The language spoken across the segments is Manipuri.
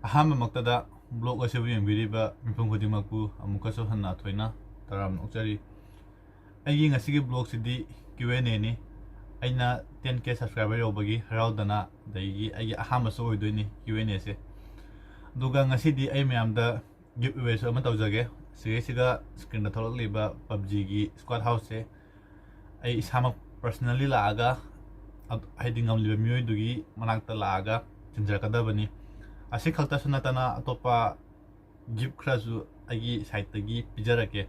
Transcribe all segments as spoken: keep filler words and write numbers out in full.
ꯑꯍꯥꯟꯕꯃꯛꯇꯗ vlog ꯑꯁꯤꯕꯨ ꯌꯦꯡꯕꯤꯔꯤꯕ ꯃꯤꯄꯨꯝ ꯈꯨꯗꯤꯡꯃꯛꯄꯨ ꯑꯃꯨꯛꯀꯁꯨ ꯍꯟꯅ ꯊꯣꯏꯅ ꯇꯔꯥꯝꯅ ꯑꯣꯛꯆꯔꯤ꯫ ꯑꯩꯒꯤ ꯉꯁꯤꯒꯤ vlogꯁꯤꯗꯤ Q and Aꯅꯤ꯫ ꯑꯩꯅ ten K subscriber ꯌꯧꯕꯒꯤ ꯍꯔꯥꯎꯗꯅ, ꯑꯗꯒꯤ ꯑꯩꯒꯤ ꯑꯍꯥꯟꯕꯁꯨ ꯑꯣꯏꯗꯣꯏꯅꯤ Q and Aꯁꯦ꯫ ꯑꯗꯨꯒ ꯉꯁꯤꯗꯤ ꯑꯩ ꯃꯌꯥꯝꯗ giveawayꯁꯨ ꯑꯃ ꯇꯧꯖꯒꯦ꯫ ꯁꯤꯒꯩꯁꯤꯒ screenꯗ ꯊꯣꯛꯂꯛꯂꯤꯕ PUBGꯒꯤ squad houseꯁꯦ ꯑꯩ ꯏꯁꯥꯃꯛ personally ꯂꯥꯛꯑꯒ, ꯑꯗ-, ꯍꯥꯏꯗꯤ ꯉꯝꯂꯤꯕ ꯃꯤꯑꯣꯏꯗꯨꯒꯤ ꯃꯅꯥꯛꯇ ꯂꯥꯛꯑꯒ ꯆꯤꯟꯖꯔꯛꯀꯗꯕꯅꯤ꯫ ꯑꯁꯤ ꯈꯛꯇꯁꯨ ꯅꯠꯇꯅ ꯑꯇꯣꯞꯄ gift ꯈꯔꯁꯨ ꯑꯩꯒꯤ sideꯇꯒꯤ ꯄꯤꯖꯔꯛꯀꯦ꯫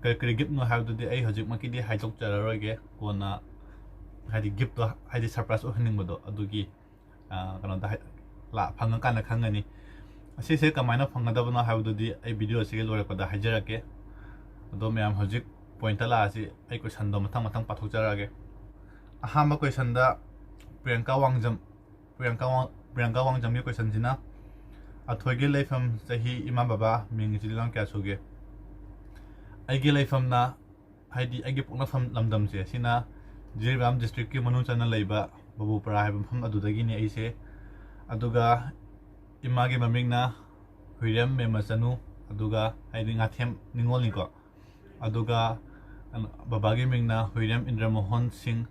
ꯀꯔꯤ ꯀꯔꯤ giftꯅꯣ ꯍꯥꯏꯕꯗꯨꯗꯤ ꯑꯩ ꯍꯧꯖꯤꯛꯃꯛꯀꯤꯗꯤ ꯍꯥꯏꯗꯣꯛꯆꯔꯔꯣꯏꯒꯦ꯫ ꯀꯣꯟꯅ, ꯍꯥꯏꯗꯤ giftꯇꯣ, ꯍꯥꯏꯗꯤ surprise ꯑꯣꯏꯍꯟꯅꯤꯡꯕꯗꯣ, ꯑꯗꯨꯒꯤ, ꯑ, ꯀꯩꯅꯣꯗ ꯍꯥꯏ-, ꯂꯥ-, ꯐꯪꯉꯀꯥꯟꯗ ꯈꯪꯒꯅꯤ꯫ ꯑꯁꯤꯁꯦ ꯀꯃꯥꯏꯅ ꯐꯪꯒꯗꯕꯅꯣ ꯍꯥꯏꯕꯗꯨꯗꯤ ꯑꯩ video ꯑꯁꯤꯒꯤ ꯂꯣꯏꯔꯛꯄꯗ ꯍꯥꯏꯖꯔꯛꯀꯦ꯫ ꯑꯗꯣ ꯃꯌꯥꯝ ꯍꯧꯖꯤꯛ pointꯇ ꯂꯥꯛꯑꯁꯤ, ꯑꯩ questionꯗꯣ ꯃꯊꯪ ꯃꯊꯪ ꯄꯥꯊꯣꯛꯆꯔꯛꯑꯒꯦ꯫ ꯑꯍꯥꯟꯕ questionꯗ ꯄ꯭ꯔꯤꯌꯥꯡꯀꯥ ꯋꯥꯡꯖꯝ, ꯄ꯭ꯔꯤꯌꯥꯡꯀꯥ ꯋꯥꯡ-, ꯄ꯭ꯔꯤꯌꯥꯡꯀꯥ ꯋꯥꯡꯖꯝꯒꯤ questionꯁꯤꯅ, "ꯑꯊꯣꯏꯒꯤ ꯂꯩꯐꯝ, ꯆꯍꯤ, ꯏꯃꯥ ꯕꯕꯥ, ꯃꯤꯡ, ꯏꯆꯤꯜ ꯏꯅꯥꯎ ꯀꯌꯥ ꯁꯨꯒꯦ?" ꯑꯩꯒꯤ ꯂꯩꯐꯝꯅ, ꯍꯥꯏꯗꯤ ꯑꯩꯒꯤ ꯄꯣꯛꯅꯐꯝ ꯂꯝꯗꯝꯁꯦ, ꯁꯤꯅ ꯖꯤꯔꯤꯕꯥꯝ districtꯀꯤ ꯃꯅꯨꯡ ꯆꯟꯅ ꯂꯩꯕ ꯕꯕꯨꯄꯔꯥ ꯍꯥꯏꯕ ꯃꯐꯝ ꯑꯗꯨꯗꯒꯤꯅꯤ ꯑꯩꯁꯦ꯫ ꯑꯗꯨꯒ ꯏꯃꯥꯒꯤ ꯃꯃꯤꯡꯅ ꯍꯨꯏꯔꯦꯝ ꯃꯦꯝꯃꯆꯅꯨ, ꯑꯗꯨꯒ ꯍꯥꯏꯗꯤ ꯉꯥꯊꯦꯝ ꯅꯤꯉꯣꯜꯅꯤꯀꯣ꯫ ꯑꯗꯨꯒ ꯕꯕꯥꯒꯤ ꯃꯤꯡꯅ ꯍꯨꯏꯔꯦꯝ ꯏꯟꯗ꯭ꯔꯃꯣꯍꯟ ꯁꯤꯡ,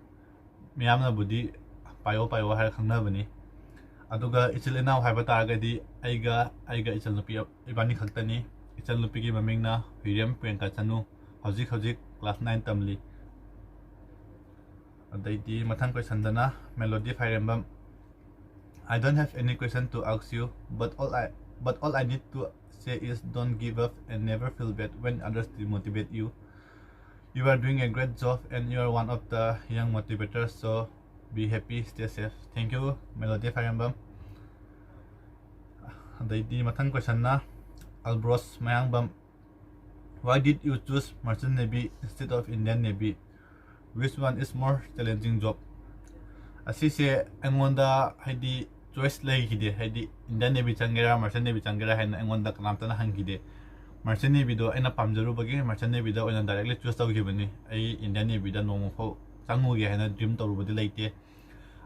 ꯃꯤꯌꯥꯝꯅꯕꯨꯗꯤ ꯄꯥꯏꯌꯣ ꯄꯥꯏꯌꯣ ꯍꯥꯏꯔ ꯈꯪꯅꯕꯅꯤ꯫ ꯑꯗꯨꯒ ꯏꯆꯤꯜ ꯏꯅꯥꯎ ꯍꯥꯏꯕ ꯇꯥꯔꯒꯗꯤ ꯑꯩꯒ, ꯑꯩꯒ ꯏꯆꯜꯅꯨꯄꯤ ꯏꯕꯥꯅꯤ ꯈꯛꯇꯅꯤ꯫ ꯏꯆꯜꯅꯨꯄꯤꯒꯤ ꯃꯃꯤꯡꯅ ꯍꯨꯏꯔꯦꯝ ꯄ꯭ꯔꯤꯌꯥꯡꯀꯥ ꯆꯅꯨ, ꯍꯧꯖꯤꯛ ꯍꯧꯖꯤꯛ class nine ꯇꯝꯂꯤ꯫ ꯑꯗꯩꯗꯤ ꯃꯊꯪ questionꯗꯅ melody ꯐꯥꯏꯔꯦꯝꯕꯝ, "I don't have any question to ask you, but all I, but all I need to say is don't give up and never feel bad when others demotivate you. You are doing a great job and you are one of the young motivators, so be happy, stay safe." Thank you, Melody ꯐꯥꯏꯔꯦꯝꯕꯝ꯫ ꯑꯗꯩꯗꯤ ꯃꯊꯪ questionꯅ ꯑꯜꯕ꯭ꯔꯣꯁ ꯃꯌꯥꯡꯕꯝ, "Why did you choose Merchant Navy instead of Indian Navy? Which one is more challenging job?" ꯑꯁꯤꯁꯦ ꯑꯩꯉꯣꯟꯗ, ꯍꯥꯏꯗꯤ, choice ꯂꯩꯈꯤꯗꯦ, ꯍꯥꯏꯗꯤ Indian Navy ꯆꯪꯒꯦꯔꯥ, Merchant Navy ꯆꯪꯒꯦꯔꯥ ꯍꯥꯏꯅ ꯑꯩꯉꯣꯟꯗ ꯀꯅꯥꯝꯇꯅ ꯍꯪꯈꯤꯗꯦ꯫ Merchant Navyꯗꯣ ꯑꯩꯅ ꯄꯥꯝꯖꯔꯨꯕꯒꯤ Merchant Navyꯗ ꯑꯣꯏꯅ directly choose ꯇꯧꯈꯤꯕꯅꯤ꯫ ꯑꯩ Indian Navyꯗ ꯅꯣꯡꯃ ꯐꯥꯎ ꯆꯪꯉꯨꯒꯦ ꯍꯥꯏꯅ dream ꯇꯧꯔꯨꯕꯗꯤ ꯂꯩꯇꯦ꯫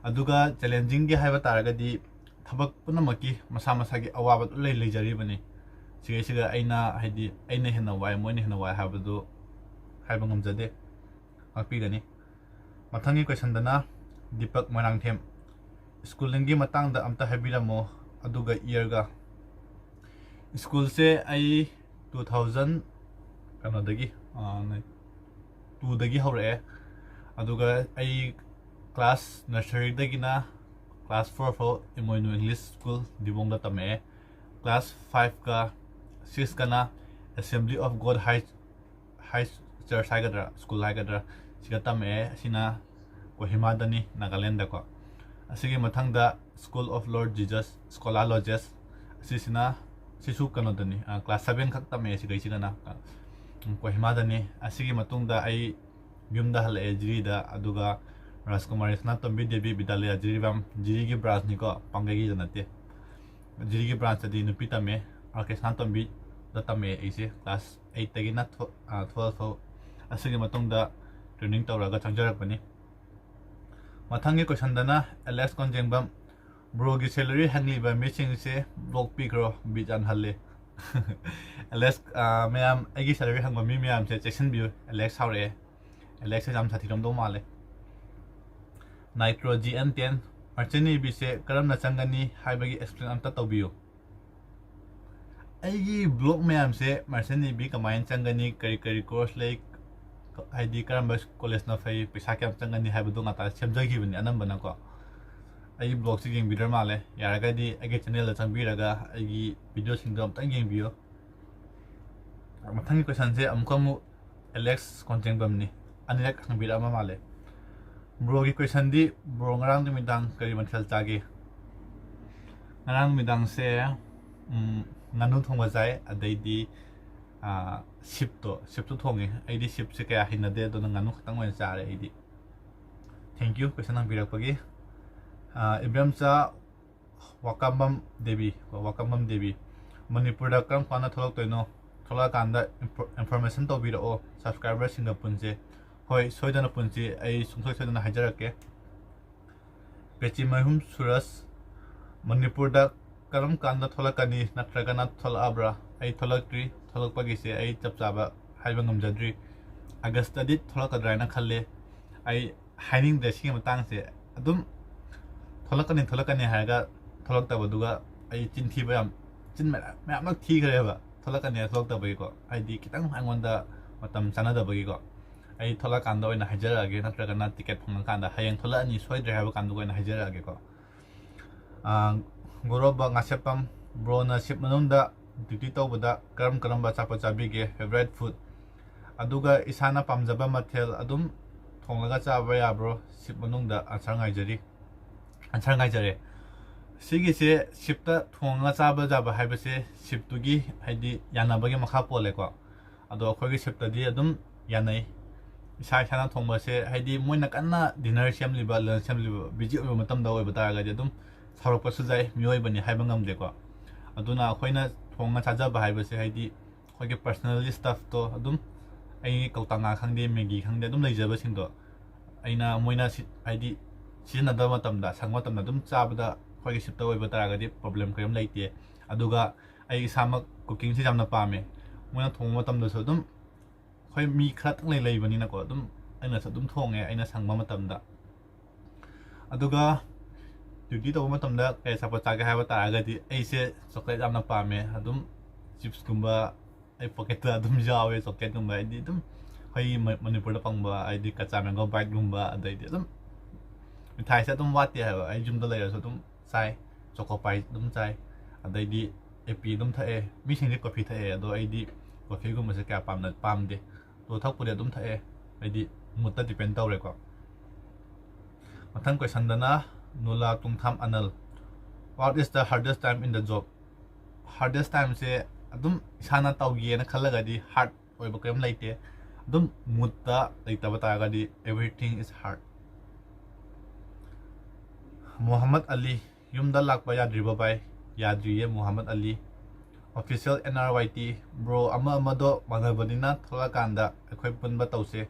ꯑꯗꯨꯒ challengingꯒꯤ ꯍꯥꯏꯕ ꯇꯥꯔꯒꯗꯤ, ꯊꯕꯛ ꯄꯨꯝꯅꯃꯛꯀꯤ ꯃꯁꯥ ꯃꯁꯥꯒꯤ ꯑꯋꯥꯕ ꯂꯣꯏ ꯂꯩꯖꯔꯤꯕꯅꯤ꯫ ꯁꯤꯈꯩꯁꯤꯗ ꯑꯩꯅ, ꯍꯥꯏꯗꯤ, ꯑꯩꯅ ꯍꯦꯟꯅ ꯋꯥꯏ, ꯃꯣꯏꯅ ꯍꯦꯟꯅ ꯋꯥꯏ ꯍꯥꯏꯕꯗꯨ ꯍꯥꯏꯕ ꯉꯝꯖꯗꯦ꯫ ꯉꯥꯛꯄꯤꯒꯅꯤ꯫ ꯃꯊꯪꯒꯤ questionꯗꯅ ꯗꯤꯄꯛ ꯃꯣꯏꯔꯥꯡꯊꯦꯝ, "ꯁ꯭ꯀꯨꯂꯤꯡꯒꯤ ꯃꯇꯥꯡꯗ ꯑꯝꯇ ꯍꯥꯏꯕꯤꯔꯝꯃꯣ, ꯑꯗꯨꯒ ꯏꯌꯔꯒ?" ꯁ꯭ꯀꯨꯜꯁꯦ ꯑꯩ two thousand, ꯀꯩꯅꯣꯗꯒꯤ, ꯑ, twoꯗꯒꯤ ꯍꯧꯔꯛꯑꯦ꯫ ꯑꯗꯨꯒ ꯑꯩ class nurseryꯗꯒꯤꯅ class four ꯐꯥꯎ ꯏꯃꯣꯏꯅꯨ English School ꯗꯤꯕꯣꯡꯗ ꯇꯝꯃꯛꯑꯦ꯫ Class fiveꯀ sixꯀꯅ Assembly of God High, High Church ꯍꯥꯏꯒꯗ꯭ꯔꯥ, school ꯍꯥꯏꯒꯗ꯭ꯔꯥ, ꯁꯤꯗ ꯇꯝꯃꯛꯑꯦ꯫ ꯑꯁꯤꯅ ꯀꯣꯍꯤꯃꯥꯗꯅꯤ, ꯅꯥꯒꯥꯂꯦꯟꯗꯀꯣ꯫ ꯑꯁꯤꯒꯤ ꯃꯊꯪꯗ School of Lord Jesus, Schola Logis, ꯑꯁꯤꯁꯤꯅ, ꯁꯤꯁꯨ ꯀꯩꯅꯣꯗꯅꯤ, ꯑ, class seven ꯈꯛ ꯇꯝꯃꯛꯑꯦ ꯁꯤꯈꯩꯁꯤꯒꯅ, ꯑ, ꯀꯣꯍꯤꯃꯥꯗꯅꯤ꯫ ꯑꯁꯤꯒꯤ ꯃꯇꯨꯡꯗ ꯑꯩ ꯌꯨꯝꯗ ꯍꯜꯂꯛꯑꯦ ꯖꯤꯔꯤꯗ, ꯑꯗꯨꯒ ꯔꯥꯖꯀꯨꯃꯥꯔꯤ ꯁꯅꯥꯇꯣꯝꯕꯤ ꯗꯦꯕꯤ ꯕꯤꯗ꯭ꯌꯥꯂꯌꯥ ꯖꯤꯔꯤꯕꯥꯝ, ꯖꯤꯔꯤꯒꯤ branchꯅꯤꯀꯣ, ꯄꯥꯡꯒꯩꯒꯤꯗ ꯅꯠꯇꯦ꯫ ꯖꯤꯔꯤꯒꯤ branchꯇꯗꯤ ꯅꯨꯄꯤ ꯇꯝꯃꯦ, ꯑꯥꯔ ꯀꯦ ꯁꯅꯥꯇꯣꯝꯕꯤꯗ ꯇꯝꯃꯦ ꯑꯩꯁꯦ, class eightꯇꯒꯤꯅ tw-, ꯑ, twelve ꯐꯥꯎ꯫ ꯑꯁꯤꯒꯤ ꯃꯇꯨꯡꯗ training ꯇꯧꯔꯒ ꯆꯪꯖꯔꯛꯄꯅꯤ꯫ ꯃꯊꯪꯒꯤ questionꯗꯅ ꯑꯦꯂꯦꯛꯁ ꯀꯣꯟꯖꯦꯡꯕꯝ, "Broꯒꯤ salary ꯍꯪꯂꯤꯕ ꯃꯤꯁꯤꯡꯁꯦ block ꯄꯤꯈ꯭ꯔꯣ, ꯕꯤꯠ ꯌꯥꯝ ꯍꯜꯂꯦ꯫" ꯑꯦꯂꯦꯛꯁ, ꯑ, ꯃꯌꯥꯝ, ꯑꯩꯒꯤ salary ꯍꯪꯕ ꯃꯤ ꯃꯌꯥꯝꯁꯦ ꯆꯦꯛꯁꯤꯟꯕꯤꯌꯨ, ꯑꯦꯂꯦꯛꯁ ꯁꯥꯎꯔꯛꯑꯦ꯫ ꯑꯦꯂꯦꯛꯁꯁꯦ ꯌꯥꯝ ꯁꯥꯊꯤꯔꯝꯗꯧ ꯃꯥꯜꯂꯦ꯫ Nitro G N ten, "Merchant Navyꯁꯦ ꯀꯔꯝꯅ ꯆꯪꯒꯅꯤ ꯍꯥꯏꯕꯒꯤ explain ꯑꯝꯇ ꯇꯧꯕꯤꯌꯨ꯫" ꯑꯩꯒꯤ block ꯃꯌꯥꯝꯁꯦ Merchant Navy ꯀꯃꯥꯏꯅ ꯆꯪꯒꯅꯤ, ꯀꯔꯤ ꯀꯔꯤ course ꯂꯩ, ꯍꯥꯏꯗꯤ ꯀꯔꯝꯕ collegeꯅ ꯐꯩ, ꯄꯩꯁꯥ ꯀꯌꯥꯝ ꯆꯪꯒꯅꯤ ꯍꯥꯏꯕꯗꯣ ꯉꯥꯛꯇ ꯁꯦꯝꯖꯈꯤꯕꯅꯤ ꯑꯅꯝꯕꯅꯀꯣ꯫ ꯑꯩꯒꯤ blockꯁꯦ ꯌꯦꯡꯕꯤꯗ꯭ꯔ ꯃꯥꯜꯂꯦ꯫ ꯌꯥꯔꯒꯗꯤ ꯑꯩꯒꯤ channelꯗ ꯆꯪꯕꯤꯔꯒ ꯑꯩꯒꯤ videoꯁꯤꯡꯗꯣ ꯑꯝꯇꯪ ꯌꯦꯡꯕꯤꯌꯨ꯫ ꯃꯊꯪꯒꯤ questionꯁꯦ ꯑꯃꯨꯛꯀ ꯑꯃꯨꯛ ꯑꯦꯂꯦꯛꯁ ꯀꯣꯟꯖꯦꯡꯕꯝꯅꯤ꯫ ꯑꯅꯤꯔꯛ ꯍꯪꯕꯤꯔꯛꯑꯕ ꯃꯥꯜꯂꯦ꯫ Broꯒꯤ questionꯗꯤ, "Bro, ꯉꯔꯥꯡ ꯅꯨꯃꯤꯗꯥꯡ ꯀꯔꯤ ꯃꯊꯦꯜ ꯆꯥꯒꯦ?" ꯉꯔꯥꯡ ꯅꯨꯃꯤꯗꯥꯡꯁꯦ, ꯎꯝ, ꯉꯥꯅꯨ ꯊꯣꯡꯕ ꯆꯥꯏ, ꯑꯗꯩꯗꯤ, ꯑꯥ, ꯁꯤꯞꯇꯣ, ꯁꯤꯞꯇꯣ ꯊꯣꯡꯉꯦ꯫ ꯑꯩꯗꯤ ꯁꯤꯞꯁꯦ ꯀꯌꯥ ꯍꯩꯅꯗꯦ, ꯑꯗꯨꯅ ꯉꯥꯅꯨ ꯈꯛꯇꯪ ꯑꯣꯏꯅ ꯆꯥꯔꯦ ꯑꯩꯗꯤ꯫ Thank you question ꯍꯪꯕꯤꯔꯛꯄꯒꯤ꯫ ꯑꯥ, ꯏꯕꯦꯝꯆꯥ ꯋꯥꯀꯝꯕꯝ ꯗꯦꯕꯤ, ꯀꯣ, ꯋꯥꯀꯝꯕꯝ ꯗꯦꯕꯤ, "ꯃꯅꯤꯄꯨꯔꯗ ꯀꯔꯝ ꯀꯥꯟꯗ ꯊꯣꯛꯂꯛꯇꯣꯏꯅꯣ? ꯊꯣꯛꯂꯛꯑꯀꯥꯟꯗ ꯏꯟꯐꯣ-, information ꯇꯧꯕꯤꯔꯛꯑꯣ, subscriberꯁꯤꯡꯒ ꯄꯨꯟꯁꯦ꯫" ꯍꯣꯏ, ꯁꯣꯏꯗꯅ ꯄꯨꯟꯁꯤ, ꯑꯩ ꯁꯨꯡꯁꯣꯏ ꯁꯣꯏꯗꯅ ꯍꯥꯏꯖꯔꯛꯀꯦ꯫ ꯄꯦꯆꯤꯃꯌꯨꯝ ꯁꯨꯔꯖ, ꯃꯅꯤꯄꯨꯔꯗ ꯀꯔꯝ ꯀꯥꯟꯗ ꯊꯣꯛꯂꯛꯀꯅꯤ ꯅꯠꯇ꯭ꯔꯒꯅ ꯊꯣꯛꯂꯛꯑꯕ꯭ꯔꯥ? ꯑꯩ ꯊꯣꯛꯂꯛꯇ꯭ꯔꯤ꯫ ꯊꯣꯛꯂꯛꯄꯒꯤꯁꯦ ꯑꯩ ꯆꯞ ꯆꯥꯕ ꯍꯥꯏꯕ ꯉꯝꯖꯗ꯭ꯔꯤ꯫ ꯑꯥꯒꯁꯇꯗꯤ ꯊꯣꯛꯂꯛꯀꯗ꯭ꯔꯥ ꯍꯥꯏꯅ ꯈꯜꯂꯦ꯫ ꯑꯩ ꯍꯥꯏꯅꯤꯡꯗ꯭ꯔꯦ ꯁꯤꯒꯤ ꯃꯇꯥꯡꯁꯦ꯫ ꯑꯗꯨꯝ ꯊꯣꯛꯂꯛꯀꯅꯤ ꯊꯣꯛꯂꯛꯀꯅꯤ ꯍꯥꯏꯔꯒ ꯊꯣꯛꯂꯛꯇꯕꯗꯨꯒ ꯑꯩ ꯆꯤꯟ ꯊꯤꯕ ꯌꯥꯝ, ꯆꯤꯟ ꯃꯌꯥꯝ, ꯃꯌꯥꯝꯂꯛ ꯊꯤꯈ꯭ꯔꯦꯕ, ꯊꯣꯛꯂꯛꯀꯅꯤ ꯍꯥꯏꯔ ꯊꯣꯛꯂꯛꯇꯕꯒꯤꯀꯣ꯫ ꯍꯥꯏꯗꯤ ꯈꯤꯇꯪ ꯑꯩꯉꯣꯟꯗ ꯃꯇꯝ ꯆꯥꯟꯅꯗꯕꯒꯤꯀꯣ꯫ ꯑꯩ ꯊꯣꯛꯂꯛꯀꯥꯟꯗ ꯑꯣꯏꯅ ꯍꯥꯏꯖꯔꯛꯑꯒꯦ, ꯅꯠꯇ꯭ꯔꯒꯅ ꯇꯤꯀꯦꯠ ꯐꯪꯉꯀꯥꯟꯗ, ꯍꯌꯦꯡ ꯊꯣꯛꯂꯛꯑꯅꯤ ꯁꯣꯏꯗ꯭ꯔꯦ ꯍꯥꯏꯕ ꯀꯥꯟꯗ ꯑꯣꯏꯅ ꯍꯥꯏꯖꯔꯛꯑꯒꯦꯀꯣ꯫ ꯑꯥ, ꯒꯣꯔꯣꯕ ꯉꯥꯁꯦꯞꯄꯝ, ꯕ꯭ꯔꯣꯅ ꯁꯤꯞ ꯃꯅꯨꯡꯗ ꯗ꯭ꯌꯨꯇꯤ ꯇꯧꯕꯗ ꯀꯔꯝ ꯀꯔꯝꯕ ꯑꯆꯥꯄꯣꯠ ꯆꯥꯕꯤꯒꯦ, ꯐꯦꯚꯣꯔꯥꯏꯠ ꯐꯨꯗ? ꯑꯗꯨꯒ ꯏꯁꯥꯅ ꯄꯥꯝꯖꯕ ꯃꯊꯦꯜ ꯑꯗꯨꯝ ꯊꯣꯡꯂꯒ ꯆꯥꯕ ꯌꯥꯕ꯭ꯔꯣ? ꯁꯤꯞ ꯃꯅꯨꯡꯗ ꯑꯟꯁꯔ ꯉꯥꯏꯖꯔꯤ, ꯑꯟꯁꯔ ꯉꯥꯏꯖꯔꯦ꯫ ꯁꯤꯒꯤꯁꯦ ꯁꯤꯞꯇ ꯊꯣꯡꯉꯒ ꯆꯥꯕ ꯌꯥꯕ ꯍꯥꯏꯕꯁꯦ ꯁꯤꯞꯇꯨꯒꯤ, ꯍꯥꯏꯗꯤ, ꯌꯥꯅꯕꯒꯤ ꯃꯈꯥ ꯄꯣꯜꯂꯦꯀꯣ꯫ ꯑꯗꯣ ꯑꯩꯈꯣꯏꯒꯤ ꯁꯤꯞꯇꯗꯤ ꯑꯗꯨꯝ ꯌꯥꯅꯩ꯫ ꯏꯁꯥ ꯏꯁꯥꯅ ꯊꯣꯡꯕꯁꯦ, ꯍꯥꯏꯗꯤ ꯃꯣꯏꯅ ꯀꯟꯅ ꯗꯤꯅꯔ ꯁꯦꯝꯂꯤꯕ, ꯂꯟꯁ ꯁꯦꯝꯂꯤꯕ, ꯕꯤꯖꯤ ꯑꯣꯏꯕ ꯃꯇꯝꯗ ꯑꯣꯏꯕ ꯇꯥꯔꯒꯗꯤ ꯑꯗꯨꯝ ꯁꯥꯎꯔꯛꯄꯁꯨ ꯌꯥꯏ, ꯃꯤꯑꯣꯏꯕꯅꯤ ꯍꯥꯏꯕ ꯉꯝꯗꯦꯀꯣ꯫ ꯑꯗꯨꯅ ꯑꯩꯈꯣꯏꯅ ꯊꯣꯡꯉ ꯆꯥꯖꯕ ꯍꯥꯏꯕꯁꯦ, ꯍꯥꯏꯗꯤ ꯑꯩꯈꯣꯏꯒꯤ ꯄꯔꯁꯅꯦꯜꯂꯤ ꯁ꯭ꯇꯐꯇꯣ ꯑꯗꯨꯝ, ꯑꯩ ꯀꯧꯇꯥ ꯉꯥ ꯈꯪꯗꯦ, ꯃꯦꯒꯤ ꯈꯪꯗꯦ, ꯑꯗꯨꯝ ꯂꯩꯖꯕꯁꯤꯡꯗꯣ ꯑꯩꯅ, ꯃꯣꯏꯅ ꯁꯤ-, ꯍꯥꯏꯗꯤ ꯁꯤꯖꯤꯟꯅꯗꯕ ꯃꯇꯝꯗ, ꯁꯪꯕ ꯃꯇꯝꯗ ꯑꯗꯨꯝ ꯆꯥꯕꯗ ꯑꯩꯈꯣꯏꯒꯤ ꯁꯤꯞꯇ ꯑꯣꯏꯕ ꯇꯥꯔꯒꯗꯤ ꯄ꯭ꯔꯣꯕ꯭ꯂꯦꯝ ꯀꯔꯤꯝ ꯂꯩꯇꯦ꯫ ꯑꯗꯨꯒ ꯑꯩ ꯏꯁꯥꯃꯛ ꯀꯨꯀꯤꯡꯁꯤ ꯌꯥꯝꯅ ꯄꯥꯝꯃꯦ꯫ ꯃꯣꯏꯅ ꯊꯣꯡꯕ ꯃꯇꯝꯗꯁꯨ ꯑꯗꯨꯝ ꯑꯩꯈꯣꯏ ꯃꯤ ꯈꯔꯇꯪ ꯂꯩ-, ꯂꯩꯕꯅꯤꯅꯀꯣ, ꯑꯗꯨꯝ ꯑꯩꯅꯁꯨ ꯑꯗꯨꯝ ꯊꯣꯡꯉꯦ ꯑꯩꯅ ꯁꯪꯕ ꯃꯇꯝꯗ꯫ ꯑꯗꯨꯒ ꯗ꯭ꯌꯨꯇꯤ ꯇꯧꯕ ꯃꯇꯝꯗ ꯀꯩ ꯑꯆꯥꯄꯣꯠ ꯆꯥꯒꯦ ꯍꯥꯏꯕ ꯇꯥꯔꯒꯗꯤ ꯑꯩꯁꯦ ꯆꯣꯀ꯭ꯂꯦꯠ ꯌꯥꯝꯅ ꯄꯥꯝꯃꯦ꯫ ꯑꯗꯨꯝ ꯆꯤꯞꯁꯀꯨꯝꯕ ꯑꯩ ꯄꯣꯀꯦꯠꯇ ꯑꯗꯨꯝ ꯌꯥꯎꯋꯦ, ꯆꯣꯀ꯭ꯂꯦꯠꯀꯨꯝꯕ꯫ ꯍꯥꯏꯗꯤ ꯑꯗꯨꯝ ꯑꯩꯈꯣꯏꯒꯤ ꯃ-, ꯃꯅꯤꯄꯨꯔꯗ ꯐꯪꯕ, ꯍꯥꯏꯗꯤ ꯀꯆꯥ ꯃꯦꯡꯒꯣ ꯕꯥꯏꯠꯀꯨꯝꯕ, ꯑꯗꯩꯗꯤ ꯑꯗꯨꯝ ꯃꯤꯊꯥꯏꯁꯦ ꯑꯗꯨꯝ ꯋꯥꯠꯇꯦ ꯍꯥꯏꯕ꯫ ꯑꯩ ꯌꯨꯝꯗ ꯂꯩꯔꯁꯨ ꯑꯗꯨꯝ ꯆꯥꯏ, ꯆꯣꯀꯣ ꯄꯥꯏ ꯑꯗꯨꯝ ꯆꯥꯏ, ꯑꯗꯩꯗꯤ ꯑꯦꯄꯤ ꯑꯗꯨꯝ ꯊꯛꯑꯦ꯫ ꯃꯤꯁꯤꯡꯗꯤ ꯀꯣꯐꯤ ꯊꯛꯑꯦ, ꯑꯗꯣ ꯑꯩꯗꯤ ꯀꯣꯐꯤꯒꯨꯝꯕꯁꯦ ꯀꯌꯥ ꯄꯥꯝꯅ, ꯄꯥꯝꯗꯦ꯫ ꯑꯗꯣ ꯊꯛꯄꯨꯗꯤ ꯑꯗꯨꯝ ꯊꯛꯑꯦ, ꯍꯥꯏꯗꯤ ꯃꯨꯠꯇ ꯗꯤꯄꯦꯟ ꯇꯧꯔꯦꯀꯣ꯫ ꯃꯊꯪ ꯀꯣꯏꯁꯟꯗꯅ ꯅꯨꯂꯥ ꯇꯨꯡꯊꯥꯝ ꯑꯅꯜ, "What is the hardest time in the job?" Hardest ꯇꯥꯏꯝꯁꯦ ꯑꯗꯨꯝ ꯏꯁꯥꯅ ꯇꯧꯒꯦꯅ ꯈꯜꯂꯒꯗꯤ ꯍꯥꯔꯗ ꯑꯣꯏꯕ ꯀꯔꯤꯝ ꯂꯩꯇꯦ꯫ ꯑꯗꯨꯝ ꯃꯨꯠꯇ ꯂꯩꯇꯕ ꯇꯥꯔꯒꯗꯤ everything is hard꯫ ꯃꯨꯍꯝꯃꯗ ꯑꯂꯤ, "ꯌꯨꯝꯗ ꯂꯥꯛꯄ ꯌꯥꯗ꯭ꯔꯤꯕꯣ ꯚꯥꯏ?" ꯌꯥꯗ꯭ꯔꯤꯌꯦ ꯃꯨꯍꯝꯃꯗ ꯑꯂꯤ꯫ Official N R Y T, "bro, ꯑꯃ ꯑꯃꯗꯣ ꯃꯥꯟꯅꯕꯅꯤꯅ ꯊꯣꯛꯂꯛꯀꯥꯟꯗ ꯑꯩꯈꯣꯏ ꯄꯨꯟꯕ ꯇꯧꯁꯦ꯫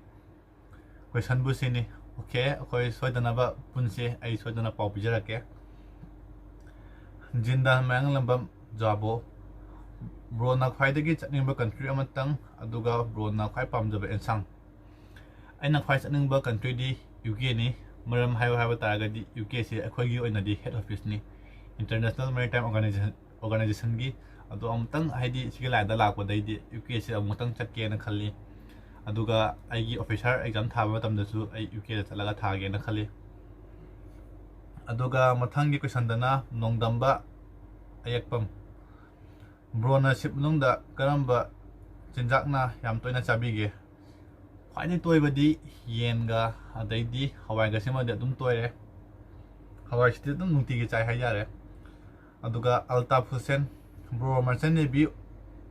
ꯀꯣꯏꯁꯟꯕꯨ ꯁꯤꯅꯤ꯫ ꯑꯣꯀꯦ, ꯑꯩꯈꯣꯏ ꯁꯣꯏꯗꯅꯕ ꯄꯨꯟꯁꯦ, ꯑꯩ ꯁꯣꯏꯗꯅ ꯄꯥꯎ ꯄꯤꯖꯔꯛꯀꯦ꯫" ꯖꯤꯟꯗꯥ ꯃꯌꯥꯡꯂꯝꯕꯝ ꯖꯥꯕꯣ, ꯕ꯭ꯔꯣꯅ ꯈ꯭ꯋꯥꯏꯗꯒꯤ ꯆꯠꯅꯤꯡꯕ ꯀꯟꯇ꯭ꯔꯤ ꯑꯃꯇꯪ, ꯑꯗꯨꯒ ꯕ꯭ꯔꯣꯅ ꯈ꯭ꯋꯥꯏ ꯄꯥꯝꯖꯕ ꯑꯦꯟꯁꯥꯡ꯫ ꯑꯩꯅ ꯈ꯭ꯋꯥꯏ ꯆꯠꯅꯤꯡꯕ ꯀꯟꯇ꯭ꯔꯤꯗꯤ ꯌꯨ ꯀꯦꯅꯤ꯫ ꯃꯔꯝ ꯍꯥꯏꯌꯨ ꯍꯥꯏꯕ ꯇꯥꯔꯒꯗꯤ, ꯌꯨ ꯀꯦꯁꯦ ꯑꯩꯈꯣꯏꯒꯤ ꯑꯣꯏꯅꯗꯤ ꯍꯦꯗ ꯑꯣꯐꯤꯁꯅꯤ, ꯏꯟꯇꯔꯅꯦꯁꯅꯦꯜ ꯃꯦꯔꯤꯇꯥꯏꯝ ꯑꯣꯔꯒꯅꯥꯏꯖꯦꯁꯟ, ꯑꯣꯔꯒꯅꯥꯏꯖꯦꯁꯟꯒꯤ꯫ ꯑꯗꯣ ꯑꯃꯨꯛꯇꯪ, ꯍꯥꯏꯗꯤ, ꯁꯤꯒꯤ ꯂꯥꯏꯟꯗ ꯂꯥꯛꯄꯗꯩꯗꯤ ꯌꯨ ꯀꯦꯁꯦ ꯑꯃꯨꯛꯇꯪ ꯆꯠꯀꯦꯅ ꯈꯜꯂꯤ꯫ ꯑꯗꯨꯒ ꯑꯩꯒꯤ ꯑꯣꯐꯤꯁꯥꯔ ꯑꯦꯛꯖꯥꯝ ꯊꯥꯕ ꯃꯇꯝꯗꯁꯨ ꯑꯩ ꯌꯨ ꯀꯦꯗ ꯆꯠꯂꯒ ꯊꯥꯒꯦꯅ ꯈꯜꯂꯤ꯫ ꯑꯗꯨꯒ ꯃꯊꯪꯒꯤ ꯀꯣꯏꯁꯟꯗꯅ ꯅꯣꯡꯗꯝꯕ ꯑꯌꯦꯛꯄꯝ꯫ ꯕ꯭ꯔꯣꯅ ꯁꯤꯞ ꯃꯅꯨꯡꯗ ꯀꯔꯝꯕ ꯆꯤꯟꯖꯥꯛꯅ ꯌꯥꯝ ꯇꯣꯏꯅ ꯆꯥꯕꯤꯒꯦ? ꯈ꯭ꯋꯥꯏꯗꯒꯤ ꯇꯣꯏꯕꯗꯤ ꯌꯦꯟꯒ, ꯑꯗꯩꯗꯤ ꯍꯋꯥꯏꯒꯁꯤꯃꯗꯤ ꯑꯗꯨꯝ ꯇꯣꯏꯔꯦ꯫ ꯍꯋꯥꯏꯁꯤꯗꯤ ꯑꯗꯨꯝ ꯅꯨꯡꯇꯤꯒꯤ ꯆꯥꯏ ꯍꯥꯏꯇꯥꯔꯦ꯫ ꯑꯗꯨꯒ ꯑꯜꯇꯥꯐ ꯍꯨꯁꯦꯟ, ꯕ꯭ꯔꯣ, ꯃꯔꯆꯦꯟ ꯅꯦꯚꯤ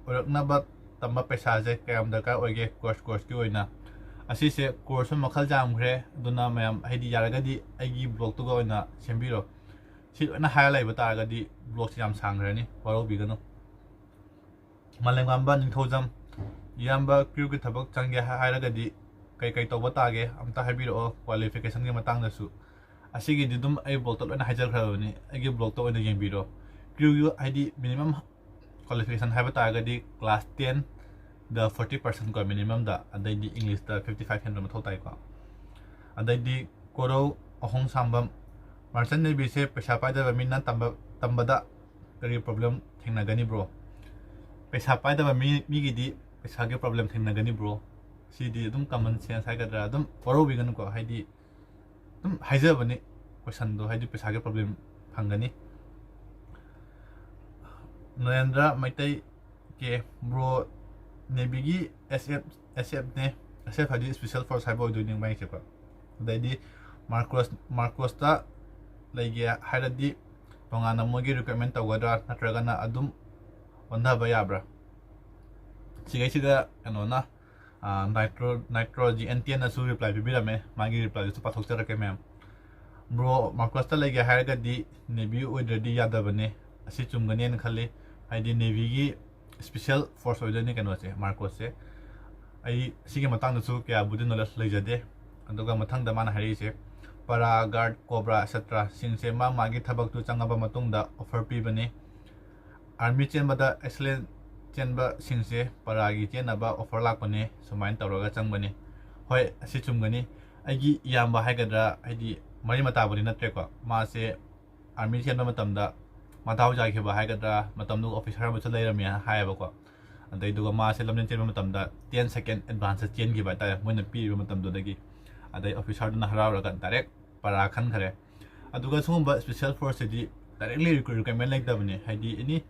ꯑꯣꯏꯔꯛꯅꯕ ꯇꯝꯕ ꯄꯩꯁꯥꯁꯦ ꯀꯌꯥꯝ ꯗꯔꯀꯥꯔ ꯑꯣꯏꯒꯦ, ꯀꯣꯔꯁ, ꯀꯣꯔꯁꯀꯤ ꯑꯣꯏꯅ? ꯑꯁꯤꯁꯦ ꯀꯣꯔꯁꯁꯨ ꯃꯈꯜ ꯌꯥꯝꯈ꯭ꯔꯦ, ꯑꯗꯨꯅ ꯃꯌꯥꯝ, ꯍꯥꯏꯗꯤ, ꯌꯥꯔꯒꯗꯤ ꯑꯩꯒꯤ ꯕ꯭ꯂꯣꯛꯇꯨꯒ ꯑꯣꯏꯅ ꯁꯦꯝꯕꯤꯔꯣ꯫ ꯁꯤ ꯂꯣꯏꯅ ꯍꯥꯏꯔ ꯂꯩꯕ ꯇꯥꯔꯒꯗꯤ ꯕ꯭ꯂꯣꯛꯁꯦ ꯌꯥꯝ ꯁꯥꯡꯈ꯭ꯔꯅꯤ, ꯋꯥꯔꯧꯕꯤꯒꯅꯨ꯫ ꯃꯥꯂꯦꯝꯉꯥꯟꯕ ꯅꯤꯡꯊꯧꯖꯝ, ꯏꯌꯥꯝꯕ, ꯀ꯭ꯔꯤꯌꯨꯒꯤ ꯊꯕꯛ ꯆꯪꯒꯦ ꯍꯥꯏꯔꯒꯗꯤ ꯀꯩ ꯀꯩ ꯇꯧꯕ ꯇꯥꯒꯦ? ꯑꯝꯇ ꯍꯥꯏꯕꯤꯔꯛꯑꯣ, ꯀ꯭ꯋꯥꯂꯤꯐꯤꯀꯦꯁꯟꯒꯤ ꯃꯇꯥꯡꯗꯁꯨ꯫ ꯑꯁꯤꯒꯤꯗꯤ ꯑꯗꯨꯝ ꯑꯩ ꯕ꯭ꯂꯣꯛꯇ ꯂꯣꯏꯅ ꯍꯥꯏꯖꯈ꯭ꯔꯕꯅꯤ, ꯑꯩꯒꯤ ꯕ꯭ꯂꯣꯛꯇ ꯑꯣꯏꯅ ꯌꯦꯡꯕꯤꯔꯣ꯫ ꯀ꯭ꯔꯤꯌꯨꯒꯤ, ꯍꯥꯏꯗꯤ, ꯃꯤꯅꯤꯃꯝ ꯀ꯭ꯋꯥꯂꯤꯐꯤꯀꯦꯁꯟ ꯍꯥꯏꯕ ꯇꯥꯔꯒꯗꯤ ꯀ꯭ꯂꯥꯁ ꯇꯦꯟꯗ ꯐꯣꯔꯇꯤ ꯄꯥꯔꯁꯦꯟ ꯀꯣ, ꯃꯤꯅꯤꯃꯝꯗ, ꯑꯗꯩꯗꯤ ꯏꯪꯂꯤꯁꯇ ꯐꯤꯐꯇꯤ ꯐꯥꯏꯚ ꯍꯦꯟꯕ ꯃꯊꯧ ꯇꯥꯏꯀꯣ꯫ ꯑꯗꯩꯗꯤ ꯀꯣꯔꯧ ꯑꯍꯣꯡ ꯁꯥꯡꯕꯝ, ꯃꯔꯆꯦꯟ ꯅꯦꯚꯤꯁꯦ ꯄꯩꯁꯥ ꯄꯥꯏꯗꯕ ꯃꯤꯅ ꯇꯝꯕ, ꯇꯝꯕꯗ ꯀꯔꯤ ꯄ꯭ꯔꯣꯕ꯭ꯂꯦꯝ ꯊꯦꯡꯅꯒꯅꯤ, ꯕ꯭ꯔꯣ? ꯄꯩꯁꯥ ꯄꯥꯏꯗꯕ ꯃꯤ, ꯃꯤꯒꯤꯗꯤ ꯄꯩꯁꯥꯒꯤ ꯄ꯭ꯔꯣꯕ꯭ꯂꯦꯝ ꯊꯦꯡꯅꯒꯅꯤ, ꯕ꯭ꯔꯣ꯫ ꯁꯤꯗꯤ ꯑꯗꯨꯝ ꯀꯃꯟ ꯁꯦꯟꯁ ꯍꯥꯏꯒꯗ꯭ꯔꯥ, ꯑꯗꯨꯝ ꯋꯥꯔꯧꯕꯤꯒꯅꯨꯀꯣ, ꯍꯥꯏꯗꯤ ꯑꯗꯨꯝ ꯍꯥꯏꯖꯕꯅꯤ, ꯀꯣꯏꯁꯟꯗꯣ, ꯍꯥꯏꯗꯤ ꯄꯩꯁꯥꯒꯤ ꯄ꯭ꯔꯣꯕ꯭ꯂꯦꯝ ꯐꯪꯒꯅꯤ꯫ ꯅꯔꯦꯟꯗ꯭ꯔ ꯃꯩꯇꯩ ꯀꯦ, ꯕ꯭ꯔꯣ, ꯅꯦꯚꯤꯒꯤ ꯑꯦꯁ ꯑꯦꯐ, ꯑꯦꯁ ꯑꯦꯐꯅꯦ, ꯑꯦꯁ ꯑꯦꯐ ꯍꯥꯏꯗꯤ ꯁ꯭ꯄꯦꯁꯦꯜ ꯐꯣꯔꯁ ꯍꯥꯏꯕ ꯑꯣꯏꯗꯣꯏꯅꯤ ꯃꯥꯏꯁꯦꯀꯣ꯫ ꯑꯗꯩꯗꯤ ꯃꯥꯔꯀꯣꯁ, ꯃꯥꯔꯀꯣꯁꯇ ꯂꯩꯒꯦ ꯍꯥꯏꯔꯗꯤ ꯇꯣꯉꯥꯟꯅ ꯃꯣꯏꯒꯤ ꯔꯤꯀ꯭ꯔꯨꯠꯃꯦꯟ ꯇꯧꯒꯗ꯭ꯔꯥ, ꯅꯠꯇ꯭ꯔꯒꯅ ꯑꯗꯨꯝ ꯑꯣꯟꯊꯕ ꯌꯥꯕ꯭ꯔꯥ? ꯁꯤꯈꯩꯁꯤꯗ ꯀꯩꯅꯣꯅ, ꯑꯥ, ꯅꯥꯏꯇ꯭ꯔꯣ, ꯅꯥꯏꯇ꯭ꯔꯣ ꯖꯤ ꯑꯦꯟ ꯇꯤ ꯑꯦꯟꯅꯁꯨ ꯔꯤꯄ꯭ꯂꯥꯏ ꯄꯤꯕꯤꯔꯝꯃꯦ, ꯃꯥꯒꯤ ꯔꯤꯄ꯭ꯂꯥꯏꯗꯨꯁꯨ ꯄꯥꯊꯣꯛꯆꯔꯛꯀꯦ, ꯃꯌꯥꯝ꯫ ꯕ꯭ꯔꯣ, ꯃꯥꯔꯀꯣꯁꯇ ꯂꯩꯒꯦ ꯍꯥꯏꯔꯒꯗꯤ ꯅꯦꯚꯤ ꯑꯣꯏꯗ꯭ꯔꯗꯤ ꯌꯥꯗꯕꯅꯦ꯫ ꯑꯁꯤ ꯆꯨꯝꯒꯅꯦꯅ ꯈꯜꯂꯤ, ꯍꯥꯏꯗꯤ ꯅꯦꯚꯤꯒꯤ ꯁ꯭ꯄꯦꯁꯦꯜ ꯐꯣꯔꯁ ꯑꯣꯏꯗꯣꯏꯅꯦ ꯀꯩꯅꯣꯁꯦ, ꯃꯥꯔꯀꯣꯁꯁꯦ꯫ ꯑꯩ ꯁꯤꯒꯤ ꯃꯇꯥꯡꯗꯁꯨ ꯀꯌꯥꯕꯨꯗꯤ ꯅꯣꯂꯦꯖ ꯂꯩꯖꯗꯦ꯫ ꯑꯗꯨꯒ ꯃꯊꯪꯗ ꯃꯥꯅ ꯍꯥꯏꯔꯛꯏꯁꯦ, ꯄꯔꯥ ꯒꯥꯔꯗ, ꯀꯣꯕ꯭ꯔꯥ, ꯑꯦꯠꯁꯦꯇ꯭ꯔꯥꯁꯤꯡꯁꯦ ꯃꯥ ꯃꯥꯒꯤ ꯊꯕꯛꯇꯨ ꯆꯪꯉꯕ ꯃꯇꯨꯡꯗ ꯑꯣꯐꯔ ꯄꯤꯕꯅꯤ꯫ ꯑꯥꯔꯃꯤ ꯆꯦꯟꯕꯗ ꯑꯦꯛꯁꯦꯂꯦꯟ ꯆꯦꯟꯕꯁꯤꯡꯁꯦ ꯄꯔꯥꯒꯤ ꯆꯦꯟꯅꯕ ꯑꯣꯐꯔ ꯂꯥꯛꯄꯅꯦ, ꯁꯨꯃꯥꯏꯅ ꯇꯧꯔꯒ ꯆꯪꯕꯅꯤ꯫ ꯍꯣꯏ, ꯑꯁꯤ ꯆꯨꯝꯒꯅꯤ꯫ ꯑꯩꯒꯤ ꯏꯌꯥꯝꯕ ꯍꯥꯏꯒꯗ꯭ꯔꯥ, ꯍꯥꯏꯗꯤ ꯃꯔꯤ ꯃꯇꯥꯕꯨꯗꯤ ꯅꯠꯇ꯭ꯔꯦꯀꯣ, ꯃꯥꯁꯦ ꯑꯥꯔꯃꯤ ꯆꯦꯟꯕ ꯃꯇꯝꯗ ꯃꯗꯥꯎ ꯌꯥꯈꯤꯕ ꯍꯥꯏꯒꯗ꯭ꯔꯥ, ꯃꯇꯝꯗꯨꯒ ꯑꯣꯐꯤꯁꯥꯔ ꯑꯃꯁꯨ ꯂꯩꯔꯝꯃꯦ ꯍꯥꯏꯌꯦꯕꯀꯣ꯫ ꯑꯗꯩꯗꯨꯒ ꯃꯥꯁꯦ ꯂꯝꯖꯦꯟ ꯆꯦꯟꯕ ꯃꯇꯝꯗ ten second advance ꯆꯦꯟꯈꯤꯕ ꯍꯥꯏꯇꯥꯔꯦ, ꯃꯣꯏꯅ ꯄꯤꯔꯤꯕ ꯃꯇꯝꯗꯨꯗꯒꯤ꯫ ꯑꯗꯩ ꯑꯣꯐꯤꯁꯥꯔꯗꯨꯅ ꯍꯔꯥꯎꯔꯒ ꯗꯥꯏꯔꯦꯛ ꯄꯔꯥ ꯈꯟꯈ꯭ꯔꯦ꯫ ꯑꯗꯨꯒ ꯁꯤꯒꯨꯝꯕ ꯁ꯭ꯄꯦꯁꯦꯜ ꯐꯣꯔꯁꯁꯤꯗꯤ ꯗꯥꯏꯔꯦꯛꯂꯤ ꯔꯤꯀ꯭ꯔꯨꯠꯃꯦꯟ ꯂꯩꯇꯕꯅꯤ꯫ ꯍꯥꯏꯗꯤ ꯑꯦꯅꯤ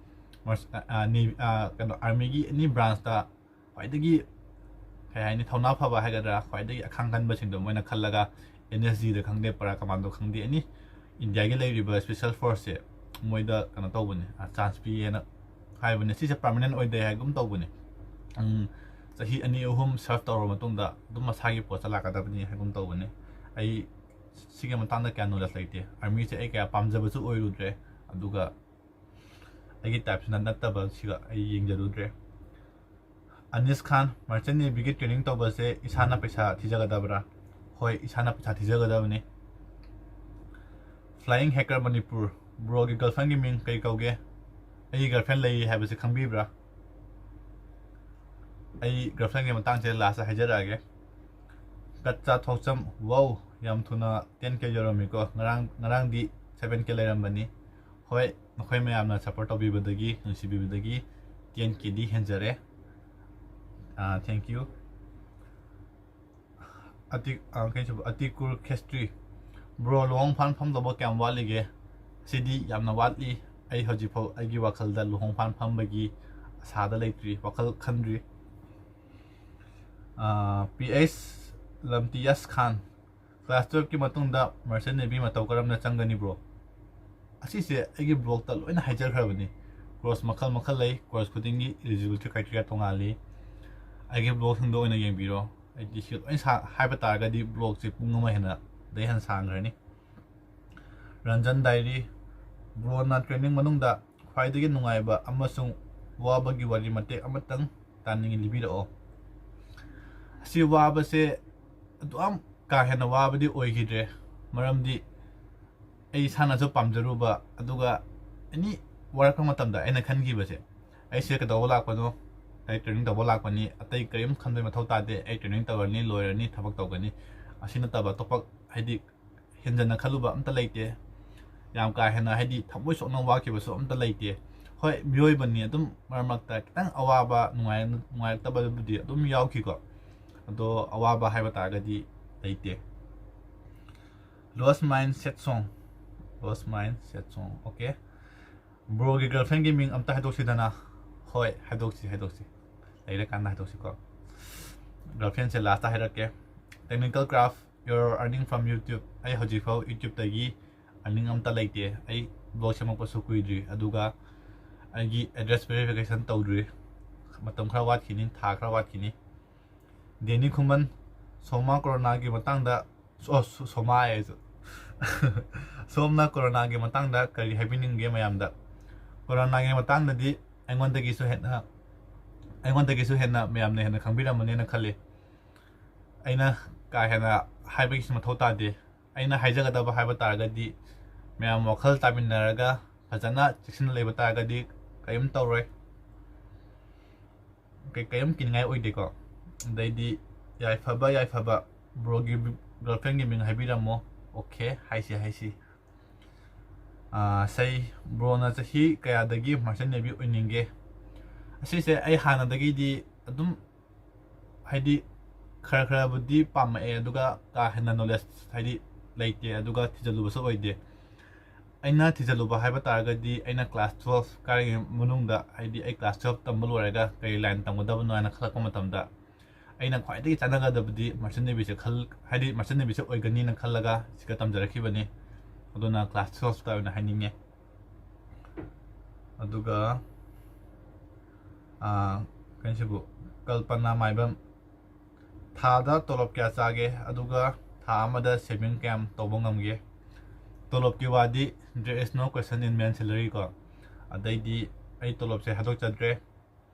ꯀꯩꯅꯣ, ꯑꯥꯔꯃꯤꯒꯤ ꯑꯦꯅꯤ ꯕ꯭ꯔꯥꯟꯁꯇ ꯈ꯭ꯋꯥꯏꯗꯒꯤ, ꯀꯩ ꯍꯥꯏꯅꯤ, ꯊꯧꯅꯥ ꯐꯕ ꯍꯥꯏꯒꯗ꯭ꯔꯥ, ꯈ꯭ꯋꯥꯏꯗꯒꯤ ꯑꯈꯥꯡ ꯀꯟꯕꯁꯤꯡꯗꯣ ꯃꯣꯏꯅ ꯈꯜꯂꯒ, ꯑꯦꯟ ꯑꯦꯁ ꯖꯤꯗ ꯈꯪꯗꯦ, ꯄꯔꯥ ꯀꯃꯥꯟꯗꯣ ꯈꯪꯗꯦ, ꯑꯦꯅꯤ ꯏꯟꯗꯤꯌꯥꯒꯤ ꯂꯩꯔꯤꯕ ꯁ꯭ꯄꯦꯁꯦꯜ ꯐꯣꯔꯁꯁꯦ ꯃꯣꯏꯗ ꯀꯩꯅꯣ ꯇꯧꯕꯅꯦ, ꯆꯥꯟꯁ ꯄꯤꯌꯦꯅ ꯍꯥꯏꯕꯅꯦ꯫ ꯁꯤꯁꯦ ꯄꯔꯃꯅꯦꯟ ꯑꯣꯏꯗꯦ ꯍꯥꯏꯒꯨꯝ ꯇꯧꯕꯅꯦ꯫ ꯎꯝ, ꯆꯍꯤ ꯑꯅꯤ ꯑꯍꯨꯝ ꯁꯔꯚ ꯇꯧꯔꯕ ꯃꯇꯨꯡꯗ ꯑꯗꯨꯝ ꯃꯁꯥꯒꯤ ꯄꯣꯁꯇ ꯂꯥꯛꯀꯗꯕꯅꯤ ꯍꯥꯏꯒꯨꯝ ꯇꯧꯕꯅꯦ꯫ ꯑꯩ ꯁꯤꯒꯤ ꯃꯇꯥꯡꯗ ꯀꯌꯥ ꯅꯣꯂꯦꯖ ꯂꯩꯇꯦ꯫ ꯑꯥꯔꯃꯤꯁꯦ ꯑꯩ ꯀꯌꯥ ꯄꯥꯝꯖꯕꯁꯨ ꯑꯣꯏꯔꯨꯗ꯭ꯔꯦ, ꯑꯗꯨꯒ ꯑꯩꯒꯤ ꯇꯥꯏꯞꯁꯤꯅ ꯅꯠꯇꯕ ꯁꯤꯒ ꯑꯩ ꯌꯦꯡꯖꯔꯨꯗ꯭ꯔꯦ꯫ ꯑꯅꯤꯁ ꯈꯥꯟ, ꯃꯔꯆꯦꯟ ꯅꯦꯚꯤꯒꯤ ꯇ꯭ꯔꯦꯅꯤꯡ ꯇꯧꯕꯁꯦ ꯏꯁꯥꯅ ꯄꯩꯁꯥ ꯊꯤꯖꯒꯗꯕ꯭ꯔꯥ? ꯍꯣꯏ, ꯏꯁꯥꯅ ꯄꯩꯁꯥ ꯊꯤꯖꯒꯗꯕꯅꯤ꯫ ꯐ꯭ꯂꯥꯏꯌꯤꯡ ꯍꯦꯀꯔ ꯃꯅꯤꯄꯨꯔ, ꯕ꯭ꯔꯣꯒꯤ ꯒꯔꯜꯐ꯭ꯔꯦꯟꯒꯤ ꯃꯤꯡ ꯀꯩ ꯀꯧꯒꯦ? ꯑꯩꯒꯤ ꯒꯔꯜꯐ꯭ꯔꯦꯟ ꯂꯩ ꯍꯥꯏꯕꯁꯦ ꯈꯪꯕꯤꯕ꯭ꯔꯥ? ꯑꯩ ꯒꯔꯜꯐ꯭ꯔꯦꯟꯒꯤ ꯃꯇꯥꯡꯁꯦ ꯂꯥꯁꯇ ꯍꯥꯏꯖꯔꯛꯑꯒꯦ꯫ ꯀꯠꯆꯥ ꯊꯣꯛꯆꯝ, ꯋꯥꯎ, ꯌꯥꯝ ꯊꯨꯅ ten K ꯌꯧꯔꯝꯃꯤꯀꯣ꯫ ꯉꯔꯥꯡ, ꯉꯔꯥꯡꯗꯤ seven K ꯂꯩꯔꯝꯕꯅꯤ꯫ ꯍꯣꯏ, ꯅꯈꯣꯏ ꯃꯌꯥꯝꯅ ꯁꯞꯄꯣꯔꯠ ꯇꯧꯕꯤꯕꯗꯒꯤ, ꯅꯨꯡꯁꯤꯕꯤꯕꯗꯒꯤ ten Kꯗꯤ ꯍꯦꯟꯖꯔꯦ꯫ ꯑꯥ, thank you꯫ ꯑꯇꯤ-, ꯑꯥ, ꯀꯩ ꯁꯨꯕ? ꯑꯇꯤꯀꯨꯔ ꯈꯦꯁꯇ꯭ꯔꯤ꯫ ꯕ꯭ꯔꯣ, ꯂꯨꯍꯣꯡ ꯐꯥꯟ ꯐꯝꯗꯧꯕ ꯀꯌꯥꯝ ꯋꯥꯠꯂꯤꯒꯦ? ꯁꯤꯗꯤ ꯌꯥꯝꯅ ꯋꯥꯠꯂꯤ꯫ ꯑꯩ ꯍꯧꯖꯤꯛꯐꯥꯎ ꯑꯩꯒꯤ ꯋꯥꯈꯜꯗ ꯂꯨꯍꯣꯡ ꯐꯥꯟ ꯐꯝꯕꯒꯤ ꯑꯁꯥꯗ ꯂꯩꯇ꯭ꯔꯤ, ꯋꯥꯈꯜ ꯈꯟꯗ꯭ꯔꯤ꯫ ꯑꯥ, ꯄꯤ ꯑꯩꯆ ꯂꯝꯇꯤꯌꯥꯁ ꯈꯥꯟ, ꯀ꯭ꯂꯥꯁ twelveꯀꯤ ꯃꯇꯨꯡꯗ ꯃꯔꯆꯦꯟ ꯅꯦꯚꯤ ꯃꯇꯧ ꯀꯔꯝꯅ ꯆꯪꯒꯅꯤ, ꯕ꯭ꯔꯣ? ꯑꯁꯤꯁꯦ ꯑꯩꯒꯤ ꯕ꯭ꯂꯣꯛꯇ ꯂꯣꯏꯅ ꯍꯥꯏꯖꯈ꯭ꯔꯕꯅꯤ꯫ ꯀꯣꯔꯁ ꯃꯈꯜ ꯃꯈꯜ ꯂꯩ, ꯀꯣꯔꯁ ꯈꯨꯗꯤꯡꯒꯤ eligibility criteria ꯇꯣꯉꯥꯜꯂꯤ꯫ ꯑꯩꯒꯤ ꯕ꯭ꯂꯣꯛꯁꯤꯡꯗꯣ ꯑꯣꯏꯅ ꯌꯦꯡꯕꯤꯔꯣ꯫ ꯑꯩꯗꯤ ꯁꯤ ꯂꯣꯏ ꯁꯥ-, ꯍꯥꯏꯕ ꯇꯥꯔꯒꯗꯤ ꯕ꯭ꯂꯣꯛꯁꯦ ꯄꯨꯡ ꯑꯃ ꯍꯦꯟꯅ, ꯗꯩ ꯍꯦꯟꯅ ꯁꯥꯡꯈ꯭ꯔꯅꯤ꯫ ꯔꯟꯖꯟ ꯗꯥꯏꯔꯤ, ꯕ꯭ꯔꯣꯅ ꯇ꯭ꯔꯦꯅꯤꯡ ꯃꯅꯨꯡꯗ ꯈ꯭ꯋꯥꯏꯗꯒꯤ ꯅꯨꯡꯉꯥꯏꯕ ꯑꯃꯁꯨꯡ ꯋꯥꯕꯒꯤ ꯋꯥꯔꯤ ꯃꯇꯦꯛ ꯑꯃꯇꯪ ꯇꯥꯅꯤꯡꯉꯤ, ꯂꯤꯕꯤꯔꯛꯑꯣ꯫ ꯑꯁꯤ ꯋꯥꯕꯁꯦ ꯑꯗꯨꯌꯥꯝ ꯀꯥ ꯍꯦꯟꯅ ꯋꯥꯕꯗꯤ ꯑꯣꯏꯈꯤꯗ꯭ꯔꯦ꯫ ꯃꯔꯝꯗꯤ ꯑꯩ ꯏꯁꯥꯅꯁꯨ ꯄꯥꯝꯖꯔꯨꯕ, ꯑꯗꯨꯒ ꯑꯦꯅꯤ ꯋꯥꯔꯛꯄ ꯃꯇꯝꯗ ꯑꯩꯅ ꯈꯟꯈꯤꯕꯁꯦ, ꯑꯩꯁꯦ ꯀꯩꯗꯧꯕ ꯂꯥꯛꯄꯅꯣ, ꯑꯩ ꯇ꯭ꯔꯦꯅꯤꯡ ꯇꯧꯕ ꯂꯥꯛꯄꯅꯤ, ꯑꯇꯩ ꯀꯔꯤꯝ ꯈꯟꯕꯩ ꯃꯊꯧ ꯇꯥꯗꯦ, ꯑꯩ ꯇ꯭ꯔꯦꯅꯤꯡ ꯇꯧꯔꯅꯤ, ꯂꯣꯏꯔꯅꯤ, ꯊꯕꯛ ꯇꯧꯒꯅꯤ, ꯑꯁꯤ ꯅꯠꯇꯕ ꯑꯇꯣꯞꯄ ꯍꯥꯏꯗꯤ ꯍꯦꯟꯖꯟꯅ ꯈꯜꯂꯨꯕ ꯑꯝꯇ ꯂꯩꯇꯦ꯫ ꯌꯥꯝ ꯀꯥ ꯍꯦꯟꯅ ꯍꯥꯏꯗꯤ ꯊꯃꯣꯏ ꯁꯣꯛꯅ ꯋꯥꯈꯤꯕꯁꯨ ꯑꯝꯇ ꯂꯩꯇꯦ꯫ ꯍꯣꯏ, ꯃꯤꯑꯣꯏꯕꯅꯤ, ꯑꯗꯨꯝ ꯃꯔꯛ ꯃꯔꯛꯇ ꯈꯤꯇꯪ ꯑꯋꯥꯕ, ꯅꯨꯡꯉꯥꯏ-, ꯅꯨꯡꯉꯥꯏꯔꯛꯇꯕꯗꯨꯕꯨꯗꯤ ꯑꯗꯨꯝ ꯌꯥꯎꯈꯤꯀꯣ, ꯑꯗꯣ ꯑꯋꯥꯕ ꯍꯥꯏꯕ ꯇꯥꯔꯒꯗꯤ ꯂꯩꯇꯦ꯫ Lost Mine Sad Song, Lost Mine Sad Song, okay꯫ ꯕ꯭ꯔꯣꯒꯤ ꯒꯔꯜꯐ꯭ꯔꯦꯟꯒꯤ ꯃꯤꯡ ꯑꯝꯇ ꯍꯥꯏꯗꯣꯛꯁꯤꯗꯅ꯫ ꯍꯣꯏ, ꯍꯥꯏꯗꯣꯛꯁꯤ, ꯍꯥꯏꯗꯣꯛꯁꯤ, ꯂꯩꯔꯀꯥꯟꯗ ꯍꯥꯏꯗꯣꯛꯁꯤꯀꯣ꯫ ꯒꯔꯜꯐ꯭ꯔꯦꯟꯁꯦ ꯂꯥꯁꯇ ꯍꯥꯏꯔꯛꯀꯦ꯫ Technical Craft, you're earning from YouTube. ꯑꯩ ꯍꯧꯖꯤꯛꯐꯥꯎ YouTubeꯇꯒꯤ earning ꯑꯝꯇ ꯂꯩꯇꯦ꯫ ꯑꯩ ꯕ꯭ꯂꯣꯒ ꯁꯦꯝꯃꯛꯄꯁꯨ ꯀꯨꯏꯗ꯭ꯔꯤ, ꯑꯗꯨꯒ ꯑꯩꯒꯤ ꯑꯦꯗ꯭ꯔꯦꯁ ꯚꯦꯔꯤꯐꯤꯀꯦꯁꯟ ꯇꯧꯗ꯭ꯔꯤ꯫ ꯃꯇꯝ ꯈꯔ ꯋꯥꯠꯈꯤꯅꯤ, ꯊꯥ ꯈꯔ ꯋꯥꯠꯈꯤꯅꯤ꯫ ꯗꯦꯅꯤ ꯈꯨꯃꯟ, ꯁꯣꯃꯥ ꯀꯣꯔꯣꯅꯥꯒꯤ ꯃꯇꯥꯡꯗ, ꯑꯣ, ꯁꯣ-, ꯁꯣꯃꯥ ꯍꯥꯏꯁꯨ꯫ ꯁꯣꯝꯅ ꯀꯣꯔꯣꯅꯥꯒꯤ ꯃꯇꯥꯡꯗ ꯀꯔꯤ ꯍꯥꯏꯕꯤꯅꯤꯡꯒꯦ ꯃꯌꯥꯝꯗ? ꯀꯣꯔꯣꯅꯥꯒꯤ ꯃꯇꯥꯡꯗꯗꯤ ꯑꯩꯉꯣꯟꯗꯒꯤꯁꯨ ꯍꯦꯟꯅ, ꯑꯩꯉꯣꯟꯗꯒꯤꯁꯨ ꯍꯦꯟꯅ ꯃꯌꯥꯝꯅ ꯍꯦꯟꯅ ꯈꯪꯕꯤꯔꯝꯃꯅꯤꯅ ꯈꯜꯂꯤ꯫ ꯑꯩꯅ ꯀꯥ ꯍꯦꯟꯅ ꯍꯥꯏꯕꯒꯤꯁꯨ ꯃꯊꯧ ꯇꯥꯗꯦ꯫ ꯑꯩꯅ ꯍꯥꯏꯖꯒꯗꯕ ꯍꯥꯏꯕ ꯇꯥꯔꯒꯗꯤ, ꯃꯌꯥꯝ ꯋꯥꯈꯜ ꯇꯥꯃꯤꯟꯅꯔꯒ ꯐꯖꯅ ꯆꯦꯛꯁꯤꯟꯅ ꯂꯩꯕ ꯇꯥꯔꯒꯗꯤ ꯀꯔꯤꯝ ꯇꯧꯔꯣꯏ꯫ ꯀꯩ-, ꯀꯔꯤꯝ ꯀꯤꯅꯤꯡꯉꯥꯏ ꯑꯣꯏꯗꯦꯀꯣ꯫ ꯑꯗꯩꯗꯤ ꯌꯥꯏꯐꯕ, ꯌꯥꯏꯐꯕ, ꯕ꯭ꯔꯣꯒꯤ ꯒꯔꯜꯐ꯭ꯔꯦꯟꯒꯤ ꯃꯤꯡ ꯍꯥꯏꯕꯤꯔꯝꯃꯣ꯫ Okay, ꯍꯥꯏꯁꯤ, ꯍꯥꯏꯁꯤ꯫ ꯑꯥ, ꯁꯩ, ꯕ꯭ꯔꯣꯅ ꯆꯍꯤ ꯀꯌꯥꯗꯒꯤ Merchant Navy ꯑꯣꯏꯅꯤꯡꯒꯦ? ꯑꯁꯤꯁꯦ ꯑꯩ ꯍꯥꯟꯅꯗꯒꯤꯗꯤ ꯑꯗꯨꯝ ꯍꯥꯏꯗꯤ ꯈꯔ ꯈꯔꯕꯨꯗꯤ ꯄꯥꯝꯃꯛꯑꯦ, ꯑꯗꯨꯒ ꯀꯥ ꯍꯦꯟꯅ knowledge ꯍꯥꯏꯗꯤ ꯂꯩꯇꯦ, ꯑꯗꯨꯒ ꯊꯤꯖꯤꯜꯂꯨꯕꯁꯨ ꯑꯣꯏꯗꯦ꯫ ꯑꯩꯅ ꯊꯤꯖꯤꯜꯂꯨꯕ ꯍꯥꯏꯕ ꯇꯥꯔꯒꯗꯤ, ꯑꯩꯅ class twelve ꯀꯥꯔꯤꯉꯩ ꯃꯅꯨꯡꯗ, ꯍꯥꯏꯗꯤ ꯑꯩ class twelve ꯇꯝꯕ ꯂꯣꯏꯔꯒ ꯀꯔꯤ line ꯇꯝꯒꯗꯕꯅꯣ ꯍꯥꯏꯅ ꯈꯜꯂꯛꯄ ꯃꯇꯝꯗ, ꯑꯩꯅ ꯈ꯭ꯋꯥꯏꯗꯒꯤ ꯆꯥꯟꯅꯒꯗꯕꯗꯤ Merchant Navyꯁꯦ ꯈꯜ-, ꯍꯥꯏꯗꯤ Merchant Navyꯁꯦ ꯑꯣꯏꯒꯅꯤꯅ ꯈꯜꯂꯒ ꯁꯤꯒ ꯇꯝꯖꯔꯛꯈꯤꯕꯅꯤ꯫ ꯑꯗꯨꯅ class twelveꯇ ꯑꯣꯏꯅ ꯍꯥꯏꯅꯤꯡꯉꯦ꯫ ꯑꯗꯨꯒ, ꯑꯥ, ꯀꯩꯅꯣꯁꯤꯕꯨ, ꯀꯜꯄꯅꯥ ꯃꯥꯏꯕꯝ, ꯊꯥꯗ ꯇꯣꯂꯣꯞ ꯀꯌꯥ ꯆꯥꯒꯦ? ꯑꯗꯨꯒ ꯊꯥ ꯑꯃꯗ saving ꯀꯌꯥꯝ ꯇꯧꯕ ꯉꯝꯒꯦ? ꯇꯣꯂꯣꯞꯀꯤ ꯋꯥꯗꯤ, there is no question in men salary ꯀꯣ꯫ ꯑꯗꯩꯗꯤ ꯑꯩ ꯇꯣꯂꯣꯞꯁꯦ ꯍꯥꯏꯗꯣꯛꯆꯗ꯭ꯔꯦ꯫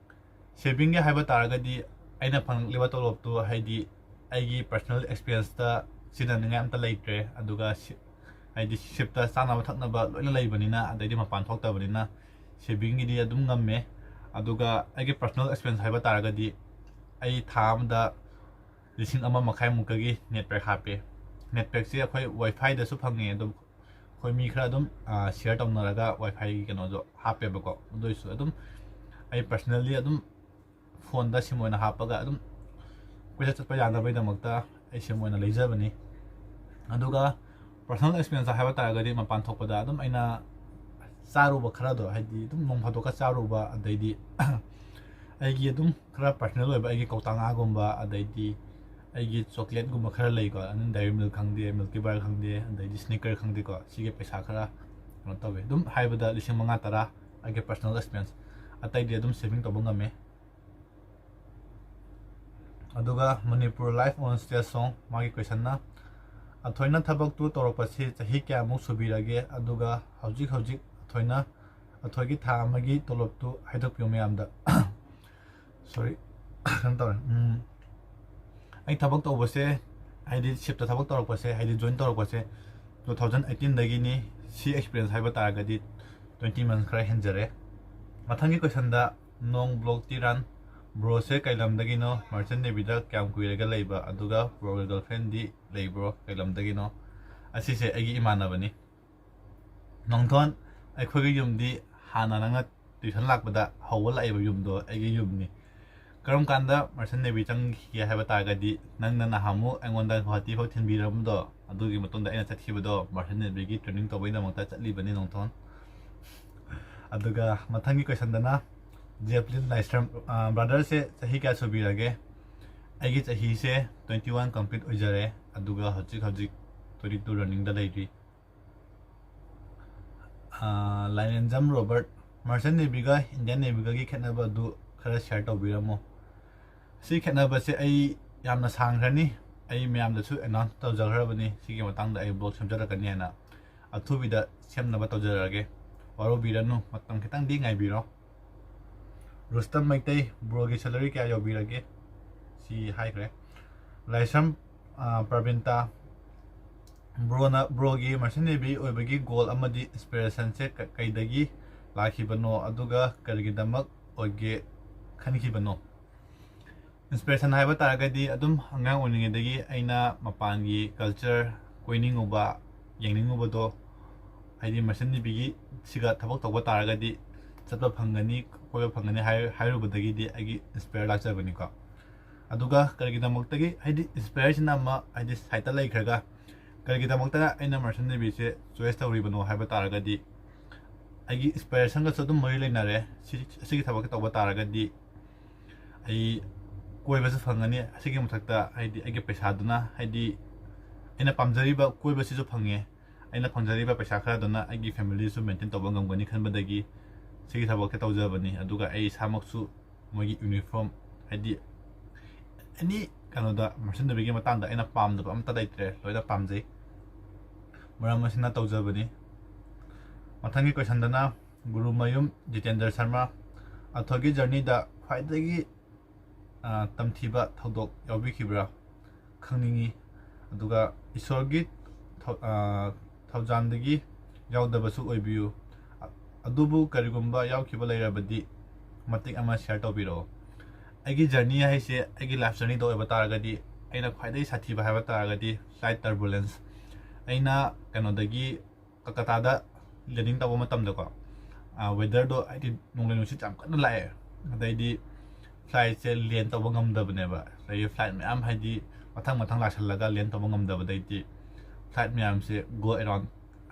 Savingꯒꯤ ꯍꯥꯏꯕ ꯇꯥꯔꯒꯗꯤ, ꯑꯩꯅ ꯐꯪꯂꯛꯂꯤꯕ ꯇꯣꯂꯣꯞꯇꯨ, ꯍꯥꯏꯗꯤ ꯑꯩꯒꯤ personal expenseꯇ ꯁꯤꯖꯤꯟꯅꯅꯤꯡꯉꯥꯏ ꯑꯝꯇ ꯂꯩꯇ꯭ꯔꯦ꯫ ꯑꯗꯨꯒ ꯁꯤ-, ꯍꯥꯏꯗꯤ ꯁꯤꯞꯇ ꯆꯥꯅꯕ ꯊꯛꯅꯕ ꯂꯣꯏꯅ ꯂꯩꯕꯅꯤꯅ, ꯑꯗꯩꯗꯤ ꯃꯄꯥꯟ ꯊꯣꯛꯇꯕꯅꯤꯅ ꯁꯦꯚꯤꯡꯒꯤꯗꯤ ꯑꯗꯨꯝ ꯉꯝꯃꯦ꯫ ꯑꯗꯨꯒ ꯑꯩꯒꯤ personal expense ꯍꯥꯏꯕ ꯇꯥꯔꯒꯗꯤ, ꯑꯩ ꯊꯥ ꯑꯃꯗ ꯂꯤꯁꯤꯡ ꯑꯃ ꯃꯈꯥꯏꯃꯨꯛꯀꯒꯤ net pack ꯍꯥꯞꯄꯦ꯫ Net packꯁꯦ ꯑꯩꯈꯣꯏ WiFiꯗꯁꯨ ꯐꯪꯉꯦ, ꯑꯗꯨꯝ ꯑꯩꯈꯣꯏ ꯃꯤ ꯈꯔ ꯑꯗꯨꯝ, ꯑ, share ꯇꯧꯅꯔꯒ WiFiꯒꯤ ꯀꯩꯅꯣꯗꯣ ꯍꯥꯞꯄꯦꯕꯀꯣ꯫ ꯑꯗꯨ ꯑꯣꯏꯔꯁꯨ ꯑꯗꯨꯝ ꯑꯩ personally ꯑꯗꯨꯝ phoneꯗ sim ꯑꯣꯏꯅ ꯍꯥꯞꯄꯒ ꯑꯗꯨꯝ ꯀꯣꯏꯆꯠ ꯆꯠꯄ ꯌꯥꯅꯕꯒꯤꯗꯃꯛꯇ ꯑꯩ sim ꯑꯣꯏꯅ ꯂꯩꯖꯕꯅꯤ꯫ ꯑꯗꯨꯒ personal expense ꯍꯥꯏꯕ ꯇꯥꯔꯒꯗꯤ, ꯃꯄꯥꯟ ꯊꯣꯛꯄꯗ ꯑꯗꯨꯝ ꯑꯩꯅ ꯆꯥꯔꯨꯕ ꯈꯔꯗꯣ, ꯍꯥꯏꯗꯤ ꯑꯗꯨꯝ ꯅꯣꯡ ꯐꯥꯗꯣꯛꯀ ꯆꯥꯔꯨꯕ, ꯑꯗꯩꯗꯤ ꯑꯩꯒꯤ ꯑꯗꯨꯝ ꯈꯔ personal ꯑꯣꯏꯕ ꯑꯩꯒꯤ ꯀꯧꯇꯥ ꯉꯥꯒꯨꯝꯕ, ꯑꯗꯩꯗꯤ ꯑꯩꯒꯤ chocolateꯀꯨꯝꯕ ꯈꯔ ꯂꯩꯀꯣ, ꯑꯗꯨꯝ Dairy Milk ꯈꯪꯗꯦ, Milky Bar ꯈꯪꯗꯦ, ꯑꯗꯩꯗꯤ Snicker ꯈꯪꯗꯦꯀꯣ, ꯁꯤꯒꯤ ꯄꯩꯁꯥ ꯈꯔ ꯀꯩꯅꯣ ꯇꯧꯋꯦ꯫ ꯑꯗꯨꯝ ꯍꯥꯏꯕꯗ ꯂꯤꯁꯤꯡ ꯃꯉꯥ ꯇꯔꯥ ꯑꯩꯒꯤ personal expense, ꯑꯇꯩꯗꯤ ꯑꯗꯨꯝ saving ꯇꯧꯕ ꯉꯝꯃꯦ꯫ ꯑꯗꯨꯒ Manipur Life on Stage Song, ꯃꯥꯒꯤ questionꯅ, "ꯑꯊꯣꯏꯅ ꯊꯕꯛꯇꯨ ꯇꯧꯔꯛꯄꯁꯤ ꯆꯍꯤ ꯀꯌꯥꯃꯨꯛ ꯁꯨꯕꯤꯔꯒꯦ? ꯑꯗꯨꯒ ꯍꯧꯖꯤꯛ ꯍꯧꯖꯤꯛ ꯑꯊꯣꯏꯅ, ꯑꯊꯣꯏꯒꯤ ꯊꯥ ꯑꯃꯒꯤ ꯇꯣꯂꯣꯞꯇꯨ ꯍꯥꯏꯗꯣꯛꯄꯤꯌꯨ ꯃꯌꯥꯝꯗ꯫" Sorry, ꯀꯩꯅꯣ ꯇꯧꯔꯦ꯫ ꯎꯝ, ꯑꯩ ꯊꯕꯛ ꯇꯧꯕꯁꯦ, ꯍꯥꯏꯗꯤ ꯁꯤꯞꯇ ꯊꯕꯛ ꯇꯧꯔꯛꯄꯁꯦ, ꯍꯥꯏꯗꯤ join ꯇꯧꯔꯛꯄꯁꯦ two thousand eighteenꯗꯒꯤꯅꯤ꯫ ꯁꯤ experience ꯍꯥꯏꯕ ꯇꯥꯔꯒꯗꯤ twenty months ꯈꯔ ꯍꯦꯟꯖꯔꯦ꯫ ꯃꯊꯪꯒꯤ questionꯗ, ꯅꯣꯡ ꯕ꯭ꯂꯣꯛ ꯇꯤꯔꯥꯟ, broꯁꯦ ꯀꯩ ꯂꯝꯗꯒꯤꯅꯣ? Merchant Navyꯗ ꯀꯌꯥꯝ ꯀꯨꯏꯔꯒꯦ ꯂꯩꯕ? ꯑꯗꯨꯒ broꯒꯤ girlfriendꯗꯤ ꯂꯩꯕ꯭ꯔꯣ? ꯀꯩ ꯂꯝꯗꯒꯤꯅꯣ? ꯑꯁꯤꯁꯦ ꯑꯩꯒꯤ ꯏꯃꯥꯟꯅꯕꯅꯤ꯫ ꯅꯣꯡꯊꯣꯟ, ꯑꯩꯈꯣꯏꯒꯤ ꯌꯨꯝꯗꯤ ꯍꯥꯟꯅ ꯅꯪꯅ tuition ꯂꯥꯛꯄꯗ ꯍꯧꯕ ꯂꯥꯛꯏꯕ ꯌꯨꯝꯗꯣ ꯑꯩꯒꯤ ꯌꯨꯝꯅꯤ꯫ ꯀꯔꯝ ꯀꯥꯟꯗ Merchant Navy ꯆꯪꯈꯤꯒꯦ ꯍꯥꯏꯕ ꯇꯥꯔꯒꯗꯤ, ꯅꯪꯅ ꯅꯍꯥꯟꯃꯨꯛ ꯑꯩꯉꯣꯟꯗ ꯒꯨꯍꯥꯇꯤ ꯐꯥꯎ ꯊꯤꯟꯕꯤꯔꯝꯕꯗꯣ, ꯑꯗꯨꯒꯤ ꯃꯇꯨꯡꯗ ꯑꯩꯅ ꯆꯠꯈꯤꯕꯗꯣ Merchant Navyꯒꯤ training ꯇꯧꯕꯒꯤꯗꯃꯛꯇ ꯆꯠꯂꯤꯕꯅꯤ, ꯅꯣꯡꯊꯣꯟ꯫ ꯑꯗꯨꯒ ꯃꯊꯪꯒꯤ questionꯗꯅ, ꯖꯦꯞꯂꯤꯟ ꯂꯥꯏꯁ꯭ꯔꯝ, ꯑ, brotherꯁꯦ ꯆꯍꯤ ꯀꯌꯥ ꯁꯨꯕꯤꯔꯒꯦ? ꯑꯩꯒꯤ ꯆꯍꯤꯁꯦ twenty one complete ꯑꯣꯏꯖꯔꯦ, ꯑꯗꯨꯒ ꯍꯧꯖꯤꯛ ꯍꯧꯖꯤꯛ twenty two runningꯗ ꯂꯩꯔꯤ꯫ ꯑ, ꯂꯥꯏꯔꯦꯟꯖꯝ ꯔꯣꯕꯔꯠ, Merchant Navyꯒ Indian Navyꯒꯒꯤ ꯈꯦꯠꯅꯕꯗꯨ ꯈꯔ share ꯇꯧꯕꯤꯔꯝꯃꯣ꯫ ꯁꯤ ꯈꯦꯠꯅꯕꯁꯦ ꯑꯩ ꯌꯥꯝꯅ ꯁꯥꯡꯈ꯭ꯔꯅꯤ, ꯑꯩ ꯃꯌꯥꯝꯗꯁꯨ announce ꯇꯧꯖꯈ꯭ꯔꯕꯅꯤ, ꯁꯤꯒꯤ ꯃꯇꯥꯡꯗ ꯑꯩ blog ꯁꯦꯝꯖꯔꯛꯀꯅꯤ ꯍꯥꯏꯅ꯫ ꯑꯊꯨꯕꯤꯗ ꯁꯦꯝꯅꯕ ꯇꯧꯖꯔꯛꯑꯒꯦ, ꯋꯥꯔꯧꯕꯤꯔꯅꯨ, ꯃꯇꯝ ꯈꯤꯇꯪꯗꯤ ꯉꯥꯏꯕꯤꯔꯣ꯫ ꯔꯨꯁꯇꯝ ꯃꯩꯇꯩ, broꯒꯤ salary ꯀꯌꯥ ꯌꯧꯕꯤꯔꯒꯦ? ꯁꯤ ꯍꯥꯏꯈ꯭ꯔꯦ꯫ ꯂꯥꯏꯁ꯭ꯔꯝ, ꯑ, ꯄ꯭ꯔꯕꯤꯟꯇꯥ, ꯕ꯭ꯔꯣꯅ ꯕ꯭ꯔꯣꯒꯤ ꯃꯔꯆꯦꯟ ꯅꯦꯚꯤ ꯑꯣꯏꯕꯒꯤ ꯒꯣꯜ ꯑꯃꯗꯤ ꯏꯟꯁꯄꯤꯔꯦꯁꯟꯁꯦ ꯀ- ꯀꯩꯗꯒꯤ ꯂꯥꯛꯈꯤꯕꯅꯣ, ꯑꯗꯨꯒ ꯀꯔꯤꯒꯤꯗꯃꯛ ꯑꯣꯏꯒꯦ ꯈꯟꯈꯤꯕꯅꯣ? ꯏꯟꯁꯄꯤꯔꯦꯁꯟ ꯍꯥꯏꯕ ꯇꯥꯔꯒꯗꯤ, ꯑꯗꯨꯝ ꯑꯉꯥꯡ ꯑꯣꯏꯔꯤꯉꯩꯗꯒꯤ ꯑꯩꯅ ꯃꯄꯥꯟꯒꯤ ꯀꯜꯆꯔ ꯀꯣꯏꯅꯤꯡꯉꯨꯕ, ꯌꯦꯡꯅꯤꯡꯉꯨꯕꯗꯣ, ꯍꯥꯏꯗꯤ ꯃꯔꯆꯦꯟ ꯅꯦꯚꯤꯒꯤ ꯁꯤꯒ ꯊꯕꯛ ꯇꯧꯕ ꯇꯥꯔꯒꯗꯤ ꯆꯠꯄ ꯐꯪꯒꯅꯤ, ꯀꯣꯏꯕ ꯐꯪꯒꯅꯤ ꯍꯥꯏ- ꯍꯥꯏꯔꯨꯕꯗꯒꯤꯗꯤ ꯑꯩꯒꯤ ꯏꯟꯁꯄꯤꯌꯔ ꯂꯥꯛꯆꯕꯅꯤꯀꯣ꯫ ꯑꯗꯨꯒ ꯀꯔꯤꯒꯤꯗꯃꯛꯇꯒꯤ, ꯍꯥꯏꯗꯤ ꯏꯟꯁꯄꯤꯌꯔꯁꯤꯅ ꯑꯃ ꯍꯥꯏꯗꯤ ꯁꯥꯏꯠꯇ ꯂꯩꯈ꯭ꯔꯒ, ꯀꯔꯤꯒꯤꯗꯃꯛꯇ ꯑꯩꯅ ꯃꯔꯆꯦꯟ ꯅꯦꯚꯤꯁꯦ ꯆꯣꯏꯁ ꯇꯧꯔꯤꯕꯅꯣ ꯍꯥꯏꯕ ꯇꯥꯔꯒꯗꯤ, ꯑꯩꯒꯤ ꯏꯟꯁꯄꯤꯔꯦꯁꯟꯒꯁꯨ ꯑꯗꯨꯝ ꯃꯔꯤ ꯂꯩꯅꯔꯦ꯫ ꯁꯤ ꯑꯁꯤꯒꯤ ꯊꯕꯛꯁꯦ ꯇꯧꯕ ꯇꯥꯔꯒꯗꯤ ꯑꯩ ꯀꯣꯏꯕꯁꯨ ꯐꯪꯒꯅꯤ, ꯑꯁꯤꯒꯤ ꯃꯊꯛꯇ ꯍꯥꯏꯗꯤ ꯑꯩꯒꯤ ꯄꯩꯁꯥꯗꯨꯅ, ꯍꯥꯏꯗꯤ ꯑꯩꯅ ꯄꯥꯝꯖꯔꯤꯕ ꯀꯣꯏꯕꯁꯤꯁꯨ ꯐꯪꯉꯦ, ꯑꯩꯅ ꯐꯪꯖꯔꯤꯕ ꯄꯩꯁꯥ ꯈꯔꯗꯨꯅ ꯑꯩꯒꯤ ꯐꯦꯃꯤꯂꯤꯁꯨ ꯃꯦꯟꯇꯦꯟ ꯇꯧꯕ ꯉꯝꯒꯅꯤ ꯈꯟꯕꯗꯒꯤ ꯁꯤꯒꯤ ꯊꯕꯛꯁꯦ ꯇꯧꯖꯕꯅꯤ꯫ ꯑꯗꯨꯒ ꯑꯩ ꯏꯁꯥꯃꯛꯁꯨ ꯃꯣꯏꯒꯤ ꯌꯨꯅꯤꯐꯣꯔꯝ, ꯍꯥꯏꯗꯤ ꯑꯦꯅꯤ ꯀꯩꯅꯣꯗ ꯃꯔꯆꯦꯟ ꯅꯦꯚꯤꯒꯤ ꯃꯇꯥꯡꯗ ꯑꯩꯅ ꯄꯥꯝꯗꯕ ꯑꯝꯇ ꯂꯩꯇ꯭ꯔꯦ, ꯂꯣꯏꯅ ꯄꯥꯝꯖꯩ꯫ ꯃꯔꯝ ꯑꯁꯤꯅ ꯇꯧꯖꯕꯅꯤ꯫ ꯃꯊꯪꯒꯤ ꯀꯣꯏꯁꯟꯗꯅ ꯒꯨꯔꯨꯃꯌꯨꯝ ꯖꯤꯇꯦꯟꯗ꯭ꯔ ꯁꯔꯃ, ꯑꯊꯣꯏꯒꯤ ꯖꯔꯅꯤꯗ ꯈ꯭ꯋꯥꯏꯗꯒꯤ ꯑ, ꯇꯝꯊꯤꯕ ꯊꯧꯗꯣꯛ ꯌꯥꯎꯕꯤꯈꯤꯕ꯭ꯔꯥ ꯈꯪꯅꯤꯡꯏ꯫ ꯑꯗꯨꯒ ꯏꯁꯣꯔꯒꯤ ꯊꯧ- ꯑ, ꯊꯧꯖꯥꯟꯗꯒꯤ ꯌꯥꯎꯗꯕꯁꯨ ꯑꯣꯏꯕꯤꯌꯨ꯫ ꯑ- ꯑꯗꯨꯕꯨ ꯀꯔꯤꯒꯨꯝꯕ ꯌꯥꯎꯈꯤꯕ ꯂꯩꯔꯕꯗꯤ ꯃꯇꯦꯛ ꯑꯃ ꯁꯤꯌꯔ ꯇꯧꯕꯤꯔꯛꯑꯣ꯫ ꯑꯩꯒꯤ ꯖꯔꯅꯤ ꯍꯥꯏꯁꯦ, ꯑꯩꯒꯤ ꯂꯥꯏꯐ ꯖꯔꯅꯤꯗ ꯑꯣꯏꯕ ꯇꯥꯔꯒꯗꯤ, ꯑꯩꯅ ꯈ꯭ꯋꯥꯏꯗꯒꯤ ꯁꯥꯊꯤꯕ ꯍꯥꯏꯕ ꯇꯥꯔꯒꯗꯤ ꯐ꯭ꯂꯥꯏꯠ ꯇꯔꯕꯨꯂꯦꯟꯁ꯫ ꯑꯩꯅ ꯀꯩꯅꯣꯗꯒꯤ ꯀꯜꯀꯇꯥꯗ ꯂꯦꯟꯗꯤꯡ ꯇꯧꯕ ꯃꯇꯝꯗꯀꯣ, ꯋꯦꯗꯔꯗꯣ ꯍꯥꯏꯗꯤ ꯅꯣꯡꯂꯩ ꯅꯨꯡꯁꯤꯠ ꯌꯥꯝ ꯀꯟꯅ ꯂꯥꯛꯑꯦ꯫ ꯑꯗꯩꯗꯤ ꯐ꯭ꯂꯥꯏꯠꯁꯦ ꯂꯦꯟ ꯇꯧꯕ ꯉꯝꯗꯕꯅꯦꯕ꯫ ꯑꯗꯒꯤ ꯐ꯭ꯂꯥꯏꯠ ꯃꯌꯥꯝ ꯍꯥꯏꯗꯤ ꯃꯊꯪ ꯃꯊꯪ ꯂꯥꯛꯁꯜꯂꯒ ꯂꯦꯟ ꯇꯧꯕ ꯉꯝꯗꯕꯗꯩꯗꯤ ꯐ꯭ꯂꯥꯏꯠ ꯃꯌꯥꯝꯁꯦ ꯒꯣ ꯑꯦꯔꯥꯎꯟ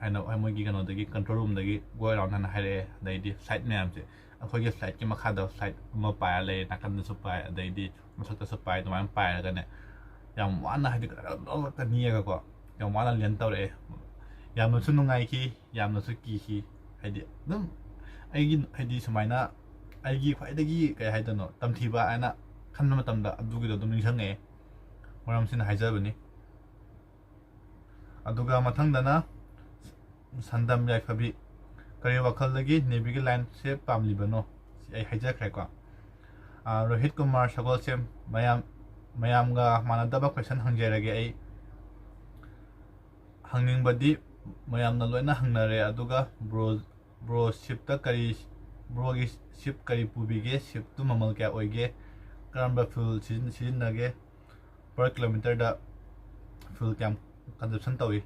ꯍꯥꯏꯅ ꯃꯣꯏꯒꯤ ꯀꯩꯅꯣꯗꯒꯤ, ꯀꯟꯇ꯭ꯔꯣꯜ ꯔꯨꯝꯗꯒꯤ ꯒꯣ ꯑꯦꯔꯥꯎꯟ ꯍꯥꯏꯅ ꯍꯥꯏꯔꯛꯑꯦ꯫ ꯑꯗꯩꯗꯤ ꯐ꯭ꯂꯥꯏꯠ ꯃꯌꯥꯝꯁꯦ, ꯑꯩꯈꯣꯏꯒꯤ ꯐ꯭ꯂꯥꯏꯠꯀꯤ ꯃꯈꯥꯗ ꯐ꯭ꯂꯥꯏꯠ ꯑꯃ ꯄꯥꯏꯔ ꯂꯩꯔꯦ, ꯅꯥꯀꯟꯗꯁꯨ ꯄꯥꯏ, ꯑꯗꯩꯗꯤ ꯃꯊꯛꯇꯁꯨ ꯄꯥꯏ, ꯑꯗꯨꯃꯥꯏꯅ ꯄꯥꯏꯔꯒꯅꯦ, ꯌꯥꯝ ꯋꯥꯅ ꯍꯥꯏꯗꯤ ꯀꯔꯛ ꯀꯔꯛ ꯀꯔꯛ ꯅꯤꯛꯑꯒꯀꯣ, ꯌꯥꯝ ꯋꯥꯅ ꯂꯦꯟ ꯇꯧꯔꯛꯑꯦ꯫ ꯌꯥꯝꯅꯁꯨ ꯅꯨꯡꯉꯥꯏꯈꯤ, ꯌꯥꯝꯅꯁꯨ ꯀꯤꯈꯤ꯫ ꯍꯥꯏꯗꯤ ꯑꯗꯨꯝ ꯑꯩꯒꯤ ꯍꯥꯏꯗꯤ ꯁꯨꯃꯥꯏꯅ ꯑꯩꯒꯤ ꯈ꯭ꯋꯥꯏꯗꯒꯤ ꯀꯩ ꯍꯥꯏꯗꯣꯏꯅꯣ, ꯇꯝꯊꯤꯕ ꯍꯥꯏꯅ ꯈꯟꯕ ꯃꯇꯝꯗ ꯑꯗꯨꯒꯤꯗꯣ ꯑꯗꯨꯝ ꯅꯤꯡꯁꯤꯡꯉꯛꯑꯦ꯫ ꯃꯔꯝꯁꯤꯅ ꯍꯥꯏꯖꯕꯅꯤ꯫ ꯑꯗꯨꯒ ꯃꯊꯪꯗꯅ ꯁꯟꯗꯝ ꯌꯥꯏꯐꯕꯤ, ꯀꯔꯤ ꯋꯥꯈꯜꯗꯒꯤ ꯅꯦꯚꯤꯒꯤ ꯂꯥꯏꯟꯁꯦ ꯄꯥꯝꯂꯤꯕꯅꯣ? ꯁꯤ ꯑꯩ ꯍꯥꯏꯖꯈ꯭ꯔꯦꯀꯣ꯫ ꯑꯥ, ꯔꯣꯍꯤꯠ ꯀꯨꯃꯥꯔ ꯁꯒꯣꯜꯁꯦꯝ, ꯃꯌꯥꯝ, ꯃꯌꯥꯝꯒ ꯃꯥꯟꯅꯗꯕ ꯀꯣꯏꯁꯟ ꯍꯪꯖꯔꯒꯦ ꯑꯩ꯫ ꯍꯪꯅꯤꯡꯕꯗꯤ ꯃꯌꯥꯝꯅ ꯂꯣꯏꯅ ꯍꯪꯅꯔꯦ꯫ ꯑꯗꯨꯒ ꯕ꯭ꯔꯣ ꯕ꯭ꯔꯣ ꯁꯤꯞꯇ ꯀꯔꯤ ꯕ꯭ꯔꯣꯒꯤ ꯁꯤꯞ ꯀꯔꯤ ꯄꯨꯕꯤꯒꯦ? ꯁꯤꯞꯇꯨ ꯃꯃꯜ ꯀꯌꯥ ꯑꯣꯏꯒꯦ? ꯀꯔꯝꯕ ꯐ꯭ꯌꯨꯜ ꯁꯤꯖꯤꯟꯅꯒꯦ? ꯄꯔ ꯀꯤꯂꯣꯃꯤꯇꯔꯗ ꯐ꯭ꯌꯨꯜ ꯀꯌꯥꯝ ꯀꯟꯖꯞꯁꯟ ꯇꯧꯏ?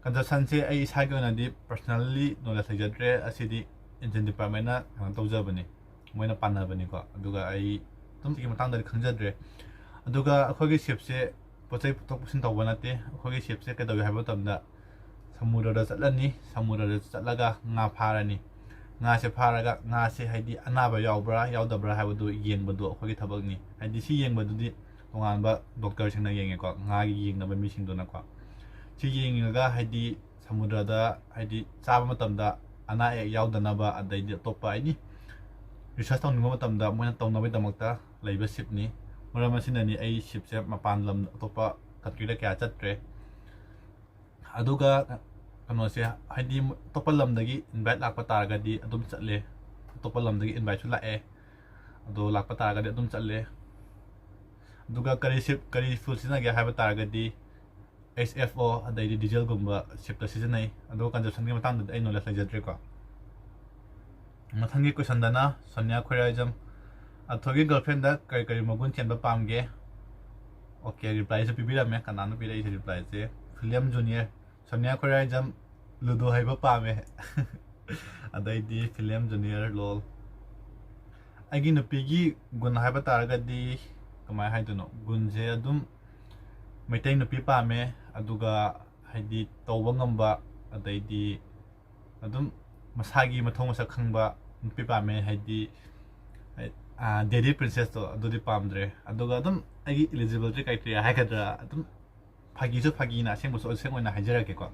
ꯀꯟꯖꯞꯁꯟꯁꯦ ꯑꯩ ꯏꯁꯥꯒꯤ ꯑꯣꯏꯅꯗꯤ ꯄꯔꯁꯅꯦꯜꯂꯤ ꯅꯣꯂꯦꯖ ꯂꯩꯖꯗ꯭ꯔꯦ꯫ ꯑꯁꯤꯗꯤ ꯏꯟꯖꯤꯟ ꯗꯤꯄꯥꯔꯠꯃꯦꯟꯅ ꯀꯩꯅꯣ ꯇꯧꯖꯕꯅꯤ, ꯃꯣꯏꯅ ꯄꯥꯟꯅꯕꯅꯤꯀꯣ꯫ ꯑꯗꯨꯒ ꯑꯩ ꯑꯗꯨꯝ ꯁꯤꯒꯤ ꯃꯇꯥꯡꯗꯗꯤ ꯈꯪꯖꯗ꯭ꯔꯦ꯫ ꯑꯗꯨꯒ ꯑꯩꯈꯣꯏꯒꯤ ꯁꯤꯞꯁꯦ ꯄꯣꯠ ꯆꯩ ꯄꯨꯊꯣꯛ ꯄꯨꯁꯤꯟ ꯇꯧꯕ ꯅꯠꯇꯦ꯫ ꯑꯩꯈꯣꯏꯒꯤ ꯁꯤꯞꯁꯦ ꯀꯩꯗꯧꯏ ꯍꯥꯏꯕ ꯃꯇꯝꯗ, ꯁꯃꯨꯗ꯭ꯔꯗ ꯆꯠꯂꯅꯤ꯫ ꯁꯃꯨꯗ꯭ꯔꯗ ꯆꯠꯂꯒ ꯉꯥ ꯐꯥꯔꯅꯤ꯫ ꯉꯥꯁꯦ ꯐꯥꯔꯒ ꯉꯥꯁꯦ ꯍꯥꯏꯗꯤ ꯑꯅꯥꯕ ꯌꯥꯎꯕ꯭ꯔꯥ ꯌꯥꯎꯗꯕ꯭ꯔꯥ ꯍꯥꯏꯕꯗꯨ ꯌꯦꯡꯕꯗꯣ ꯑꯩꯈꯣꯏꯒꯤ ꯊꯕꯛꯅꯤ꯫ ꯍꯥꯏꯗꯤ ꯁꯤ ꯌꯦꯡꯕꯗꯨꯗꯤ ꯇꯣꯉꯥꯟꯕ ꯗꯣꯛꯇꯔꯁꯤꯡꯅ ꯌꯦꯡꯉꯦꯀꯣ, ꯉꯥꯒꯤ ꯌꯦꯡꯅꯕ ꯃꯤꯁꯤꯡꯗꯨꯅꯀꯣ꯫ ꯁꯤ ꯌꯦꯡꯉꯒ ꯍꯥꯏꯗꯤ ꯁꯃꯨꯗ꯭ꯔꯗ ꯍꯥꯏꯗꯤ ꯆꯥꯕ ꯃꯇꯝꯗ ꯑꯅꯥ ꯑꯌꯦꯛ ꯌꯥꯎꯗꯅꯕ, ꯑꯗꯩꯗꯤ ꯑꯇꯣꯞꯄ ꯑꯦꯅꯤ ꯔꯤꯁꯔꯁ ꯇꯧꯅꯤꯡꯕ ꯃꯇꯝꯗ ꯃꯣꯏꯅ ꯇꯧꯅꯕꯒꯤꯗꯃꯛꯇ ꯂꯩꯕ ꯁꯤꯞꯅꯤ꯫ ꯃꯔꯝ ꯑꯁꯤꯅꯅꯤ ꯑꯩ ꯁꯤꯞꯁꯦ ꯃꯄꯥꯟ ꯂꯝ ꯑꯇꯣꯞꯄ ꯀꯟꯇ꯭ꯔꯤꯗ ꯀꯌꯥ ꯆꯠꯇ꯭ꯔꯦ꯫ ꯑꯗꯨꯒ ꯀꯩꯅꯣꯁꯦ, ꯍꯥꯏꯗꯤ ꯑꯇꯣꯞꯄ ꯂꯝꯗꯒꯤ ꯏꯟꯚꯥꯏꯠ ꯂꯥꯛꯄ ꯇꯥꯔꯒꯗꯤ ꯑꯗꯨꯝ ꯆꯠꯂꯦ꯫ ꯑꯇꯣꯞꯄ ꯂꯝꯗꯒꯤ ꯏꯟꯚꯥꯏꯠꯁꯨ ꯂꯥꯛꯑꯦ, ꯑꯗꯣ ꯂꯥꯛꯄ ꯇꯥꯔꯒꯗꯤ ꯑꯗꯨꯝ ꯆꯠꯂꯦ꯫ ꯑꯗꯨꯒ ꯀꯔꯤ ꯁꯤꯞ, ꯀꯔꯤ ꯐ꯭ꯌꯨꯜ ꯁꯤꯖꯤꯟꯅꯒꯦ ꯍꯥꯏꯕ ꯇꯥꯔꯒꯗꯤ, ꯑꯩꯆ ꯑꯦꯐ ꯑꯣ ꯑꯗꯩꯗꯤ ꯗꯤꯖꯦꯜꯒꯨꯝꯕ ꯁꯤꯞꯇ ꯁꯤꯖꯤꯟꯅꯩ꯫ ꯑꯗꯨꯒ ꯀꯟꯖꯞꯁꯟꯒꯤ ꯃꯇꯥꯡꯗꯗꯤ ꯑꯩ ꯅꯣꯂꯦꯖ ꯂꯩꯖꯗ꯭ꯔꯦꯀꯣ꯫ ꯃꯊꯪꯒꯤ ꯀꯣꯏꯁꯟꯗꯅ ꯁꯣꯅꯤꯌꯥ ꯈꯣꯏꯔꯥꯏꯖꯝ, ꯑꯊꯣꯏꯒꯤ ꯒꯔꯜꯐ꯭ꯔꯦꯟꯗ ꯀꯔꯤ ꯀꯔꯤ ꯃꯒꯨꯟ ꯆꯦꯟꯕ ꯄꯥꯝꯒꯦ? ꯑꯣꯀꯦ, ꯔꯤꯄ꯭ꯂꯥꯏꯁꯦ ꯄꯤꯕꯤꯔꯝꯃꯦ꯫ ꯀꯅꯥꯅꯣ ꯄꯤꯔꯛꯏꯁꯦ ꯔꯤꯄ꯭ꯂꯥꯏꯁꯦ? ꯐꯤꯂꯦꯝ ꯖꯨꯅꯤꯌꯔ꯫ ꯁꯣꯅꯤꯌꯥ ꯈꯣꯏꯔꯥꯏꯖꯝ ꯂꯨꯗꯣ ꯍꯩꯕ ꯄꯥꯝꯃꯦ꯫ ꯑꯗꯩꯗꯤ ꯐꯤꯂꯦꯝ ꯖꯨꯅꯤꯌꯔ ꯂꯣꯜ꯫ ꯑꯩꯒꯤ ꯅꯨꯄꯤꯒꯤ ꯒꯨꯟ ꯍꯥꯏꯕ ꯇꯥꯔꯒꯗꯤ ꯀꯃꯥꯏꯅ ꯍꯥꯏꯗꯣꯏꯅꯣ? ꯒꯨꯟꯁꯦ ꯑꯗꯨꯝ ꯃꯩꯇꯩ ꯅꯨꯄꯤ ꯄꯥꯝꯃꯦ, ꯑꯗꯨꯒ ꯍꯥꯏꯗꯤ ꯇꯧꯕ ꯉꯝꯕ, ꯑꯗꯩꯗꯤ ꯑꯗꯨꯝ ꯃꯁꯥꯒꯤ ꯃꯊꯧ ꯃꯁꯛ ꯈꯪꯕ ꯅꯨꯄꯤ ꯄꯥꯝꯃꯦ꯫ ꯍꯥꯏꯗꯤ, ꯗꯦꯗꯤ ꯄ꯭ꯔꯤꯟꯁꯦꯁꯇꯣ ꯑꯗꯨꯗꯤ ꯄꯥꯝꯗ꯭ꯔꯦ꯫ ꯑꯗꯨꯒ ꯑꯗꯨꯝ ꯑꯩꯒꯤ eligibility criteria ꯍꯥꯏꯒꯗ꯭ꯔꯥ, ꯑꯗꯨꯝ ꯐꯥꯒꯤꯁꯨ ꯐꯥꯒꯤꯅ ꯑꯁꯦꯡꯕꯁꯨ ꯑꯁꯦꯡꯕ ꯑꯣꯏꯅ ꯍꯥꯏꯖꯔꯛꯀꯦꯀꯣ꯫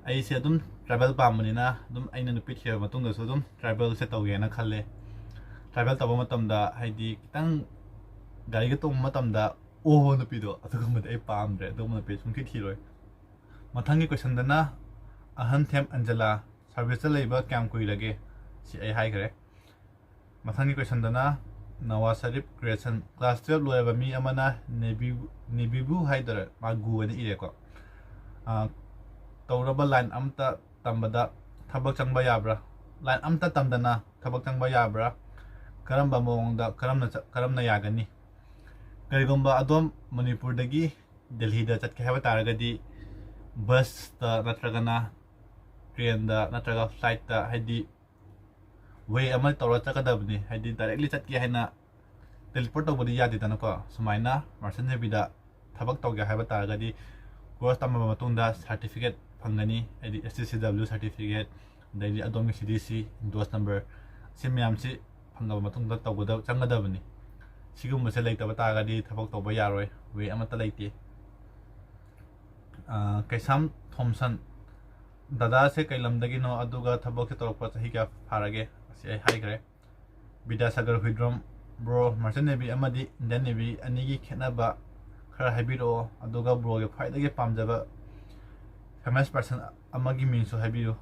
ꯑꯩꯁꯦ ꯑꯗꯨꯝ ꯇ꯭ꯔꯥꯏꯕꯦꯜ ꯄꯥꯝꯕꯅꯤꯅ ꯑꯗꯨꯝ ꯑꯩꯅ ꯅꯨꯄꯤ ꯊꯤꯔꯕ ꯃꯇꯨꯡꯗꯁꯨ ꯑꯗꯨꯝ ꯇ꯭ꯔꯥꯏꯕꯦꯜꯁꯦ ꯇꯧꯒꯦꯅ ꯈꯜꯂꯦ꯫ ꯇ꯭ꯔꯥꯏꯕꯦꯜ ꯇꯧꯕ ꯃꯇꯝꯗ ꯍꯥꯏꯗꯤ ꯈꯤꯇꯪ ꯒꯥꯔꯤꯒ ꯇꯣꯡꯕ ꯃꯇꯝꯗ ꯑꯣ ꯅꯨꯄꯤꯗꯣ, ꯑꯗꯨꯒꯨꯝꯕꯗꯤ ꯑꯩ ꯄꯥꯝꯗ꯭ꯔꯦ꯫ ꯑꯗꯨꯒꯨꯝꯕ ꯅꯨꯄꯤ ꯁꯨꯡꯊꯤ ꯊꯤꯔꯣꯏ꯫ ꯃꯊꯪꯒꯤ ꯀꯣꯏꯁꯟꯗꯅ ꯑꯍꯟꯊꯦꯝ ꯑꯟꯖꯂꯥ, ꯁꯥꯔꯚꯤꯁꯇ ꯂꯩꯕ ꯀꯌꯥꯝ ꯀꯨꯏꯔꯒꯦ? ꯁꯤ ꯑꯩ ꯍꯥꯏꯈ꯭ꯔꯦ꯫ ꯃꯊꯪꯒꯤ ꯀꯣꯏꯁꯟꯗꯅ ꯅꯋꯥ ꯁꯔꯤꯞ ꯀ꯭ꯔꯤꯌꯦꯁꯟ, ꯀ꯭ꯂꯥꯁ ꯇꯨꯌꯦꯜꯞ ꯂꯣꯏꯔꯕ ꯃꯤ ꯑꯃꯅ ꯅꯦꯕꯤ, ꯅꯦꯕꯤꯕꯨ ꯍꯥꯏꯗꯣꯏꯔꯥ, ꯃꯥ ꯒꯨ ꯍꯥꯏꯅ ꯏꯔꯦꯀꯣ꯫ ꯑꯥ, ꯇꯧꯔꯕ line ꯑꯃꯇ ꯇꯝꯕꯗ ꯊꯕꯛ ꯆꯪꯕ ꯌꯥꯕ꯭ꯔꯥ? Line ꯑꯃꯇ ꯇꯝꯗꯅ ꯊꯕꯛ ꯆꯪꯕ ꯌꯥꯕ꯭ꯔꯥ? ꯀꯔꯝꯕ ꯃꯑꯣꯡꯗ, ꯀꯔꯝꯅ ꯆ-, ꯀꯔꯝꯅ ꯌꯥꯒꯅꯤ? ꯀꯔꯤꯒꯨꯝꯕ ꯑꯗꯣꯝ ꯃꯅꯤꯄꯨꯔꯗꯒꯤ ꯗꯦꯜꯍꯤꯗ ꯆꯠꯀꯦ ꯍꯥꯏꯕ ꯇꯥꯔꯒꯗꯤ, busꯇ ꯅꯠꯇ꯭ꯔꯒꯅ trainꯗ ꯅꯠꯇ꯭ꯔꯒ flightꯇ, ꯍꯥꯏꯗꯤ way ꯑꯃ ꯇꯧꯔ ꯆꯠꯀꯗꯕꯅꯤ꯫ ꯍꯥꯏꯗꯤ directly ꯆꯠꯀꯦ ꯍꯥꯏꯅ teleport ꯇꯧꯕꯗꯤ ꯌꯥꯗꯦꯗꯅꯀꯣ꯫ ꯁꯨꯃꯥꯏꯅ Merchant Navyꯗ ꯊꯕꯛ ꯇꯧꯒꯦ ꯍꯥꯏꯕ ꯇꯥꯔꯒꯗꯤ, course ꯇꯝꯃꯕ ꯃꯇꯨꯡꯗ certificate ꯐꯪꯒꯅꯤ, ꯍꯥꯏꯗꯤ S T C W certificate, ꯑꯗꯩꯗꯤ ꯑꯗꯣꯝꯒꯤ C D C endorse number, ꯁꯤ ꯃꯌꯥꯝꯁꯤ ꯐꯪꯉꯕ ꯃꯇꯨꯡꯗ ꯇꯧꯒꯗꯕ, ꯆꯪꯒꯗꯕꯅꯤ꯫ ꯁꯤꯒꯨꯝꯕꯁꯦ ꯂꯩꯇꯕ ꯇꯥꯔꯒꯗꯤ ꯊꯕꯛ ꯇꯧꯕ ꯌꯥꯔꯣꯏ, way ꯑꯃꯠꯇ ꯂꯩꯇꯦ꯫ ꯑꯥ, ꯀꯩꯁꯥꯝ ꯊꯣꯝꯁꯟ, ꯗꯗꯥꯁꯦ ꯀꯩ ꯂꯝꯗꯒꯤꯅꯣ, ꯑꯗꯨꯒ ꯊꯕꯛꯁꯦ ꯇꯧꯔꯛꯄ ꯆꯍꯤ ꯀꯌꯥ ꯐꯥꯔꯒꯦ? ꯑꯁꯤ ꯑꯩ ꯍꯥꯏꯈ꯭ꯔꯦ꯫ Vidyasagar Huidrom, bro, Merchant Navy ꯑꯃꯗꯤ Indian Navy ꯑꯅꯤꯒꯤ ꯈꯦꯠꯅꯕ ꯈꯔ ꯍꯥꯏꯕꯤꯔꯛꯑꯣ, ꯑꯗꯨꯒ broꯒꯤ ꯈ꯭ꯋꯥꯏꯗꯒꯤ ꯄꯥꯝꯖꯕ famous person ꯑꯃꯒꯤ ꯃꯤꯡꯁꯨ ꯍꯥꯏꯕꯤꯌꯨ꯫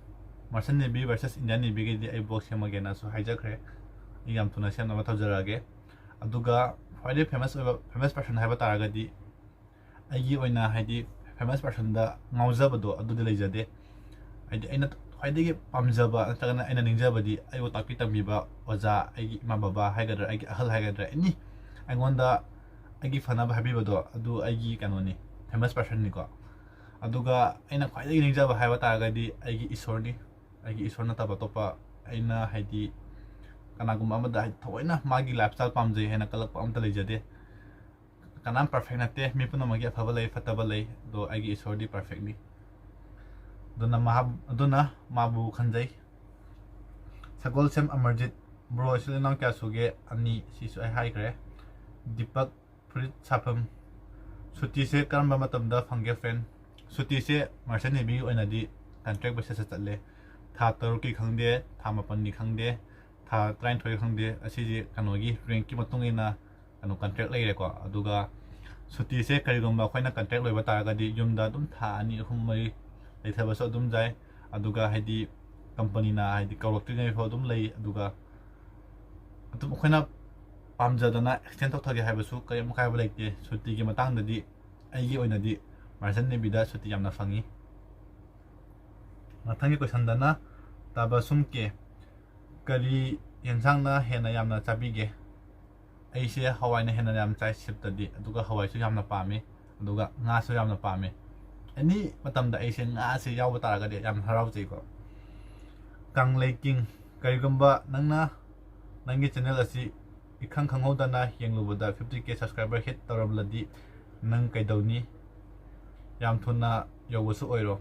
Merchant Navy versus Indian Navyꯒꯤꯗꯤ ꯑꯩ vlog ꯁꯦꯝꯃꯒꯦꯅꯁꯨ ꯍꯥꯏꯖꯈ꯭ꯔꯦ, ꯑꯩ ꯌꯥꯝ ꯊꯨꯅ ꯁꯦꯝꯅꯕ ꯇꯧꯖꯔꯛꯑꯒꯦ꯫ ꯑꯗꯨꯒ ꯈ꯭ꯋꯥꯏꯗꯒꯤ famous ꯑꯣꯏꯕ, famous person ꯍꯥꯏꯕ ꯇꯥꯔꯒꯗꯤ, ꯑꯩꯒꯤ ꯑꯣꯏꯅ, ꯍꯥꯏꯗꯤ, famous personꯗ ꯉꯥꯎꯖꯕꯗꯣ ꯑꯗꯨꯗꯤ ꯂꯩꯖꯗꯦ꯫ ꯍꯥꯏꯗꯤ, ꯑꯩꯅ ꯈ꯭ꯋꯥꯏꯗꯒꯤ ꯄꯥꯝꯖꯕ ꯅꯠꯇ꯭ꯔꯒꯅ ꯑꯩꯅ ꯅꯤꯡꯖꯕꯗꯤ ꯑꯩꯕꯨ ꯇꯥꯛꯄꯤ ꯇꯝꯕꯤꯕ ꯑꯣꯖꯥ, ꯑꯩꯒꯤ ꯏꯃꯥ ꯕꯕꯥ ꯍꯥꯏꯒꯗ꯭ꯔꯥ, ꯑꯩꯒꯤ ꯑꯍꯜ ꯍꯥꯏꯒꯗ꯭ꯔꯥ, any, ꯑꯩꯉꯣꯟꯗ ꯑꯩꯒꯤ ꯐꯅꯕ ꯍꯥꯏꯕꯤꯕꯗꯣ, ꯑꯗꯨ ꯑꯩꯒꯤ ꯀꯩꯅꯣꯅꯤ, famous personꯅꯤꯀꯣ꯫ ꯑꯗꯨꯒ ꯑꯩꯅ ꯈ꯭ꯋꯥꯏꯗꯒꯤ ꯅꯤꯡꯖꯕ ꯍꯥꯏꯕ ꯇꯥꯔꯒꯗꯤ ꯑꯩꯒꯤ ꯏꯁꯣꯔꯅꯤ꯫ ꯑꯩꯒꯤ ꯏꯁꯣꯔ ꯅꯠꯇꯕ ꯑꯇꯣꯞꯄ ꯑꯩꯅ, ꯍꯥꯏꯗꯤ, ꯀꯅꯥꯒꯨꯝꯕ ꯑꯃꯗ, ꯍꯥꯏꯗꯤ, ꯊꯑꯣꯏꯅ ꯃꯥꯒꯤ lifestyle ꯄꯥꯝꯖꯩ ꯍꯥꯏꯅ ꯀꯜꯂꯛꯄ ꯑꯝꯇ ꯂꯩꯖꯗꯦ꯫ ꯀꯅꯥꯝ perfect ꯅꯠꯇꯦ, ꯃꯤ ꯄꯨꯝꯅꯃꯛꯀꯤ ꯑꯐꯕ ꯂꯩ, ꯐꯠꯇꯕ ꯂꯩ, ꯑꯗꯣ ꯑꯩꯒꯤ ꯏꯁꯣꯔꯗꯤ perfectꯅꯤ꯫ ꯑꯗꯨꯅ ꯃꯍꯥꯛ, ꯑꯗꯨꯅ ꯃꯥꯕꯨ ꯈꯟꯖꯩ꯫ ꯁꯒꯣꯜꯁꯦꯝ ꯑꯃꯔꯖꯤꯠ, bro, ꯏꯆꯤꯜ ꯏꯅꯥꯎ ꯀꯌꯥ ꯁꯨꯒꯦ? ꯑꯅꯤ, ꯁꯤꯁꯨ ꯑꯩ ꯍꯥꯏꯈ꯭ꯔꯦ꯫ ꯗꯤꯄꯛ, ꯐꯨꯔꯤꯠ ꯁꯥꯐꯝ, ꯁꯨꯇꯤꯁꯦ ꯀꯔꯝꯕ ꯃꯇꯝꯗ ꯐꯪꯒꯦ, friend? ꯁꯨꯇꯤꯁꯦ Merchant Navyꯒꯤ ꯑꯣꯏꯅꯗꯤ contract basisꯇ ꯆꯠꯂꯦ꯫ ꯊꯥ ꯇꯔꯨꯛꯀꯤ ꯈꯪꯗꯦ, ꯊꯥ ꯃꯥꯄꯟꯒꯤ ꯈꯪꯗꯦ, ꯊꯥ ꯇꯔꯥꯅꯤꯊꯣꯏ ꯈꯪꯗꯦ, ꯑꯁꯤꯁꯦ ꯀꯩꯅꯣꯒꯤ, rankꯀꯤ ꯃꯇꯨꯡ ꯏꯟꯅ ꯀꯩꯅꯣ, contract ꯂꯩꯔꯦꯀꯣ꯫ ꯑꯗꯨꯒ ꯁꯨꯇꯤꯁꯦ ꯀꯔꯤꯒꯨꯝꯕ ꯑꯩꯈꯣꯏꯅ contract ꯂꯣꯏꯕ ꯇꯥꯔꯒꯗꯤ ꯌꯨꯝꯗ ꯑꯗꯨꯝ ꯊꯥ ꯑꯅꯤ, ꯑꯍꯨꯝ, ꯃꯔꯤ ꯂꯩꯊꯕꯁꯨ ꯑꯗꯨꯝ ꯌꯥꯏ꯫ ꯑꯗꯨꯒ, ꯍꯥꯏꯗꯤ, companyꯅ, ꯍꯥꯏꯗꯤ, ꯀꯧꯔꯛꯇ꯭ꯔꯤꯉꯩ ꯐꯥꯎ ꯑꯗꯨꯝ ꯂꯩ꯫ ꯑꯗꯨꯒ ꯑꯗꯨꯝ ꯑꯩꯈꯣꯏꯅ ꯄꯥꯝꯖꯗꯅ extend ꯇꯧꯊꯒꯦ ꯍꯥꯏꯕꯁꯨ ꯀꯔꯤꯝ ꯑꯀꯥꯏꯕ ꯂꯩꯇꯦ꯫ ꯁꯨꯇꯤꯒꯤ ꯃꯇꯥꯡꯗꯗꯤ ꯑꯩꯒꯤ ꯑꯣꯏꯅꯗꯤ Merchant Navyꯗ ꯁꯨꯇꯤ ꯌꯥꯝꯅ ꯐꯪꯉꯤ꯫ ꯃꯊꯪꯒꯤ ꯀꯣꯏꯁꯟꯗꯅ ꯇꯥꯕꯁꯨꯝ ꯀꯦ, ꯀꯔꯤ ꯌꯦꯟꯁꯥꯡꯅ ꯍꯦꯟꯅ ꯌꯥꯝꯅ ꯆꯥꯕꯤꯒꯦ? ꯑꯩꯁꯦ ꯍꯋꯥꯏꯅ ꯍꯦꯟꯅ ꯌꯥꯝ ꯆꯥꯏ ꯁꯤꯞꯇꯗꯤ, ꯑꯗꯨꯒ ꯍꯋꯥꯏꯁꯨ ꯌꯥꯝꯅ ꯄꯥꯝꯃꯤ, ꯑꯗꯨꯒ ꯉꯥꯁꯨ ꯌꯥꯝꯅ ꯄꯥꯝꯃꯤ꯫ ꯑꯦꯅꯤ ꯃꯇꯝꯗ ꯑꯩꯁꯦ ꯉꯥꯁꯦ ꯌꯥꯎꯕ ꯇꯥꯔꯒꯗꯤ ꯌꯥꯝ ꯍꯔꯥꯎꯖꯩꯀꯣ꯫ ꯀꯪꯂꯩ ꯀꯤꯡ, ꯀꯔꯤꯒꯨꯝꯕ ꯅꯪꯅ ꯅꯪꯒꯤ ꯆꯦꯅꯦꯜ ꯑꯁꯤ ꯏꯈꯪ ꯈꯪꯍꯧꯗꯅ ꯌꯦꯡꯂꯨꯕꯗ ꯐꯤꯐꯇꯤ ꯀꯦ ꯁꯕꯁꯀ꯭ꯔꯥꯏꯕꯔ ꯍꯤꯠ ꯇꯧꯔꯕꯗꯤ ꯅꯪ ꯀꯩꯗꯧꯅꯤ? ꯌꯥꯝ ꯊꯨꯅ ꯌꯧꯕꯁꯨ ꯑꯣꯏꯔꯣ꯫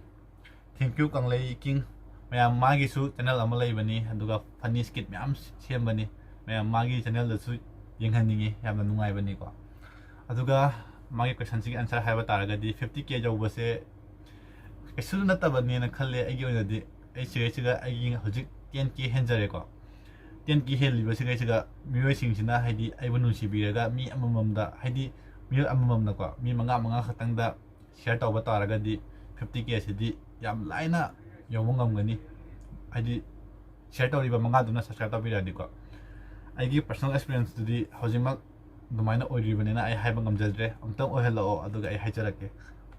Thank you ꯀꯪꯂꯩ ꯀꯤꯡ꯫ ꯃꯌꯥꯝ, ꯃꯥꯒꯤꯁꯨ ꯆꯦꯅꯦꯜ ꯑꯃ ꯂꯩꯕꯅꯤ, ꯑꯗꯨꯒ ꯐꯅꯤ ꯁ꯭ꯀꯤꯠ ꯃꯌꯥꯝ ꯁꯦꯝꯕꯅꯤ꯫ ꯃꯌꯥꯝ ꯃꯥꯒꯤ ꯆꯦꯅꯦꯜꯗꯁꯨ ꯌꯦꯡꯍꯟꯅꯤꯡꯉꯤ, ꯌꯥꯝꯅ ꯅꯨꯡꯉꯥꯏꯕꯅꯤꯀꯣ꯫ ꯑꯗꯨꯒ ꯃꯥꯒꯤ ꯀꯣꯏꯁꯟꯁꯤꯒꯤ ꯑꯟꯁꯔ ꯍꯥꯏꯕ ꯇꯥꯔꯒꯗꯤ ꯐꯤꯐꯇꯤ ꯀꯦ ꯌꯧꯕꯁꯦ ꯀꯩꯁꯨ ꯅꯠꯇꯕꯅꯦꯅ ꯈꯜꯂꯦ ꯑꯩꯒꯤ ꯑꯣꯏꯅꯗꯤ꯫ ꯑꯩ ꯁꯤꯒꯩꯁꯤꯒ ꯑꯩꯒꯤ ꯍꯧꯖꯤꯛ ꯇꯦꯟ ꯀꯦ ꯍꯦꯟꯖꯔꯦꯀꯣ꯫ ꯇꯦꯟ ꯀꯦ ꯍꯦꯜꯂꯤꯕꯁꯤꯒꯩꯁꯤꯒ ꯃꯤꯑꯣꯏꯁꯤꯡꯁꯤꯅ ꯍꯥꯏꯗꯤ ꯑꯩꯕꯨ ꯅꯨꯡꯁꯤꯕꯤꯔꯒ ꯃꯤ ꯑꯃꯃꯝꯗ, ꯍꯥꯏꯗꯤ ꯃꯤꯑꯣꯏ ꯑꯃꯃꯝꯅꯀꯣ, ꯃꯤ ꯃꯉꯥ ꯃꯉꯥ ꯈꯛꯇꯪꯗ ꯁꯤꯌꯔ ꯇꯧꯕ ꯇꯥꯔꯒꯗꯤ ꯐꯤꯐꯇꯤ ꯀꯦ ꯁꯤꯗꯤ ꯌꯥꯝ ꯂꯥꯏꯅ ꯌꯧꯕ ꯉꯝꯒꯅꯤ꯫ ꯍꯥꯏꯗꯤ ꯁꯤꯌꯔ ꯇꯧꯔꯤꯕ ꯃꯉꯥꯗꯨꯅ ꯁꯕꯁꯀ꯭ꯔꯥꯏꯕ ꯇꯧꯕꯤꯔꯛꯑꯗꯤꯀꯣ꯫ ꯑꯩꯒꯤ ꯄꯔꯁꯣꯅꯦꯜ ꯑꯦꯛꯁꯄꯤꯔꯤꯌꯦꯟꯁꯇꯨꯗꯤ ꯍꯧꯖꯤꯛꯃꯛ ꯑꯗꯨꯃꯥꯏꯅ ꯑꯣꯏꯗ꯭ꯔꯤꯕꯅꯤꯅ ꯑꯩ ꯍꯥꯏꯕ ꯉꯝꯖꯗ꯭ꯔꯦ꯫ ꯑꯃꯨꯛꯇꯪ ꯑꯣꯏꯍꯜꯂꯛꯑꯣ, ꯑꯗꯨꯒ ꯑꯩ ꯍꯥꯏꯖꯔꯛꯀꯦ꯫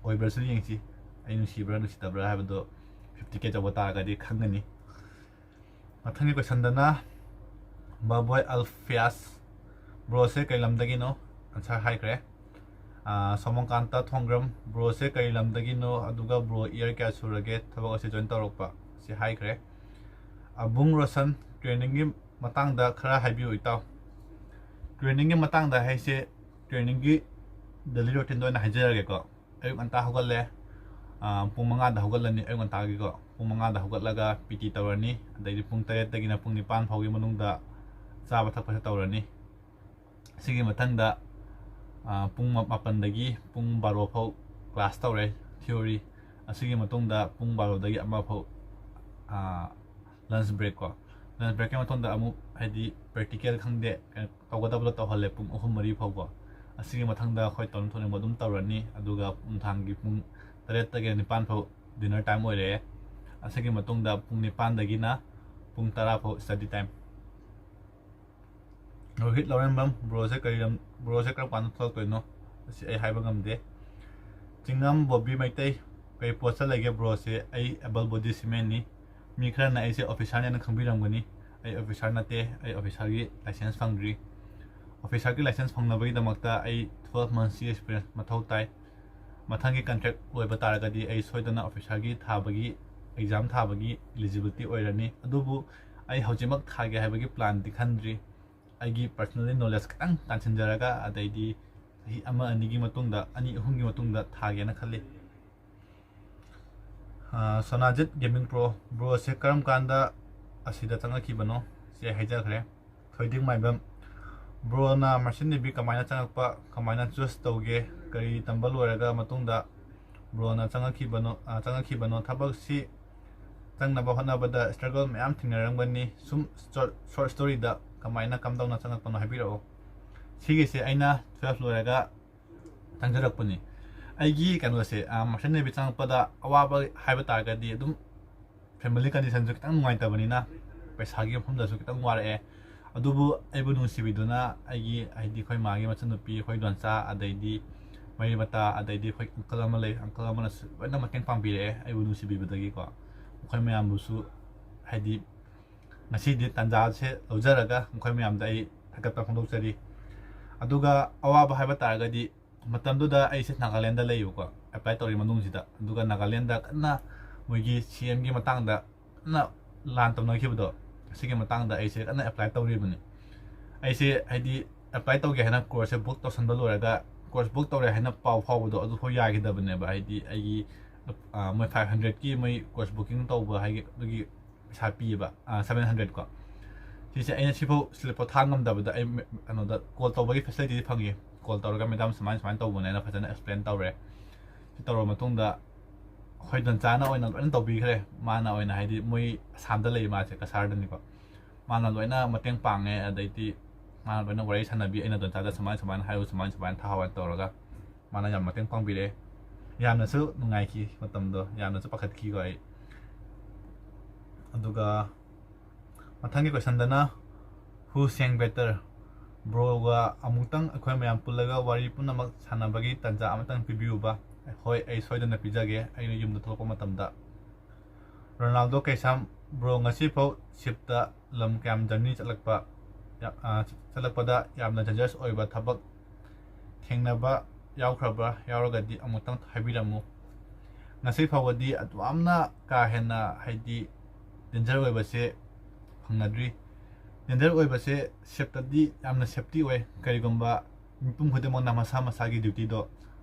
ꯑꯣꯏꯕ꯭ꯔꯁꯨ ꯌꯦꯡꯁꯤ, ꯑꯩ ꯅꯨꯡꯁꯤꯕ꯭ꯔꯥ ꯅꯨꯡꯁꯤꯗꯕ꯭ꯔꯥ ꯍꯥꯏꯕꯗꯣ ꯐꯤꯐꯇꯤ ꯀꯦ ꯇꯧꯕ ꯇꯥꯔꯒꯗꯤ ꯈꯪꯒꯅꯤ꯫ ꯃꯊꯪꯒꯤ ꯀꯣꯏꯁꯟꯗꯅ ꯕꯥꯕꯣꯏ ꯑꯜꯐꯤꯌꯥꯁ, ꯕ꯭ꯔꯣꯁꯦ ꯀꯩ ꯂꯝꯗꯒꯤꯅꯣ? ꯑꯟꯁꯔ ꯍꯥꯏꯈ꯭ꯔꯦ꯫ ꯑꯥ, ꯁꯣꯃꯣꯀꯥꯟꯇ ꯊꯣꯡꯒ꯭ꯔꯝ, ꯕ꯭ꯔꯣꯁꯦ ꯀꯩ ꯂꯝꯗꯒꯤꯅꯣ, ꯑꯗꯨꯒ ꯕ꯭ꯔꯣ ꯏꯌꯔ ꯀꯌꯥ ꯁꯨꯔꯒꯦ ꯊꯕꯛ ꯑꯁꯤ ꯖꯣꯏꯟ ꯇꯧꯔꯛꯄ? ꯁꯤ ꯍꯥꯏꯈ꯭ꯔꯦ꯫ ꯑꯕꯨꯡ ꯔꯣꯁꯟ, ꯇ꯭ꯔꯦꯅꯤꯡꯒꯤ ꯃꯇꯥꯡꯗ ꯈꯔ ꯍꯥꯏꯕꯤꯌꯨ ꯏꯇꯥꯎ꯫ ꯇ꯭ꯔꯦꯅꯤꯡꯒꯤ ꯃꯇꯥꯡꯗ ꯍꯥꯏꯁꯦ, ꯇ꯭ꯔꯦꯅꯤꯡꯒꯤ ꯗꯦꯂꯤ ꯔꯨꯇꯤꯟꯗ ꯑꯣꯏꯅ ꯍꯥꯏꯖꯔꯒꯦꯀꯣ꯫ ꯑꯌꯨꯛ ꯉꯟꯇꯥ ꯍꯧꯒꯠꯂꯦ, ꯑꯥ, ꯄꯨꯡ ꯃꯉꯥꯗ ꯍꯧꯒꯠꯂꯅꯤ꯫ ꯑꯌꯨꯛ ꯉꯟꯇꯥꯒꯤꯀꯣ, ꯄꯨꯡ ꯃꯉꯥꯗ ꯍꯧꯒꯠꯂꯒ ꯄꯤ ꯇꯤ ꯇꯧꯔꯅꯤ꯫ ꯑꯗꯩꯗꯤ ꯄꯨꯡ ꯇꯔꯦꯠꯇꯒꯤꯅ ꯄꯨꯡ ꯅꯤꯄꯥꯟ ꯐꯥꯎꯒꯤ ꯃꯅꯨꯡꯗ ꯆꯥꯕ ꯊꯛꯄꯁꯦ ꯇꯧꯔꯅꯤ꯫ ꯁꯤꯒꯤ ꯃꯊꯪꯗ, ꯑꯥ, ꯄꯨꯡ ꯃꯥꯄꯟꯗꯒꯤ ꯄꯨꯡ ꯕꯥꯔꯣ ꯐꯥꯎ ꯀ꯭ꯂꯥꯁ ꯇꯧꯔꯦ, ꯊꯤꯑꯣꯔꯤ꯫ ꯑꯁꯤꯒꯤ ꯃꯇꯨꯡꯗ ꯄꯨꯡ ꯕꯥꯔꯣꯗꯒꯤ ꯑꯃ ꯐꯥꯎ, ꯑꯥ, ꯂꯟꯁ ꯕ꯭ꯔꯦꯛ ꯀꯣ꯫ ꯂꯟꯁ ꯕ꯭ꯔꯦꯛꯀꯤ ꯃꯇꯨꯡꯗ ꯑꯃꯨꯛ, ꯍꯥꯏꯗꯤ, ꯄ꯭ꯔꯦꯛꯇꯤꯀꯦꯜ ꯈꯪꯗꯦ, ꯀꯩꯅꯣ ꯇꯧꯒꯗꯕꯗꯣ ꯇꯧꯍꯜꯂꯦ ꯄꯨꯡ ꯑꯍꯨꯝ ꯃꯔꯤ ꯐꯥꯎꯀꯣ꯫ ꯑꯁꯤꯒꯤ ꯃꯊꯪꯗ ꯑꯩꯈꯣꯏ ꯇꯧꯅꯤꯡ ꯇꯧꯅꯤꯡꯕ ꯑꯗꯨꯝ ꯇꯧꯔꯅꯤ꯫ ꯑꯗꯨꯒ ꯅꯨꯡꯗꯥꯡꯒꯤ ꯄꯨꯡ ꯇꯔꯦꯠꯇꯒꯤ ꯅꯤꯄꯥꯟ ꯐꯥꯎ ꯗꯤꯟꯅꯔ ꯇꯥꯏꯝ ꯑꯣꯏꯔꯦ꯫ ꯑꯁꯤꯒꯤ ꯃꯇꯨꯡꯗ ꯄꯨꯡ ꯅꯤꯄꯥꯟꯗꯒꯤꯅ ꯄꯨꯡ ꯇꯔꯥ ꯐꯥꯎ ꯁ꯭ꯇꯗꯤ ꯇꯥꯏꯝ꯫ ꯔꯣꯍꯤꯠ ꯂꯧꯔꯦꯝꯕꯝ, ꯕ꯭ꯔꯣꯁꯦ ꯀꯔꯤ ꯂꯝ, ꯕ꯭ꯔꯣꯁꯦ ꯀꯔꯝ ꯀꯥꯟꯗ ꯊꯣꯛꯂꯛꯇꯣꯏꯅꯣ? ꯑꯁꯤ ꯑꯩ ꯍꯥꯏꯕ ꯉꯝꯗꯦ꯫ ꯆꯤꯡꯉꯝ ꯕꯣꯕꯤ ꯃꯩꯇꯩ, ꯀꯩ ꯄꯣꯁꯇ ꯂꯩꯒꯦ ꯕ꯭ꯔꯣꯁꯦ? ꯑꯩ ꯑꯦꯕꯜ ꯕꯣꯗꯤ ꯁꯤꯃꯦꯟꯅꯤ꯫ ꯃꯤ ꯈꯔꯅ ꯑꯩꯁꯦ ꯑꯣꯐꯤꯁꯥꯔꯅꯦꯅ ꯈꯪꯕꯤꯔꯝꯒꯅꯤ꯫ ꯑꯩ ꯑꯣꯐꯤꯁꯥꯔ ꯅꯠꯇꯦ꯫ ꯑꯩ ꯑꯣꯐꯤꯁꯥꯔꯒꯤ ꯂꯥꯏꯁꯦꯟꯁ ꯐꯪꯗ꯭ꯔꯤ꯫ ꯑꯣꯐꯤꯁꯥꯔꯒꯤ ꯂꯥꯏꯁꯦꯟꯁ ꯐꯪꯅꯕꯒꯤꯗꯃꯛꯇ ꯑꯩ ꯇ꯭ꯋꯦꯜꯐ ꯃꯟꯁꯀꯤ ꯑꯦꯛꯁꯄꯤꯔꯤꯌꯦꯟꯁ ꯃꯊꯧ ꯇꯥꯏ꯫ ꯃꯊꯪꯒꯤ ꯀꯟꯇ꯭ꯔꯦꯛ ꯑꯣꯏꯕ ꯇꯥꯔꯒꯗꯤ ꯑꯩ ꯁꯣꯏꯗꯅ ꯑꯣꯐꯤꯁꯥꯔꯒꯤ ꯊꯥꯕꯒꯤ ꯑꯦꯛꯖꯥꯝ ꯊꯥꯕꯒꯤ ꯏꯂꯤꯖꯤꯕꯤꯂꯤꯇꯤ ꯑꯣꯏꯔꯅꯤ꯫ ꯑꯗꯨꯕꯨ ꯑꯩ ꯍꯧꯖꯤꯛꯃꯛ ꯊꯥꯒꯦ ꯍꯥꯏꯕꯒꯤ ꯄ꯭ꯂꯥꯟꯗꯤ ꯈꯟꯗ꯭ꯔꯤ꯫ ꯑꯩꯒꯤ ꯄꯔꯁꯅꯦꯜꯂꯤ ꯅꯣꯂꯦꯖ ꯈꯤꯇꯪ ꯇꯥꯟꯁꯤꯟꯖꯔꯒ ꯑꯗꯩꯗꯤ ꯆꯍꯤ ꯑꯃ ꯑꯅꯤꯒꯤ ꯃꯇꯨꯡꯗ, ꯑꯅꯤ ꯑꯍꯨꯝꯒꯤ ꯃꯇꯨꯡꯗ ꯊꯥꯒꯦꯅ ꯈꯜꯂꯤ꯫ ꯑꯥ, ꯁꯣꯅꯥꯖꯤꯠ ꯒꯦꯃꯤꯡ ꯄ꯭ꯔꯣ, ꯕ꯭ꯔꯣꯁꯦ ꯀꯔꯝ ꯀꯥꯟꯗ ꯑꯁꯤꯗ ꯆꯪꯉꯛꯈꯤꯕꯅꯣ? ꯁꯦ ꯍꯥꯏꯖꯈ꯭ꯔꯦ꯫ ꯊꯣꯏꯗꯤꯡ ꯃꯥꯏꯕꯝ, ꯕ꯭ꯔꯣꯅ ꯃꯔꯁꯦꯟ ꯅꯦꯚꯤ ꯀꯃꯥꯏꯅ ꯆꯪꯉꯛꯄ, ꯀꯃꯥꯏꯅ ꯆꯨꯁ ꯇꯧꯒꯦ, ꯀꯔꯤ ꯇꯝꯕ ꯂꯣꯏꯔꯒ ꯃꯇꯨꯡꯗ ꯕ꯭ꯔꯣꯅ ꯆꯪꯉꯛꯈꯤꯕꯅꯣ? ꯑꯥ, ꯆꯪꯉꯛꯈꯤꯕꯅꯣ? ꯊꯕꯛꯁꯤ ꯆꯪꯅꯕ ꯍꯣꯠꯅꯕꯗ ꯁ꯭ꯇ꯭ꯔꯒꯜ ꯃꯌꯥꯝ ꯊꯦꯡꯅꯔꯝꯒꯅꯤ꯫ ꯁꯨꯝ ꯁꯣꯔꯠ ꯁ꯭ꯇꯣꯔꯤꯗ ꯀꯃꯥꯏꯅ, ꯀꯝꯗꯧꯅ ꯆꯪꯉꯛꯄꯅꯣ ꯍꯥꯏꯕꯤꯔꯛꯑꯣ꯫ ꯁꯤꯒꯤꯁꯦ ꯑꯩꯅ ꯇ꯭ꯋꯦꯜꯐ ꯂꯣꯏꯔꯒ ꯆꯪꯖꯔꯛꯄꯅꯤ꯫ ꯑꯩꯒꯤ ꯀꯩꯅꯣꯁꯦ, ꯑꯥ, ꯃꯔꯁꯦꯟ ꯅꯦꯚꯤ ꯆꯪꯉꯛꯄꯗ ꯑꯋꯥꯕ ꯍꯥꯏꯕ ꯇꯥꯔꯒꯗꯤ ꯑꯗꯨꯝ ꯐꯦꯃꯤꯂꯤ ꯀꯟꯗꯤꯁꯟꯁꯨ ꯈꯤꯇꯪ ꯅꯨꯡꯉꯥꯏꯇꯕꯅꯤꯅ ꯄꯩꯁꯥꯒꯤ ꯃꯐꯝꯗꯁꯨ ꯈꯤꯇꯪ ꯋꯥꯔꯛꯑꯦ꯫ ꯑꯗꯨꯕꯨ ꯑꯩꯕꯨ ꯅꯨꯡꯁꯤꯕꯤꯗꯨꯅ ꯑꯩꯒꯤ, ꯍꯥꯏꯗꯤ, ꯑꯩꯈꯣꯏ ꯃꯥꯒꯤ ꯃꯆꯟꯅꯨꯄꯤ, ꯑꯩꯈꯣꯏ ꯗꯣꯟꯆꯥ, ꯑꯗꯩꯗꯤ ꯃꯔꯤ ꯃꯇꯥ, ꯑꯗꯩꯗꯤ ꯑꯩꯈꯣꯏ ꯑꯪꯀꯜ ꯑꯃ ꯂꯩ, ꯑꯪꯀꯜ ꯑꯃꯅꯁꯨ ꯂꯣꯏꯅ ꯃꯇꯦꯡ ꯄꯥꯡꯕꯤꯔꯛꯑꯦ ꯑꯩꯕꯨ ꯅꯨꯡꯁꯤꯕꯤꯕꯗꯒꯤꯀꯣ꯫ ꯃꯈꯣꯏ ꯃꯌꯥꯝꯕꯨꯁꯨ, ꯍꯥꯏꯗꯤ, ꯉꯁꯤꯗꯤ ꯇꯥꯟꯖꯥꯁꯦ ꯂꯧꯖꯔꯒ ꯃꯈꯣꯏ ꯃꯌꯥꯝꯗ ꯑꯩ ꯊꯥꯒꯠꯄ ꯐꯣꯡꯗꯣꯛꯆꯔꯤ꯫ ꯑꯗꯨꯒ ꯑꯋꯥꯕ ꯍꯥꯏꯕ ꯇꯥꯔꯒꯗꯤ, ꯃꯇꯝꯗꯨꯗ ꯑꯩꯁꯦ ꯅꯥꯒꯥꯂꯦꯟꯗ ꯂꯩꯌꯦꯕꯀꯣ, ꯑꯦꯄ꯭ꯂꯥꯏ ꯇꯧꯔꯤ ꯃꯅꯨꯡꯁꯤꯗ꯫ ꯑꯗꯨꯒ ꯅꯥꯒꯥꯂꯦꯟꯗ ꯀꯟꯅ ꯃꯣꯏꯒꯤ ꯁꯤ ꯑꯦꯝꯒꯤ ꯃꯇꯥꯡꯗ ꯀꯟꯅ ꯂꯥꯟ ꯇꯧꯅꯈꯤꯕꯗꯣ, ꯑꯁꯤꯒꯤ ꯃꯇꯥꯡꯗ ꯑꯩꯁꯦ ꯀꯟꯅ ꯑꯦꯄ꯭ꯂꯥꯏ ꯇꯧꯔꯤꯕꯅꯤ꯫ ꯑꯩꯁꯦ, ꯍꯥꯏꯗꯤ, ꯑꯦꯄ꯭ꯂꯥꯏ ꯇꯧꯒꯦ ꯍꯥꯏꯅ ꯀꯣꯔꯁꯁꯦ ꯕꯨꯛ ꯇꯧꯁꯟꯕ ꯂꯣꯏꯔꯒ, ꯀꯣꯔꯁ ꯕꯨꯛ ꯇꯧꯔꯦ ꯍꯥꯏꯅ ꯄꯥꯎ ꯐꯥꯎꯕꯗꯣ, ꯑꯗꯨꯐꯥꯎ ꯌꯥꯈꯤꯗꯕꯅꯦꯕ꯫ ꯍꯥꯏꯗꯤ, ꯑꯩꯒꯤ, ꯑ, ꯃꯣꯏ ꯐꯥꯏꯚ ꯍꯟꯗ꯭ꯔꯦꯠꯀꯤ ꯃꯣꯏ ꯀꯣꯔꯁ ꯕꯨꯀꯤꯡ ꯇꯧꯕ ꯍꯥꯏꯒꯤ, ꯑꯗꯨꯒꯤ ꯄꯩꯁꯥ ꯄꯤꯌꯦꯕ, ꯑ, ꯁꯚꯦꯟ ꯍꯟꯗ꯭ꯔꯦꯠ ꯀꯣ꯫ ꯁꯤꯁꯦ ꯑꯩꯅ ꯁꯤꯐꯥꯎ ꯁ꯭ꯂꯤꯞꯐꯥꯎ ꯊꯥ ꯉꯝꯗꯕꯗ ꯑꯩ ꯃꯦ-, ꯀꯩꯅꯣꯗ ꯀꯣꯜ ꯇꯧꯕꯒꯤ ꯐꯦꯁꯤꯂꯤꯇꯤꯗꯤ ꯐꯪꯉꯤ꯫ ꯀꯣꯜ ꯇꯧꯔꯒ, "ꯃꯦꯗꯥꯝ, ꯁꯨꯃꯥꯏꯅ ꯁꯨꯃꯥꯏꯅ ꯇꯧꯕꯅꯦꯅ" ꯐꯖꯅ ꯑꯦꯛꯁꯄ꯭ꯂꯦꯟ ꯇꯧꯔꯦ꯫ ꯁꯤ ꯇꯧꯔꯕ ꯃꯇꯨꯡꯗ ꯑꯩꯈꯣꯏ ꯗꯣꯟꯆꯥꯅ ꯑꯣꯏꯅ ꯂꯣꯏꯅ ꯇꯧꯕꯤꯈ꯭ꯔꯦ꯫ ꯃꯥꯅ ꯑꯣꯏꯅ, ꯍꯥꯏꯗꯤ, ꯃꯣꯏ ꯑꯁꯥꯝꯗ ꯂꯩ, ꯃꯥꯁꯦ ꯀꯁꯥꯔꯗꯅꯤꯀꯣ꯫ ꯃꯥꯅ ꯂꯣꯏꯅ ꯃꯇꯦꯡ ꯄꯥꯡꯉꯦ꯫ ꯑꯗꯩꯗꯤ ꯃꯥꯅ ꯂꯣꯏꯅ ꯋꯥꯔꯤ ꯁꯥꯟꯅꯕꯤ, ꯑꯩꯅ ꯗꯣꯟꯆꯥꯗ ꯁꯨꯃꯥꯏꯅ ꯁꯨꯃꯥꯏꯅ ꯍꯥꯏꯌꯨ, ꯁꯨꯃꯥꯏꯅ ꯁꯨꯃꯥꯏꯅ ꯊꯥꯍꯧ ꯍꯥꯏꯅ ꯇꯧꯔꯒ ꯃꯥꯅ ꯌꯥꯝ ꯃꯇꯦꯡ ꯄꯥꯡꯕꯤꯔꯛꯑꯦ꯫ ꯌꯥꯝꯅꯁꯨ ꯅꯨꯡꯉꯥꯏꯈꯤ ꯃꯇꯝꯗꯣ, ꯌꯥꯝꯅꯁꯨ ꯄꯥꯈꯠꯈꯤꯀꯣ ꯑꯩ꯫ ꯑꯗꯨꯒ ꯃꯊꯪꯒꯤ ꯀꯣꯏꯁꯟꯗꯅ, "Who sang better?" ꯕ꯭ꯔꯣꯒ ꯑꯃꯨꯛꯇꯪ ꯑꯩꯈꯣꯏ ꯃꯌꯥꯝ ꯄꯨꯜꯂꯒ ꯋꯥꯔꯤ ꯄꯨꯝꯅꯃꯛ ꯁꯥꯟꯅꯕꯒꯤ ꯇꯥꯟꯖꯥ ꯑꯃꯇꯪ ꯄꯤꯕꯤꯌꯨꯕ꯫ ꯍꯣꯏ, ꯑꯩ ꯁꯣꯏꯗꯅ ꯄꯤꯖꯒꯦ ꯑꯩꯅ ꯌꯨꯝꯗ ꯊꯣꯛꯂꯛꯄ ꯃꯇꯝꯗ꯫ ꯔꯣꯅꯥꯜꯗꯣ ꯀꯩꯁꯥꯝ, ꯕ꯭ꯔꯣ ꯉꯁꯤꯐꯥꯎ ꯁꯤꯞꯇ ꯂꯝ ꯀꯌꯥꯝ ꯖꯔꯅꯤ ꯆꯠꯂꯛꯄ, ꯌꯥ-, ꯑ, ꯆꯠꯂꯛꯄꯗ ꯌꯥꯝꯅ ꯗꯦꯟꯖꯔꯁ ꯑꯣꯏꯕ ꯊꯕꯛ ꯊꯦꯡꯅꯕ ꯌꯥꯎꯈ꯭ꯔꯕ꯭ꯔꯥ? ꯌꯥꯎꯔꯒꯗꯤ ꯑꯃꯨꯛꯇꯪ ꯍꯥꯏꯕꯤꯔꯝꯃꯨ꯫ ꯉꯁꯤ ꯐꯥꯎꯕꯗꯤ ꯑꯗꯨꯌꯥꯝꯅ ꯀꯥ ꯍꯦꯟꯅ, ꯍꯥꯏꯗꯤ, ꯗꯦꯟꯖꯔ ꯑꯣꯏꯕꯁꯦ ꯐꯪꯅꯗ꯭ꯔꯤ꯫ ꯗꯦꯟꯖꯔ ꯑꯣꯏꯕꯁꯦ ꯁꯦꯞꯇꯗꯤ ꯌꯥꯝꯅ ꯁꯦꯞꯇꯤ ꯑꯣꯏ꯫ ꯀꯔꯤꯒꯨꯝꯕ ꯃꯤꯄꯨꯝ ꯈꯨꯗꯤꯡꯃꯛꯅ ꯃꯁꯥ ꯃꯁꯥꯒꯤ ꯗ꯭ꯌꯨꯇꯤꯗꯣ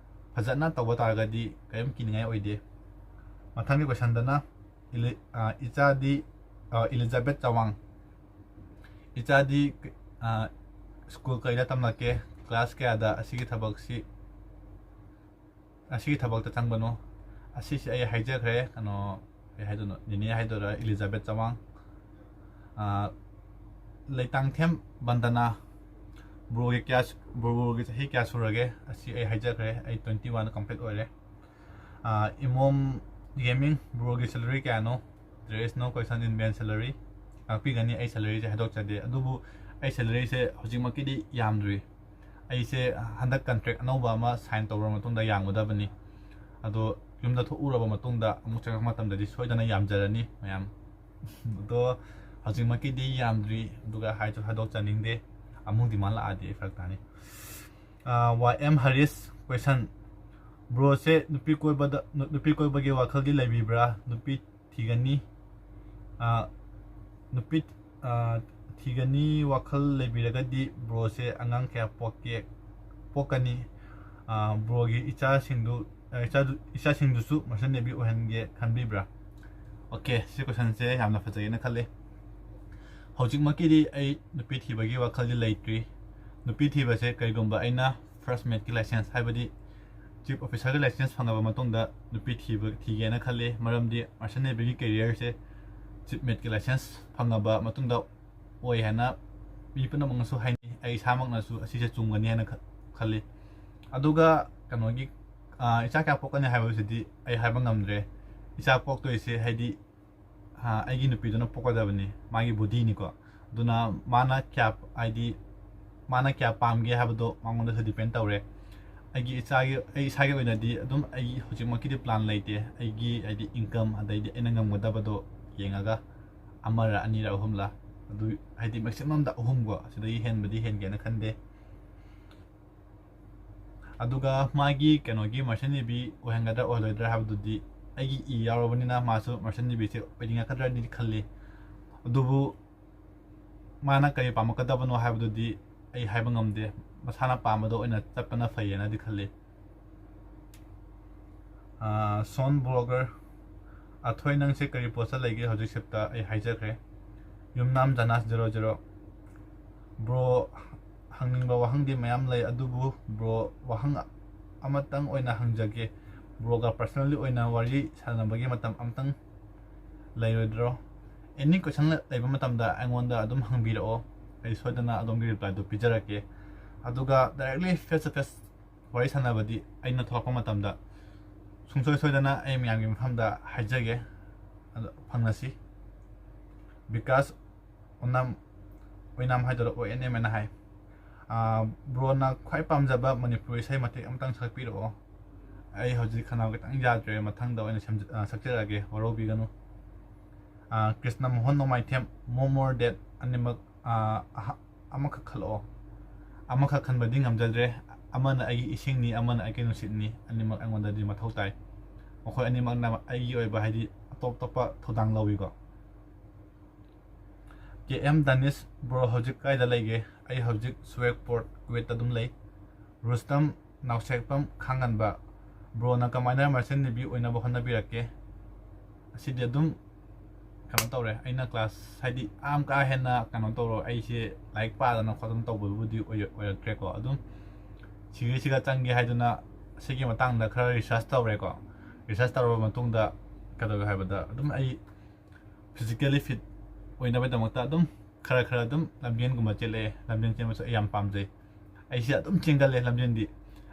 ꯐꯖꯅ ꯇꯧꯕ ꯇꯥꯔꯒꯗꯤ ꯀꯔꯤꯝ ꯀꯤꯅꯤꯡꯉꯥꯏ ꯑꯣꯏꯗꯦ꯫ ꯃꯊꯪꯒꯤ ꯀꯣꯏꯁꯟꯗꯅ, ꯏꯂꯤ-, ꯑ, ꯏꯆꯥꯗꯤ, ꯑ, ꯏꯂꯤꯖꯥꯕꯦꯠ ꯆꯋꯥꯡ꯫ ꯏꯆꯥꯗꯤ, ꯑ, ꯁ꯭ꯀꯨꯜ ꯀꯩꯗ ꯇꯝꯂꯛꯀꯦ? ꯀ꯭ꯂꯥꯁ ꯀꯌꯥꯗ? ꯑꯁꯤꯒꯤ ꯊꯕꯛꯁꯤ, ꯑꯁꯤꯒꯤ ꯊꯕꯛꯇ ꯆꯪꯕꯅꯣ? ꯑꯁꯤꯁꯦ ꯑꯩ ꯍꯥꯏꯖꯈ꯭ꯔꯦ, ꯀꯩꯅꯣ, ꯀꯩ ꯍꯥꯏꯗꯣꯏꯅꯣ, ꯅꯦꯅꯦ ꯍꯥꯏꯗꯣꯏꯔꯥ, ꯏꯂꯤꯖꯥꯕꯦꯠ ꯆꯋꯥꯡ꯫ ꯑ, ꯂꯩꯇꯥꯡꯊꯦꯝ ꯕꯟꯗꯅꯥ, ꯕ꯭ꯔꯣꯒꯤ ꯀꯌꯥ ꯁꯨ-, ꯕ꯭ꯔꯣꯒꯤ ꯆꯍꯤ ꯀꯌꯥ ꯁꯨꯔꯒꯦ? ꯑꯁꯤ ꯑꯩ ꯍꯥꯏꯖꯈ꯭ꯔꯦ, ꯑꯩ twenty one complete ꯑꯣꯏꯔꯦ꯫ ꯑ, ꯏꯃꯣꯝ ꯒꯦꯃꯤꯡ, ꯕ꯭ꯔꯣꯒꯤ salary ꯀꯌꯥꯅꯣ? There is no question in band salary꯫ ꯉꯥꯛꯄꯤꯒꯅꯤ, ꯑꯩ salaryꯁꯦ ꯍꯥꯏꯗꯣꯛꯆꯗꯦ, ꯑꯗꯨꯕꯨ ꯑꯩ salaryꯁꯦ ꯍꯧꯖꯤꯛꯃꯛꯀꯤꯗꯤ ꯌꯥꯝꯗ꯭ꯔꯤ꯫ ꯑꯩꯁꯦ ꯍꯟꯗꯛ contract ꯑꯅꯧꯕ ꯑꯃ sign ꯇꯧꯔꯕ ꯃꯇꯨꯡꯗ ꯌꯥꯝꯒꯗꯕꯅꯤ꯫ ꯑꯗꯣ ꯌꯨꯝꯗ ꯊꯣꯛꯎꯔꯕ ꯃꯇꯨꯡꯗ ꯑꯃꯨꯛ ꯆꯪꯉꯛꯄ ꯃꯇꯝꯗꯗꯤ ꯁꯣꯏꯗꯅ ꯌꯥꯝꯖꯔꯅꯤ, ꯃꯌꯥꯝ꯫ ꯑꯗꯣ ꯍꯧꯖꯤꯛꯃꯛꯀꯤꯗꯤ ꯌꯥꯝꯗ꯭ꯔꯤ, ꯑꯗꯨꯒ ꯍꯥꯏꯁꯨ ꯍꯥꯏꯗꯣꯛꯆꯅꯤꯡꯗꯦ, ꯑꯃꯨꯛ demand ꯂꯥꯛꯑꯗꯤ ꯑꯩ ꯐꯔꯛ ꯇꯥꯅꯤ꯫ ꯑꯥ, ꯋꯥꯏ ꯑꯦꯝ ꯍꯔꯤꯁ, question: ꯕ꯭ꯔꯣꯁꯦ ꯅꯨꯄꯤ ꯀꯣꯏꯕꯗ, ꯅꯨ-, ꯅꯨꯄꯤ ꯀꯣꯏꯕꯒꯤ ꯋꯥꯈꯜꯗꯤ ꯂꯩꯕꯤꯕ꯭ꯔꯥ? ꯅꯨꯄꯤ ꯊꯤꯒꯅꯤ, ꯑꯥ, ꯅꯨꯄꯤ, ꯑꯥ, ꯊꯤꯒꯅꯤ ꯋꯥꯈꯜ ꯂꯩꯕꯤꯔꯒꯗꯤ ꯕ꯭ꯔꯣꯁꯦ ꯑꯉꯥꯡ ꯀꯌꯥ ꯄꯣꯛꯀꯦ, ꯄꯣꯛꯀꯅꯤ? ꯑꯥ, ꯕ꯭ꯔꯣꯒꯤ ꯏꯆꯥꯁꯤꯡꯗꯨ, ꯑꯥ, ꯏꯆꯥꯗꯨ, ꯏꯆꯥꯁꯤꯡꯗꯨꯁꯨ Martial Navy ꯑꯣꯏꯍꯟꯒꯦ ꯈꯟꯕꯤꯕ꯭ꯔꯥ? Okay, ꯁꯤ questionꯁꯦ ꯌꯥꯝꯅ ꯐꯖꯩꯅ ꯈꯜꯂꯦ꯫ ꯍꯧꯖꯤꯛꯃꯛꯀꯤꯗꯤ ꯑꯩ ꯅꯨꯄꯤ ꯊꯤꯕꯒꯤ ꯋꯥꯈꯜꯗꯤ ꯂꯩꯇ꯭ꯔꯤ꯫ ꯅꯨꯄꯤ ꯊꯤꯕꯁꯦ ꯀꯔꯤꯒꯨꯝꯕ ꯑꯩꯅ first mateꯀꯤ license, ꯍꯥꯏꯕꯗꯤ chief officerꯒꯤ license ꯐꯪꯉꯕ ꯃꯇꯨꯡꯗ ꯅꯨꯄꯤ ꯊꯤꯕ, ꯊꯤꯒꯦꯅ ꯈꯜꯂꯤ꯫ ꯃꯔꯝꯗꯤ Martial Navyꯒꯤ careerꯁꯦ chief mateꯀꯤ license ꯐꯪꯉꯕ ꯃꯇꯨꯡꯗ ꯑꯣꯏ ꯍꯥꯏꯅ ꯃꯤ ꯄꯨꯝꯅꯃꯛꯅꯁꯨ ꯍꯥꯏꯅꯩ꯫ ꯑꯩ ꯏꯁꯥꯃꯛꯅꯁꯨ ꯑꯁꯤꯁꯦ ꯆꯨꯝꯒꯅꯤ ꯍꯥꯏꯅ ꯈ-, ꯈꯜꯂꯤ꯫ ꯑꯗꯨꯒ ꯀꯩꯅꯣꯒꯤ, ꯑ, ꯏꯆꯥ ꯀꯌꯥ ꯄꯣꯛꯀꯅꯤ ꯍꯥꯏꯕꯁꯤꯗꯤ ꯑꯩ ꯍꯥꯏꯕ ꯉꯝꯗ꯭ꯔꯦ꯫ ꯏꯆꯥ ꯄꯣꯛꯇꯣꯏꯁꯦ, ꯍꯥꯏꯗꯤ, ꯑ, ꯑꯩꯒꯤ ꯅꯨꯄꯤꯗꯨꯅ ꯄꯣꯛꯀꯗꯕꯅꯤ, ꯃꯥꯒꯤ bodyꯅꯤꯀꯣ꯫ ꯑꯗꯨꯅ ꯃꯥꯅ ꯀꯌꯥ, ꯍꯥꯏꯗꯤ, ꯃꯥꯅ ꯀꯌꯥ ꯄꯥꯝꯒꯦ ꯍꯥꯏꯕꯗꯣ ꯃꯉꯣꯟꯗꯁꯨ depend ꯇꯧꯔꯦ꯫ ꯑꯩꯒꯤ ꯏꯆꯥꯒꯤ ꯑꯩ ꯏꯁꯥꯒꯤ ꯑꯣꯏꯅꯗꯤ ꯑꯗꯨꯝ ꯑꯩꯒꯤ ꯍꯧꯖꯤꯛꯃꯛꯀꯤꯗꯤ ꯄ꯭ꯂꯥꯟ ꯂꯩꯇꯦ꯫ ꯑꯩꯒꯤ ꯍꯥꯏꯗꯤ ꯏꯟꯀꯝ, ꯑꯗꯩꯗꯤ ꯑꯩꯅ ꯉꯝꯒꯗꯕꯗꯣ ꯌꯦꯡꯉꯒ ꯑꯃꯔ ꯑꯅꯤꯔ ꯑꯍꯨꯝꯂ, ꯑꯗꯨ ꯍꯥꯏꯗꯤ ꯃꯦꯛꯁꯤꯃꯝꯗ ꯑꯍꯨꯝꯀꯣ, ꯑꯁꯤꯗꯒꯤ ꯍꯦꯟꯕꯗꯤ ꯍꯦꯟꯒꯦꯅ ꯈꯟꯗꯦ꯫ ꯑꯗꯨꯒ ꯃꯥꯒꯤ ꯀꯩꯅꯣꯒꯤ ꯃꯔꯁꯦꯟ ꯅꯦꯚꯤ ꯑꯣꯏꯍꯟꯒꯗ꯭ꯔꯥ ꯑꯣꯏꯍꯜꯂꯣꯏꯗ꯭ꯔꯥ ꯍꯥꯏꯕꯗꯨꯗꯤ ꯑꯩꯒꯤ ꯏ ꯌꯥꯎꯔꯕꯅꯤꯅ ꯃꯥꯁꯨ ꯃꯔꯁꯦꯟ ꯅꯦꯚꯤꯁꯦ ꯑꯣꯏꯅꯤꯡꯉꯛꯀꯗ꯭ꯔꯗꯤ ꯈꯜꯂꯤ꯫ ꯑꯗꯨꯕꯨ ꯃꯥꯅ ꯀꯔꯤ ꯄꯥꯝꯃꯛꯀꯗꯕꯅꯣ ꯍꯥꯏꯕꯗꯨꯗꯤ ꯑꯩ ꯍꯥꯏꯕ ꯉꯝꯗꯦ꯫ ꯃꯁꯥꯅ ꯄꯥꯝꯕꯗꯣ ꯑꯣꯏꯅ ꯆꯠꯄꯅ ꯐꯩꯌꯦꯅꯗꯤ ꯈꯜꯂꯤ꯫ ꯁꯣꯟ ꯕ꯭ꯂꯣꯒꯔ ꯑꯊꯣꯏ, ꯅꯪꯁꯦ ꯀꯔꯤ ꯄꯣꯁꯇ ꯂꯩꯒꯦ? ꯍꯧꯖꯤꯛ ꯁꯤꯞꯇ ꯑꯩ ꯍꯥꯏꯖꯈ꯭ꯔꯦ꯫ ꯌꯨꯝꯅꯥꯝ ꯖꯅꯥꯁ ꯖꯦꯔꯣ ꯖꯦꯔꯣ꯫ ꯕ꯭ꯔꯣ, ꯍꯪꯅꯤꯡꯕ ꯋꯥꯍꯪꯗꯤ ꯃꯌꯥꯝ ꯂꯩ, ꯑꯗꯨꯕꯨ ꯕ꯭ꯔꯣ, ꯋꯥꯍꯪ ꯑꯃꯇꯪ ꯑꯣꯏꯅ ꯍꯪꯖꯒꯦ꯫ ꯕ꯭ꯔꯣꯒ ꯄꯔꯁꯅꯦꯜꯂꯤ ꯑꯣꯏꯅ ꯋꯥꯔꯤ ꯁꯥꯟꯅꯕꯒꯤ ꯃꯇꯝ ꯑꯃꯇꯪ ꯂꯩꯔꯣꯏꯗ꯭ꯔꯣ? ꯑꯦꯅꯤ ꯀꯣꯏꯁꯟ ꯂꯩꯕ ꯃꯇꯝꯗ ꯑꯩꯉꯣꯟꯗ ꯑꯗꯨꯝ ꯍꯪꯕꯤꯔꯛꯑꯣ, ꯑꯩ ꯁꯣꯏꯗꯅ ꯑꯗꯣꯝꯒꯤ ꯔꯤꯄ꯭ꯂꯥꯏꯗꯨ ꯄꯤꯖꯔꯛꯀꯦ꯫ ꯑꯗꯨꯒ ꯗꯥꯏꯔꯦꯛꯂꯤ ꯐꯦꯁ ꯇꯨ ꯐꯦꯁ ꯋꯥꯔꯤ ꯁꯥꯟꯅꯕꯗꯤ ꯑꯩꯅ ꯊꯣꯛꯂꯛꯄ ꯃꯇꯝꯗ ꯁꯨꯡꯁꯣꯏ ꯁꯣꯏꯗꯅ ꯑꯩ ꯃꯌꯥꯝꯒꯤ ꯃꯐꯝꯗ ꯍꯥꯏꯖꯒꯦ꯫ ꯑꯗꯣ ꯐꯪꯅꯁꯤ꯫ ꯕꯤꯀꯥꯁ ꯑꯣꯏꯅꯥꯝ, ꯑꯣꯏꯅꯥꯝ ꯍꯥꯏꯗꯣꯏꯔꯣ, ꯑꯣ ꯑꯦꯟ ꯑꯦꯝ ꯍꯥꯏꯅ ꯍꯥꯏ꯫ ꯑꯥ, ꯕ꯭ꯔꯣꯅ ꯈ꯭ꯋꯥꯏ ꯄꯥꯝꯖꯕ ꯃꯅꯤꯄꯨꯔꯤ ꯏꯁꯩ ꯃꯇꯦꯛ ꯑꯃꯇꯪ ꯁꯛꯄꯤꯔꯛꯑꯣ꯫ ꯑꯩ ꯍꯧꯖꯤꯛ ꯈꯅꯥꯎ ꯈꯤꯇꯪ ꯌꯥꯗ꯭ꯔꯦ, ꯃꯊꯪꯗ ꯑꯣꯏꯅ ꯁꯦꯝꯖ-, ꯑꯥ, ꯁꯛꯆꯔꯛꯑꯒꯦ, ꯋꯥꯔꯧꯕꯤꯒꯅꯨ꯫ ꯑꯥ, ꯀ꯭ꯔꯤꯁꯅ ꯃꯣꯍꯟ ꯅꯣꯡꯃꯥꯏꯊꯦꯝ, More More That, ꯑꯅꯤꯃꯛ, ꯑꯥ, ꯑꯍ-, ꯑꯃꯈꯛ ꯈꯜꯂꯛꯑꯣ꯫ ꯑꯃꯈꯛ ꯈꯟꯕꯗꯤ ꯉꯝꯖꯗ꯭ꯔꯦ꯫ ꯑꯃꯅ ꯑꯩꯒꯤ ꯏꯁꯤꯡꯅꯤ, ꯑꯃꯅ ꯑꯩꯒꯤ ꯅꯨꯡꯁꯤꯠꯅꯤ꯫ ꯑꯅꯤꯃꯛ ꯑꯩꯉꯣꯟꯗꯗꯤ ꯃꯊꯧ ꯇꯥꯏ꯫ ꯃꯈꯣꯏ ꯑꯅꯤꯃꯛꯅ ꯑꯩꯒꯤ ꯑꯣꯏꯕ, ꯍꯥꯏꯗꯤ, ꯑꯇꯣꯞ ꯑꯇꯣꯞꯄ ꯊꯧꯗꯥꯡ ꯂꯧꯏꯀꯣ꯫ ꯀꯦ ꯑꯦꯝ ꯗꯥꯅꯤꯁ, ꯕ꯭ꯔꯣ ꯍꯧꯖꯤꯛ ꯀꯥꯏꯗ ꯂꯩꯒꯦ? ꯑꯩ ꯍꯧꯖꯤꯛ ꯁꯨꯋꯦꯛꯄꯣꯔꯠ, ꯀꯨꯋꯦꯠꯇ ꯑꯗꯨꯝ ꯂꯩ꯫ ꯔꯨꯁꯇꯝ ꯅꯥꯎꯁꯦꯛꯄꯝ ꯈꯥꯡꯉꯟꯕ, ꯕ꯭ꯔꯣꯅ ꯀꯃꯥꯏꯅ ꯃꯔꯁꯦꯟ ꯅꯦꯚꯤ ꯑꯣꯏꯅꯕ ꯍꯣꯠꯅꯕꯤꯔꯛꯀꯦ? ꯑꯁꯤꯗꯤ ꯑꯗꯨꯝ ꯀꯩꯅꯣ ꯇꯧꯔꯦ, ꯑꯩꯅ ꯀ꯭ꯂꯥꯁ ꯍꯥꯏꯗꯤ ꯌꯥꯝ ꯀꯥ ꯍꯦꯟꯅ ꯀꯩꯅꯣ ꯇꯧꯔꯣ, ꯑꯩꯁꯦ ꯂꯥꯏꯔꯤꯛ ꯄꯥꯗꯅ ꯈꯣꯠꯇꯅ ꯇꯧꯕꯗꯨꯕꯨꯗꯤ ꯑꯣꯏ-, ꯑꯣꯏꯔꯛꯇ꯭ꯔꯦꯀꯣ꯫ ꯑꯗꯨꯝ ꯁꯤꯒꯩꯁꯤꯒ ꯆꯪꯒꯦ ꯍꯥꯏꯗꯨꯅ ꯁꯤꯒꯤ ꯃꯇꯥꯡꯗ ꯈꯔ ꯔꯤꯁꯔꯁ ꯇꯧꯔꯦꯀꯣ꯫ ꯔꯤꯁꯔꯁ ꯇꯧꯔꯕ ꯃꯇꯨꯡꯗ ꯀꯩꯗꯧꯒꯦ ꯍꯥꯏꯕꯗ, ꯑꯗꯨꯝ ꯑꯩ ꯐꯤꯖꯤꯀꯦꯜꯂꯤ ꯐꯤꯠ ꯑꯣꯏꯅꯕꯒꯤꯗꯃꯛꯇ ꯑꯗꯨꯝ ꯈꯔ ꯈꯔ ꯑꯗꯨꯝ ꯂꯝꯖꯦꯟꯒꯨꯝꯕ ꯆꯦꯜꯂꯛꯑꯦ꯫ ꯂꯝꯖꯦꯟ ꯆꯦꯟꯕꯁꯨ ꯑꯩ ꯌꯥꯝ ꯄꯥꯝꯖꯩ꯫ ꯑꯩꯁꯦ ꯑꯗꯨꯝ ꯆꯦꯟꯒꯜꯂꯦ ꯂꯝꯖꯦꯟꯗꯤ꯫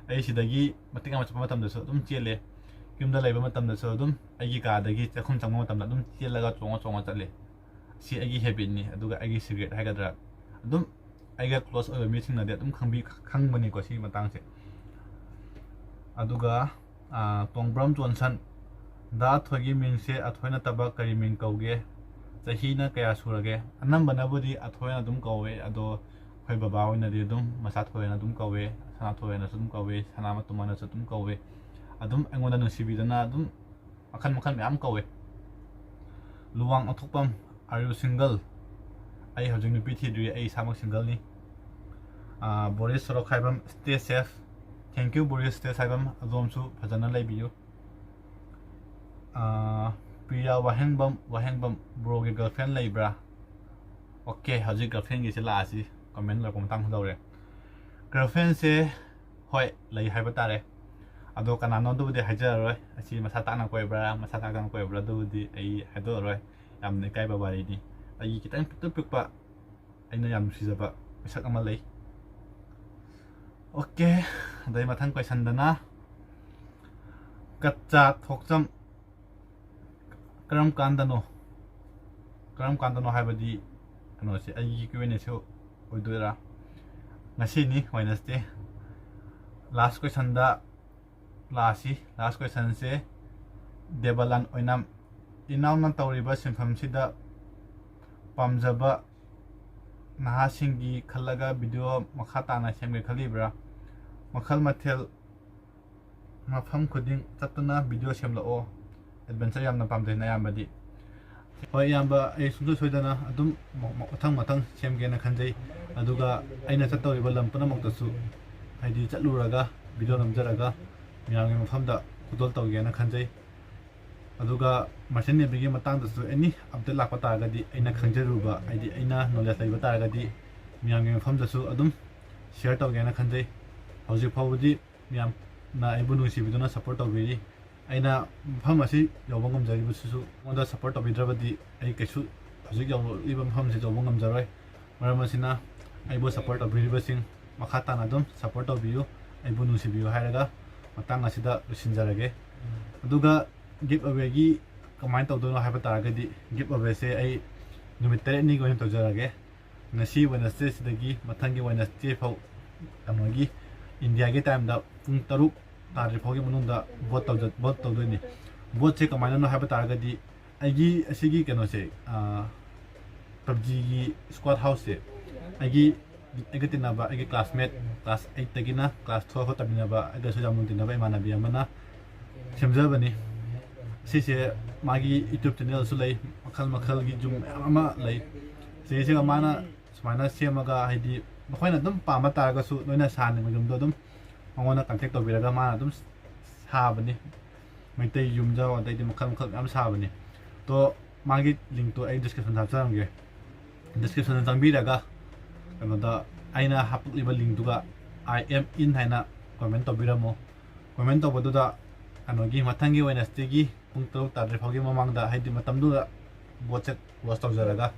ꯑꯩ ꯁꯤꯗꯒꯤ ꯃꯇꯦꯛ ꯑꯃ ꯆꯠꯄ ꯃꯇꯝꯗꯁꯨ ꯑꯗꯨꯝ ꯆꯦꯜꯂꯦ꯫ ꯌꯨꯝꯗ ꯂꯩꯕ ꯃꯇꯝꯗꯁꯨ ꯑꯗꯨꯝ ꯑꯩꯒꯤ ꯀꯥꯗꯒꯤ ꯆꯥꯛꯈꯨꯝ ꯆꯪꯕ ꯃꯇꯝꯗ ꯑꯗꯨꯝ ꯆꯦꯜꯂꯒ ꯆꯣꯡꯉ ꯆꯣꯡꯉ ꯆꯠꯂꯦ꯫ ꯁꯤ ꯑꯩꯒꯤ ꯍꯦꯕꯤꯠꯅꯤ꯫ ꯑꯗꯨꯒ ꯑꯩꯒꯤ ꯁꯤꯀ꯭ꯔꯦꯠ ꯍꯥꯏꯒꯗ꯭ꯔꯥ, ꯑꯗꯨꯝ ꯑꯩꯒ ꯀ꯭ꯂꯣꯁ ꯑꯣꯏꯕ ꯃꯤꯁꯤꯡꯅꯗꯤ ꯑꯗꯨꯝ ꯈꯪꯕꯤ-, ꯈꯪꯕꯅꯤꯀꯣ ꯁꯤꯒꯤ ꯃꯇꯥꯡꯁꯦ꯫ ꯑꯗꯨꯒ ꯇꯣꯡꯕ꯭ꯔꯝ ꯖꯣꯟꯁꯟ, ꯗꯥ ꯑꯊꯣꯏꯒꯤ ꯃꯤꯡꯁꯦ ꯑꯊꯣꯏ ꯅꯠꯇꯕ ꯀꯔꯤ ꯃꯤꯡ ꯀꯧꯒꯦ? ꯆꯍꯤꯅ ꯀꯌꯥ ꯁꯨꯔꯒꯦ? ꯑꯅꯝꯕꯅꯕꯨꯗꯤ ꯑꯊꯣꯏꯅ ꯑꯗꯨꯝ ꯀꯧꯋꯦ, ꯑꯗꯣ ꯑꯩꯈꯣꯏ ꯕꯕꯥ ꯍꯣꯏꯅꯗꯤ ꯑꯗꯨꯝ ꯃꯆꯥ ꯊꯣꯏꯅ ꯑꯗꯨꯝ ꯀꯧꯋꯦ, ꯁꯅꯥ ꯊꯣꯏꯅꯁꯨ ꯑꯗꯨꯝ ꯀꯧꯋꯦ, ꯁꯅꯥ ꯃꯇꯨꯝ ꯍꯥꯏꯅꯁꯨ ꯑꯗꯨꯝ ꯀꯧꯋꯦ꯫ ꯑꯗꯨꯝ ꯑꯩꯉꯣꯟꯗ ꯅꯨꯡꯁꯤꯕꯤꯗꯅ ꯑꯗꯨꯝ ꯃꯈꯜ ꯃꯈꯜ ꯃꯌꯥꯝ ꯀꯧꯋꯦ꯫ ꯂꯨꯋꯥꯡ ꯑꯊꯣꯛꯄꯝ, are you single? ꯑꯩ ꯍꯧꯖꯤꯛ ꯅꯨꯄꯤ ꯊꯤꯗ꯭ꯔꯤ, ꯑꯩ ꯏꯁꯥꯃꯛ ꯁꯤꯡꯒꯜꯅꯤ꯫ ꯕꯣꯔꯤꯁ ꯁꯣꯔꯣꯛꯈꯥꯏꯕꯝ, stay safe꯫ Thank you ꯕꯣꯔꯤꯁ, stay ꯁꯥꯏꯕꯝ, ꯑꯗꯣꯝꯁꯨ ꯐꯖꯅ ꯂꯩꯕꯤꯌꯨ꯫ ꯄ꯭ꯔꯤꯌꯥ ꯋꯥꯍꯦꯡꯕꯝ, ꯋꯥꯍꯦꯡꯕꯝ, ꯕ꯭ꯔꯣꯒꯤ ꯒꯔꯜꯐ꯭ꯔꯦꯟ ꯂꯩꯕ꯭ꯔꯥ? ꯑꯣꯀꯦ, ꯍꯧꯖꯤꯛ ꯒꯔꯜꯐ꯭ꯔꯦꯟꯒꯤꯁꯦ ꯂꯥꯛꯑꯁꯤ, ꯀꯃꯦꯟ ꯂꯥꯛꯄ ꯃꯇꯥꯡ ꯍꯧꯔꯦ꯫ ꯒꯔꯜꯐ꯭ꯔꯦꯟꯁꯦ ꯍꯣꯏ, ꯂꯩ ꯍꯥꯏꯕ ꯇꯥꯔꯦ꯫ ꯑꯗꯣ ꯀꯅꯥꯅꯣ ꯑꯗꯨꯕꯨꯗꯤ ꯍꯥꯏꯖꯔꯔꯣꯏ꯫ ꯑꯁꯤ ꯃꯁꯥ ꯇꯥꯛꯅ ꯀꯣꯏꯕ꯭ꯔꯥ, ꯃꯁꯥ ꯇꯥꯛꯇꯅ ꯀꯣꯏꯕ꯭ꯔꯥ, ꯑꯗꯨꯕꯨꯗꯤ ꯑꯩ ꯍꯥꯏꯗꯣꯛꯑꯔꯣꯏ꯫ ꯌꯥꯝꯅ ꯏꯀꯥꯏꯕ ꯋꯥꯔꯤꯅꯤ꯫ ꯑꯩꯒꯤ ꯈꯤꯇꯪ ꯄꯤꯛꯇꯨꯝ ꯄꯤꯛꯄ, ꯑꯩꯅ ꯌꯥꯝ ꯅꯨꯡꯁꯤꯖꯕ ꯃꯤꯁꯛ ꯑꯃ ꯂꯩ꯫ ꯑꯣꯀꯦ, ꯑꯗꯩ ꯃꯊꯪ ꯀꯣꯏꯁꯟꯗꯅ ꯀꯠꯆꯥ ꯊꯣꯛꯆꯝ꯫ ꯀꯔꯝ ꯀꯥꯟꯗꯅꯣ? ꯀꯔꯝ ꯀꯥꯟꯗꯅꯣ ꯍꯥꯏꯕꯗꯤ ꯀꯩꯅꯣꯁꯦ, ꯑꯩꯒꯤ ꯀ꯭ꯌꯨ ꯑꯦꯟ ꯑꯦꯁꯦ ꯑꯣꯏꯗꯣꯏꯔꯥ? ꯉꯁꯤꯅꯤ, ꯋꯦꯅꯁꯗꯦ꯫ ꯂꯥꯁ ꯀꯣꯏꯁꯟꯗ ꯂꯥꯛꯑꯁꯤ꯫ ꯂꯥꯁ ꯀꯣꯏꯁꯟꯁꯦ ꯗꯦꯕꯂꯥꯟ ꯑꯣꯏꯅꯥꯝ, ꯏꯅꯥꯎꯅ ꯇꯧꯔꯤꯕ ꯁꯤꯟꯐꯝꯁꯤꯗ ꯄꯥꯝꯖꯕ ꯅꯍꯥꯁꯤꯡꯒꯤ ꯈꯜꯂꯒ ꯚꯤꯗꯤꯑꯣ ꯃꯈꯥ ꯇꯥꯅ ꯁꯦꯝꯒꯦ ꯈꯜꯂꯤꯕ꯭ꯔꯥ? ꯃꯈꯜ ꯃꯊꯦꯜ ꯃꯐꯝ ꯈꯨꯗꯤꯡ ꯆꯠꯇꯨꯅ ꯚꯤꯗꯤꯑꯣ ꯁꯦꯝꯂꯛꯑꯣ꯫ ꯑꯦꯗꯚꯦꯟꯆꯔ ꯌꯥꯝꯅ ꯄꯥꯝꯖꯩ ꯑꯌꯥꯝꯕꯗꯤ꯫ ꯍꯣꯏ ꯏꯌꯥꯝꯕ, ꯑꯩ ꯁꯨꯡꯁꯣꯏ ꯁꯣꯏꯗꯅ ꯑꯗꯨꯝ ꯃ-, ꯃ-, ꯃꯊꯪ ꯃꯊꯪ ꯁꯦꯝꯒꯦꯅ ꯈꯟꯖꯩ꯫ ꯑꯗꯨꯒ ꯑꯩꯅ ꯆꯠꯇꯧꯔꯤꯕ ꯂꯝ ꯄꯨꯝꯅꯃꯛꯇꯁꯨ, ꯍꯥꯏꯗꯤ ꯆꯠꯂꯨꯔꯒ ꯚꯤꯗꯤꯑꯣ ꯅꯝꯖꯔꯒ ꯃꯌꯥꯝꯒꯤ ꯃꯐꯝꯗ ꯈꯨꯗꯣꯜ ꯇꯧꯒꯦꯅ ꯈꯟꯖꯩ꯫ ꯑꯗꯨꯒ ꯃꯥꯔꯁꯦꯟ ꯅꯦꯚꯤꯒꯤ ꯃꯇꯥꯡꯗꯁꯨ ꯑꯦꯅꯤ ꯑꯞꯗꯦꯠ ꯂꯥꯛꯄ ꯇꯥꯔꯒꯗꯤ, ꯑꯩꯅ ꯈꯪꯖꯔꯨꯕ, ꯍꯥꯏꯗꯤ ꯑꯩꯅ ꯅꯣꯂꯦꯖ ꯂꯩꯕ ꯇꯥꯔꯒꯗꯤ ꯃꯌꯥꯝꯒꯤ ꯃꯐꯝꯗꯁꯨ ꯑꯗꯨꯝ ꯁꯤꯌꯔ ꯇꯧꯒꯦꯅ ꯈꯟꯖꯩ꯫ ꯍꯧꯖꯤꯛ ꯐꯥꯎꯕꯗꯤ ꯃꯌꯥꯝꯅ ꯑꯩꯕꯨ ꯅꯨꯡꯁꯤꯕꯤꯗꯨꯅ ꯁꯞꯄꯣꯔꯠ ꯇꯧꯕꯤꯔꯤ꯫ ꯑꯩꯅ ꯃꯐꯝ ꯑꯁꯤ ꯌꯧꯕ ꯉꯝꯖꯔꯤꯕꯁꯤꯁꯨ ꯑꯩꯉꯣꯟꯗ ꯁꯞꯄꯣꯔꯠ ꯇꯧꯕꯤꯗ꯭ꯔꯕꯗꯤ ꯑꯩ ꯀꯩꯁꯨ ꯍꯧꯖꯤꯛ ꯌꯧꯔꯛꯂꯤꯕ ꯃꯐꯝꯁꯤ ꯌꯧꯕ ꯉꯝꯖꯔꯣꯏ꯫ ꯃꯔꯝ ꯑꯁꯤꯅ ꯑꯩꯕꯨ ꯁꯞꯄꯣꯔꯠ ꯇꯧꯕꯤꯔꯤꯕꯁꯤꯡ ꯃꯈꯥ ꯇꯥꯅ ꯑꯗꯨꯝ ꯁꯞꯄꯣꯔꯠ ꯇꯧꯕꯤꯌꯨ, ꯑꯩꯕꯨ ꯅꯨꯡꯁꯤꯕꯤꯌꯨ ꯍꯥꯏꯔꯒ ꯃꯇꯥꯡ ꯑꯁꯤꯗ ꯂꯣꯏꯁꯤꯟꯖꯔꯒꯦ꯫ ꯑꯗꯨꯒ ꯒꯤꯐ ꯑꯋꯦꯒꯤ ꯀꯃꯥꯏꯅ ꯇꯧꯗꯣꯏꯅꯣ ꯍꯥꯏꯕ ꯇꯥꯔꯒꯗꯤ, ꯒꯤꯐ ꯑꯋꯦꯁꯦ ꯑꯩ ꯅꯨꯃꯤꯠ ꯇꯔꯦꯠꯅꯤꯒꯤ ꯑꯣꯏꯅ ꯇꯧꯖꯔꯒꯦ꯫ ꯉꯁꯤ ꯋꯦꯅꯁꯗꯦꯁꯤꯗꯒꯤ ꯃꯊꯪꯒꯤ ꯋꯦꯅꯁꯗꯦ ꯐꯥꯎ ꯀꯩꯅꯣꯒꯤ ꯏꯟꯗꯤꯌꯥꯒꯤ ꯇꯥꯏꯝꯗ ꯄꯨꯡ ꯇꯔꯨꯛ ꯇꯥꯗ꯭ꯔꯤ ꯐꯥꯎꯒꯤ ꯃꯅꯨꯡꯗ ꯚꯣꯠ ꯇꯧꯖ ꯚꯣꯠ ꯇꯧꯗꯣꯏꯅꯤ꯫ ꯚꯣꯠꯁꯦ ꯀꯃꯥꯏꯅꯅꯣ ꯍꯥꯏꯕ ꯇꯥꯔꯒꯗꯤ, ꯑꯩꯒꯤ ꯑꯁꯤꯒꯤ ꯀꯩꯅꯣꯁꯦ, ꯄꯞꯖꯤꯒꯤ ꯁ꯭ꯀ꯭ꯋꯥꯠ ꯍꯥꯎꯁꯁꯦ ꯑꯩꯒꯤ ꯑꯩꯒ ꯇꯤꯟꯅꯕ, ꯑꯩꯒꯤ ꯀ꯭ꯂꯥꯁꯃꯦꯠ, ꯀ꯭ꯂꯥꯁ ꯑꯩꯠꯇꯒꯤꯅ ꯀ꯭ꯂꯥꯁ ꯇꯨꯌꯦꯜꯐ ꯐꯥꯎ ꯇꯝꯃꯤꯟꯅꯕ, ꯑꯩꯒꯁꯨ ꯌꯥꯝ ꯂꯨꯅ ꯇꯤꯟꯅꯕ ꯏꯃꯥꯟꯅꯕꯤ ꯑꯃꯅ ꯁꯦꯝꯖꯕꯅꯤ꯫ ꯁꯤꯁꯦ ꯃꯥꯒꯤ ꯌꯨꯇ꯭ꯌꯨꯕ ꯆꯦꯅꯦꯜꯁꯨ ꯂꯩ, ꯃꯈꯜ ꯃꯈꯜꯒꯤ ꯌꯨꯝ ꯃꯌꯥꯝ ꯑꯃ ꯂꯩ꯫ ꯁꯤꯁꯤꯒ ꯃꯥꯅ ꯁꯨꯃꯥꯏꯅ ꯁꯦꯝꯃꯒ, ꯍꯥꯏꯗꯤ ꯃꯈꯣꯏꯅ ꯑꯗꯨꯝ ꯄꯥꯝꯕ ꯇꯥꯔꯒꯁꯨ, ꯅꯣꯏꯅ ꯁꯥꯅꯤꯡꯕ ꯌꯨꯝꯗꯣ ꯑꯗꯨꯝ ꯃꯉꯣꯟꯗ ꯀꯟꯇꯦꯛ ꯇꯧꯕꯤꯔꯒ ꯃꯥꯅ ꯑꯗꯨꯝ ꯁꯥꯕꯅꯤ꯫ ꯃꯩꯇꯩ ꯌꯨꯝꯖꯥꯎ, ꯑꯗꯩꯗꯤ ꯃꯈꯜ ꯃꯈꯜ ꯃꯌꯥꯝ ꯁꯥꯕꯅꯤ꯫ ꯇꯣ, ꯃꯥꯒꯤ ꯂꯤꯡꯇꯣ ꯑꯩ ꯗꯤꯁꯀ꯭ꯔꯤꯞꯁꯟꯗ ꯍꯥꯞꯆꯔꯝꯒꯦ꯫ ꯗꯤꯁꯀ꯭ꯔꯤꯞꯁꯟꯗ ꯆꯪꯕꯤꯔꯒ ꯀꯩꯅꯣꯗ, ꯑꯩꯅ ꯍꯥꯞꯄꯛꯂꯤꯕ ꯂꯤꯡꯇꯨꯒ "I am in" ꯍꯥꯏꯅ ꯀꯣꯃꯦꯟ ꯇꯧꯕꯤꯔꯝꯃꯣ꯫ ꯀꯣꯃꯦꯟ ꯇꯧꯕꯗꯨꯗ ꯀꯩꯅꯣꯒꯤ ꯃꯊꯪꯒꯤ ꯋꯦꯅꯁꯗꯦꯒꯤ ꯄꯨꯡ ꯇꯔꯨꯛ ꯇꯥꯗ꯭ꯔꯤ ꯐꯥꯎꯒꯤ ꯃꯃꯥꯡꯗ, ꯍꯥꯏꯗꯤ ꯃꯇꯝꯗꯨꯗ ꯚꯣꯠꯁꯦ ꯀ꯭ꯂꯣꯖ ꯇꯧꯖꯔꯒ,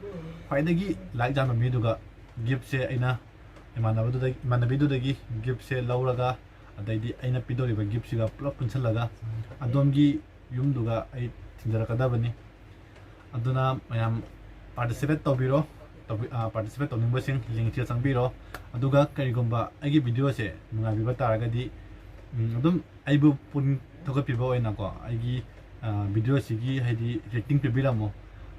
ꯈ꯭ꯋꯥꯏꯗꯒꯤ ꯂꯥꯏꯛ ꯌꯥꯝꯕ ꯃꯤꯗꯨꯒ ꯒꯤꯐꯁꯦ ꯑꯩꯅ ꯏꯃꯥꯟꯅꯕꯗꯨꯗꯒꯤ, ꯏꯃꯥꯟꯅꯕꯤꯗꯨꯗꯒꯤ ꯒꯤꯐꯁꯦ ꯂꯧꯔꯒ, ꯑꯗꯩꯗꯤ ꯑꯩꯅ ꯄꯤꯗꯧꯔꯤꯕ ꯒꯤꯐꯁꯤꯒ ꯄꯨꯂꯞ ꯄꯨꯟꯁꯤꯜꯂꯒ ꯑꯗꯣꯝꯒꯤ ꯌꯨꯝꯗꯨꯒ ꯑꯩ ꯊꯤꯟꯖꯔꯛꯀꯗꯕꯅꯤ꯫ ꯑꯗꯨꯅ ꯃꯌꯥꯝ ꯄꯥꯔꯇꯤꯁꯤꯄꯦꯠ ꯇꯧꯕꯤꯔꯣ꯫ ꯇꯧꯕꯤ-, ꯑ, ꯄꯥꯔꯇꯤꯁꯤꯄꯦꯠ ꯇꯧꯅꯤꯡꯕꯁꯤꯡ ꯂꯤꯡꯁꯤꯗ ꯆꯪꯕꯤꯔꯣ꯫ ꯑꯗꯨꯒ ꯀꯔꯤꯒꯨꯝꯕ ꯑꯩꯒꯤ ꯚꯤꯗꯤꯑꯣꯁꯦ ꯅꯨꯡꯉꯥꯏꯕꯤꯕ ꯇꯥꯔꯒꯗꯤ, ꯎꯝ, ꯑꯗꯨꯝ ꯑꯩꯕꯨ ꯄꯨꯛꯅꯤꯡ ꯊꯧꯒꯠꯄꯤꯕ ꯑꯣꯏꯅꯀꯣ, ꯑꯩꯒꯤ, ꯑ, ꯚꯤꯗꯤꯑꯣꯁꯤꯒꯤ, ꯍꯥꯏꯗꯤ, ꯔꯦꯇꯤꯡ ꯄꯤꯕꯤꯔꯝꯃꯣ꯫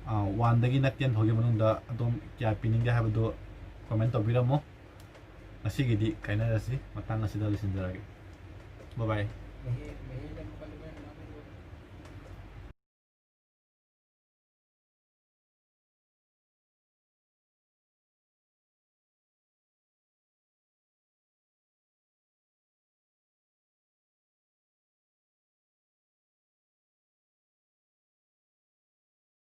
ꯑ, ꯋꯥꯟꯗꯒꯤꯅ ꯇꯦꯟ ꯐꯥꯎꯒꯤ ꯃꯅꯨꯡꯗ ꯑꯗꯣꯝ ꯀꯌꯥ ꯄꯤꯅꯤꯡꯒꯦ ꯍꯥꯏꯕꯗꯨ ꯀꯣꯃꯦꯟ ꯇꯧꯕꯤꯔꯝꯃꯣ꯫ ꯉꯁꯤꯒꯤꯗꯤ ꯀꯥꯏꯅꯔꯁꯤ, ꯃꯇꯥꯡ ꯑꯁꯤꯗ ꯂꯣꯏꯁꯤꯟꯖꯔꯒꯦ꯫ ꯕꯥꯏ ꯕꯥꯏ꯫